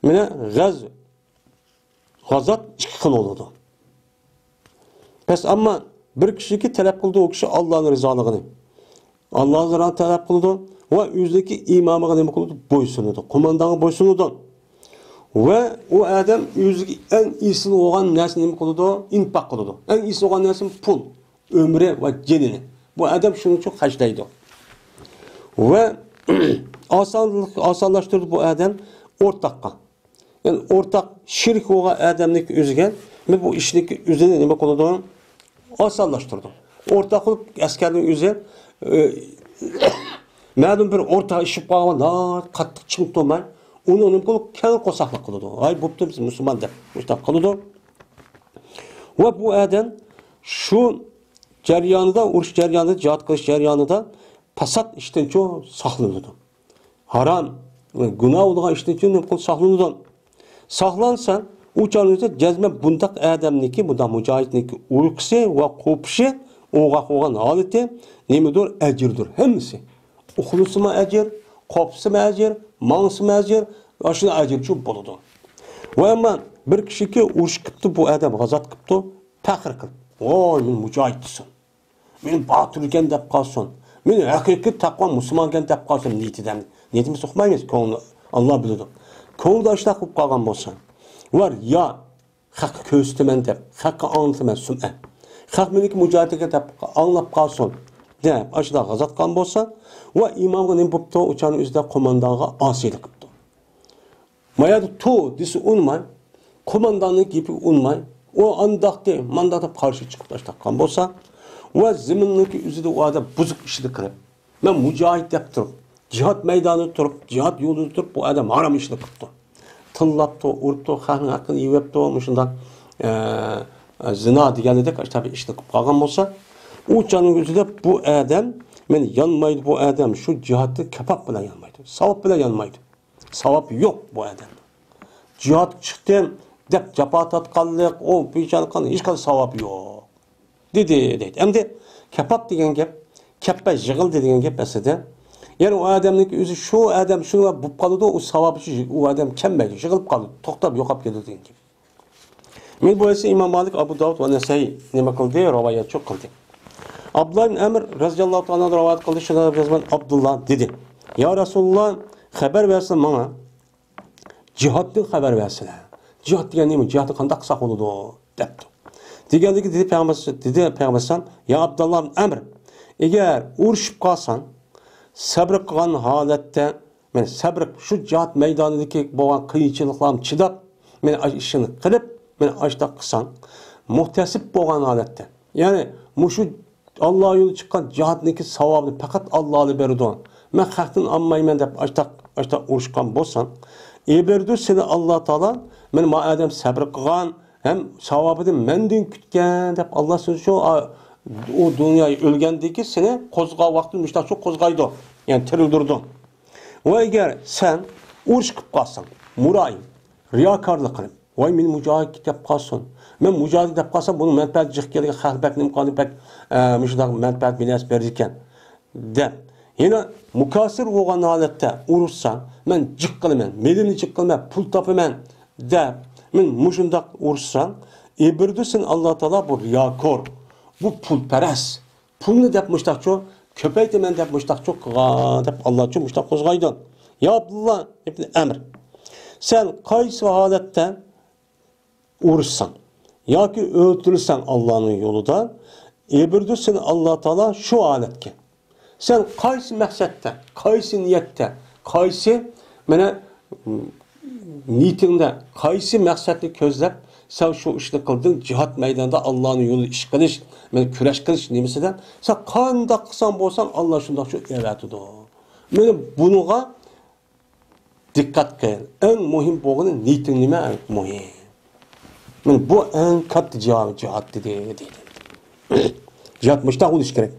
مانا غەز-، غازات ئىككى خىل بولىدۇ. بەس، ئەمما بىر كىشىكى تەلەپ قىلىدۇ، ئۇ كىشى ئاللانىڭ رىزالىقىنى. ئاللا رىزالىقىنى تەلەپ قىلىدۇ ۋە ئۆزىنىڭكى ئىمامىغا نېمە قىلىدۇ؟ بويسۇنىدۇ. قوماندانغا بويسۇنىدۇ. ۋە ئۇ ئادەم ئۆزىگە ئەڭ ئېسىل بولغان نەرسىنى نېمە قىلىدۇ؟ ئىنپاق قىلىدۇ. ئەڭ ئېسىل بولغان نەرسە پۇل، ئۆمرى ۋە جېنىنى. بۇ ئادەم شۇنىڭ ئۈچۈن خەجلەيدۇ. ۋە ئاسانلىق، ئاسانلاشتۇرىدۇ بۇ ئادەم ئورتاققا. يەنى ئورتاق شېرىك بولغان ئادەمنىڭكى ئۆزىگە، مەن بۇ ئىشنىڭكى ئۆزىنى نېمە قىلىدۇ؟ ئاسانلاشتۇرىدۇ. ئورتاق بولۇپ ئەسكەرنىڭ ئۆزى، ئى، مەلۇم بىر ئورتاق ئىش بولۇپ قالغان، ناھايىتى قاتتىق چىڭ تۇرماي، ئۇنى نېمە قىلىپ، كەڭ قورساقلىق قىلىدۇ. ھاي، بوپتۇ، بىز مۇسۇلمان دەپ مۇشۇنداق قىلىدۇ. ۋە بۇ ئادەم شۇ جەريانىدا، ئۇرۇش جەريانىدا، جىھاد قىلىش جەريانىدا پاسات ئىشتىنچۇ ساقلىنىدۇ. ھارام، گۇناھ بولغان ئىشتىن نېمە قىلىپ ساقلىنىدۇ. ساقلانسا، ئۇ چاغنىڭ ئۆزىدە جەزمەن بۇنداق ئادەمنىڭكى، بۇنداق مۇجاھىدنىڭكى ئۇيقۇسى ۋە قوپۇشى، ئويغاق بولغان ھالىتى نېمىدۇر؟ ئەجىردۇر ھەممىسى. ئۇخلىسىمۇ ئەجىر، قوپسىمۇ ئەجىر، ماڭسىمۇ ئەجىر، ئاشۇنداق ئەجىر چۈشۈپ بولىدۇ. ۋە ئەمما بىر كىشىكى ئۇرۇش قىپتۇ، بۇ ئادەم غازات قىپتۇ، پەخىر قىلىپ، ۋاي، مەن مۇجاھىد دېسۇن. مېنى باتۇر ئىكەن دەپ قالسۇن. مېنى ھەقىقىي تەقۋا مۇسۇلمان ئىكەن دەپ قالسۇن نىيىتىدە. نىيىتىمىزنى ئۇقمايمىز، كۆڭلىنى ئاللا بىلىدۇ. كۆڭلىدە ئاشۇنداق بولۇپ قالغان بولسا. ۋە يا خەققە كۆرسىتىمەن دەپ، خەققە ئاڭلىتىمەن سۈمئە. خەق مېنىڭكى مۇجاھىد ئىكەن دەپ ئاڭلاپ قالسۇن دەپ ئاشۇنداق غازاتقان بولسا، ۋە ئىمامغا نېمە بوپتۇ؟ ئۇ چاغنىڭ ئۆزىدە قوماندانغا ئاسىيلىق قىپتۇ. ما يەردە تۇر دېسە ئۇنىماي، قومانداننىڭ گېپىگە ئۇنىماي، ئۇ ئانداقتى، مانداق دەپ قارشى چىقىپ تاشلاققان بولسا، ۋە زېمىننىڭكى ئۆزىدە ئۇ ئادەم بۇزۇق ئىشنى قىلىپ، مەن مۇجاھىد دەپ تۇرۇپ، جىھاد مەيدانىدا تۇرۇپ، جىھاد يولىدا تۇرۇپ، بۇ ئادەم ھارام ئىشنى قىپتۇ. تىللاپتۇ، ئۇرۇپتۇ، خەقنىڭ ھەققىنى يېۋەپتۇ، مۇشۇنداق، ئە، ئە، زىنا دېگەندەك ئاشۇنداق بىر ئىشنى قىلىپ قالغان بولسا، ئۇ چاغنىڭ ئۆزىدە بۇ ئادەم، مەن يانمايدۇ بۇ ئادەم، شۇ جىھادتا كاپات بىلەن يانمايدۇ، ساۋاب بىلەن يانمايدۇ. ساۋاب يوق بۇ ئادەمنىڭ. جىھادقا چىقتىم دەپ جاپا تارتقانلىق، ئۇ بىچارىلىققا ھېچقانداق ساۋاب يوق. دېدى، دەيدۇ. ئەمدى كاپات دېگەن گەپ، كەپپە يىغىلدى دېگەن گەپ ئەسلىدە. يەنى ئۇ ئادەمنىڭكى ئۆزى شۇ ئادەم شۇنىڭغا بولۇپ قالىدۇ، ئۇ ساۋابى ئۇ ئادەم كەلمەيدۇ، يىغىلىپ قالىدۇ، توختاپ يوقاپ كېتىدۇ دېگەن گەپ. مەن بۇ ھەدىسنى ئىمام مالىك، ئابۇ داۋۇد ۋە نەسەئىي نېمە قىلدى؟ رىۋايەتچى قىلدى. ئابدۇللا ئىبن ئەمر رەزىياللاھۇ تائالا ئانھۇ رىۋايەت قىلدى، شۇنى يازغان ئابدۇللا دېدى، يا رەسۇلۇللا، خەۋەر بەرسىلە ماڭا، جىھادتىن خەۋەر بەرسىلە. جىھاد دېگەن نېمە؟ جىھادنى قانداق قىلساق بولىدۇ؟ دەپتۇ. دېگەندىكى دېدى پەيغەمبەر، دېدى پەيغەمبەر ئەلەيھىسسالام، يا ئابدۇللا ئىبن ئەمر، ئەگەر ئۇرۇشۇپ قالساڭ، سەبرى قىلغان ھالەتتە، مەن سەبرى شۇ جىھاد مەيدانىدىكى بولغان قىيىنچىلىقلارنى چىداپ، مەن ئاشۇ ئىشنى قىلىپ، مەن ئاشۇنداق قىلساڭ، مۇھتەسىب بولغان ھالەتتە، يەنى مۇشۇ ئاللا يولىدا چىققان جىھادنىڭكى ساۋابىنى پەقەت ئاللا بېرىدۇ. مەن خەقتىن ئالمايمەن دەپ ئاشتاق، ئاشتاق ئۇرۇشقان بولساڭ، ئېبىردۇ سېنى ئاللا تائالا، مەن ما ئادەم سەبرى قىلغان ھەم ساۋابىنى مەندىن كۈتكەن دەپ ئاللا سېنى شۇ، ئا، ئۇ دۇنيا ئۆلگەندىن كېيىن سېنى قوزغاغان ۋاقتىدا مۇشتاق شۇ قوزغايدۇ. يەنى تىرىلدۈرىدۇ. ۋە ئەگەر سەن ئۇرۇش قىلىپ قالساڭ، مۇرايىم، رىياكارلىق قىلىپ، ۋاي، مېنى مۇجاھىد دەپ قالسۇن. مەن مۇجاھىد دەپ قالسام، بۇنىڭ مەنپەئەتى جىق كېلىدىكەن، خەق بەك نېمە قىلىدۇ، بەك، ئە، مۇشۇنداق مەنپەئەت بىر نەرسە بېرىدىكەن، دەپ. يەنە مۇكاسىر بولغان ھالەتتە ئۇرۇشسا، مەن جىق قىلىمەن، مېلىمنى جىق قىلىمەن، پۇل تاپىمەن، دەپ. مەن مۇشۇنداق ئۇرۇشسام، ئېبىردۇ سېنى ئاللا تائالا بۇ رىياكور، بۇ پۇلپەرەس. پۇلنى دەپ مۇشتاقچۇ، كۆپەيتىمەن دەپ مۇشتاقچۇ قىلغان دەپ ئاللاچۇ مۇشتاق قوزغايدۇ. يا ئابدۇللا ئىبن ئەمر، سەن قايسى ھالەتتە ئۇرۇشساڭ ياكى ئۆلتۈرۈلسەڭ ئاللانىڭ يولىدا، ئېبىردۇ سېنى ئاللا تائالا شۇ ھالەتكە. سەن قايسى مەقسەتتە، قايسى نىيەتتە، قايسى، مانا، نىيىتىڭدە قايسى مەقسەتنى كۆزلەپ سەن شۇ ئىشنى قىلدىڭ؟ جىھاد مەيدانىدا ئاللانىڭ يولىدا ئىش قىلىش، مانا، كۈرەش قىلىش نېمىسىدە سەن قانداق قىلساڭ بولساڭ، ئاللا شۇنداق شۇ ئەۋەتىدۇ. مانا بۇنىڭغا دىققەت قىل. ئەڭ مۇھىم بولغىنى نىيىتىڭ نېمە؟ ئەڭ مۇھىم. مانا بۇ ئەڭ كاتتا جىھاد، جىھاد دېدى، دېدى. جىھاد مۇشتاق بولۇشى كېرەك.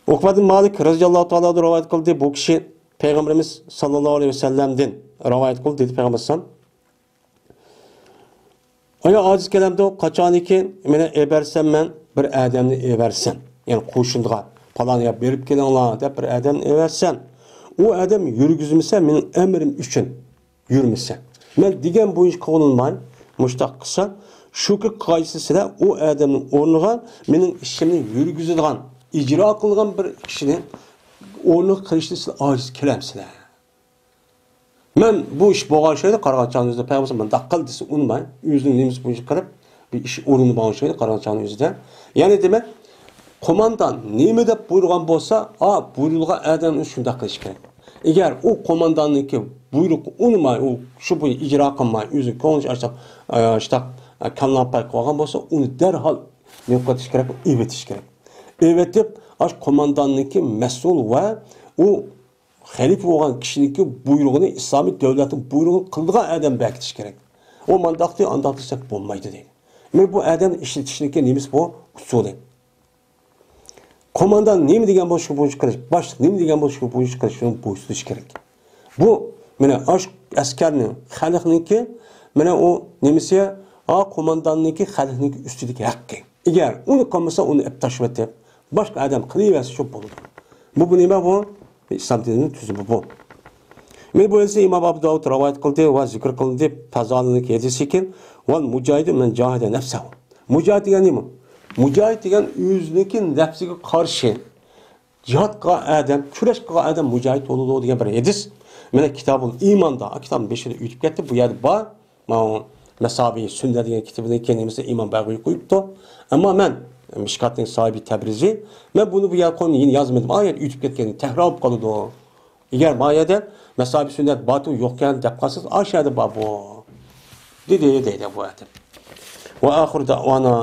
ئۇقبە بىن مالىك رەزىياللاھۇ تائالا ئانھۇ رىۋايەت قىلدى. بۇ كىشى پەيغەمبىرىمىز ساللاللاھۇ ئەلەيھى ۋەسەللەمدىن رىۋايەت قىلدى، دېدى پەيغەمبەر ئەلەيھىسسالام. ئايا ئاجىز كەلەمدۇ، قاچانكى مېنى ئېبەرسەم، مەن بىر ئادەمنى ئېبەرسەم، يەنى قوشۇنغا، پالان يەرگە بېرىپ كېلىڭلار دەپ بىر ئادەمنى ئېبەرسەم، ئۇ ئادەم يۈرگۈزمىسە مېنىڭ ئەمرىم ئۈچۈن، يۈرمىسە، مەن دېگەن بويىچە قىلىنماي مۇشتاق قىلسا، شۇكى قايسىسىلەر ئۇ ئادەمنىڭ ئورنىغا مېنىڭ ئىشىمنى يۈرگۈزىدىغان، ئىجرا قىلىدىغان بىر كىشىنى ئورنىغا قىلىشنى سىلەر ئاجىز كېلەمسىلەر؟ مەن بۇ ئىش بولغان شەيدە قارىغان چاغنىڭىزدا پەيغەمبەر مۇنداق قىل دېسە ئۇنىماي، ئۆزىنىڭ نېمىسى بويىچە قىلىپ، بىر ئىش ئورنىنى بولغان شەيدە قارىغان چاغنىڭىزدا. يەنى دېمەك، قوماندان نېمە دەپ بۇيرۇغان بولسا، ئا، بۇيرۇلغان ئادەم شۇنداق قىلىش كېرەك. ئەگەر ئۇ قومانداننىڭكى بۇيرۇقى ئۇنىماي، ئۇ شۇ بويىچە ئىجرا قىلماي، ئۆزى كۆڭلىچە ئاشتاق، ئاشتاق، كاللىنى پاي قىلغان بولسا، ئۇنى دەرھال نېمە قىلىش كېرەك؟ ئېۋىتىش كېرەك. ئېۋىتىپ، ئاش قومانداننىڭكى مەسئۇل ۋە ئۇ خەلىپە بولغان كىشىنىڭكى بۇيرۇقىنى، ئىسلامىي دۆلەتنىڭ بۇيرۇقىنى قىلىدىغان ئادەم بەكىتىش كېرەك. ئۇ مانداق دەيدۇ، ئانداق دېسەك بولمايدۇ دەيدۇ. مانا بۇ ئادەمنى ئىشلىتىشنىڭكى نېمىسى بۇ؟ ئۇسۇلى. قوماندان نېمە دېگەن بولسا شۇ بويىچە قىلىش، باشلىق نېمە دېگەن بولسا شۇ بويىچە قىلىش، شۇنى بويسۇنۇش كېرەك. بۇ، مانا، ئاش ئەسكەرنىڭ، خەلقنىڭكى، مانا، ئۇ نېمىسى، ئا، قومانداننىڭكى خەلقنىڭكى ئۈستىدىكى ھەققى. ئەگەر ئۇنى قىلمىسا، ئۇنى ئەپ تاشلىۋېتىپ، باشقا ئادەم قىلىۋەرسە شۇ بولىدۇ. بۇ، بۇ نېمە بۇ؟ ئىسلام دىنىنىڭ تۈزۈمى بۇ. مانا بۇ ھەدىسنى ئىمام ئابۇ داۋۇد رىۋايەت قىلدى ۋە زىكىر قىلدى. پازالىنىڭ ھەدىسى ئىكەن. ۋەل مۇجاھىدۇ مەن جاھەدە نەفسەھۇ. مۇجاھىد دېگەن نېمە؟ مۇجاھىد دېگەن ئۆزىنىڭكى نەپسىگە قارشى جىھاد قىلغان ئادەم، كۈرەش قىلغان ئادەم مۇجاھىد بولىدۇ دېگەن بىر ھەدىس. مانا كىتابۇل ئىماندا، كىتابنىڭ بېشىدا ئۆتۈپ كەتتى، بۇ يەردە بار. ماۋۇ مەسابىھ سۈننە دېگەن كىتابىنىڭ كەلىمىسىنى ئىمام بەغۋى قويۇپتۇ. ئەمما مەن، مىشكاتنىڭ ساھىبى تەبرىزى، مەن بۇنى بۇ يەرگە قويۇپ يەنە يازمىدىم. ئا، يەنە ئۆتۈپ كەتكەن، تەكرار بولۇپ قالىدۇ. ئەگەر ما يەردە مەسابىھ سۈننە بارتۇ يوقكەن دەپ قالسىڭىز، ئاشۇ يەردە بار بۇ. دېدى، دەيدۇ بۇ ئادەم. ۋە ئاخىر دەۋانا.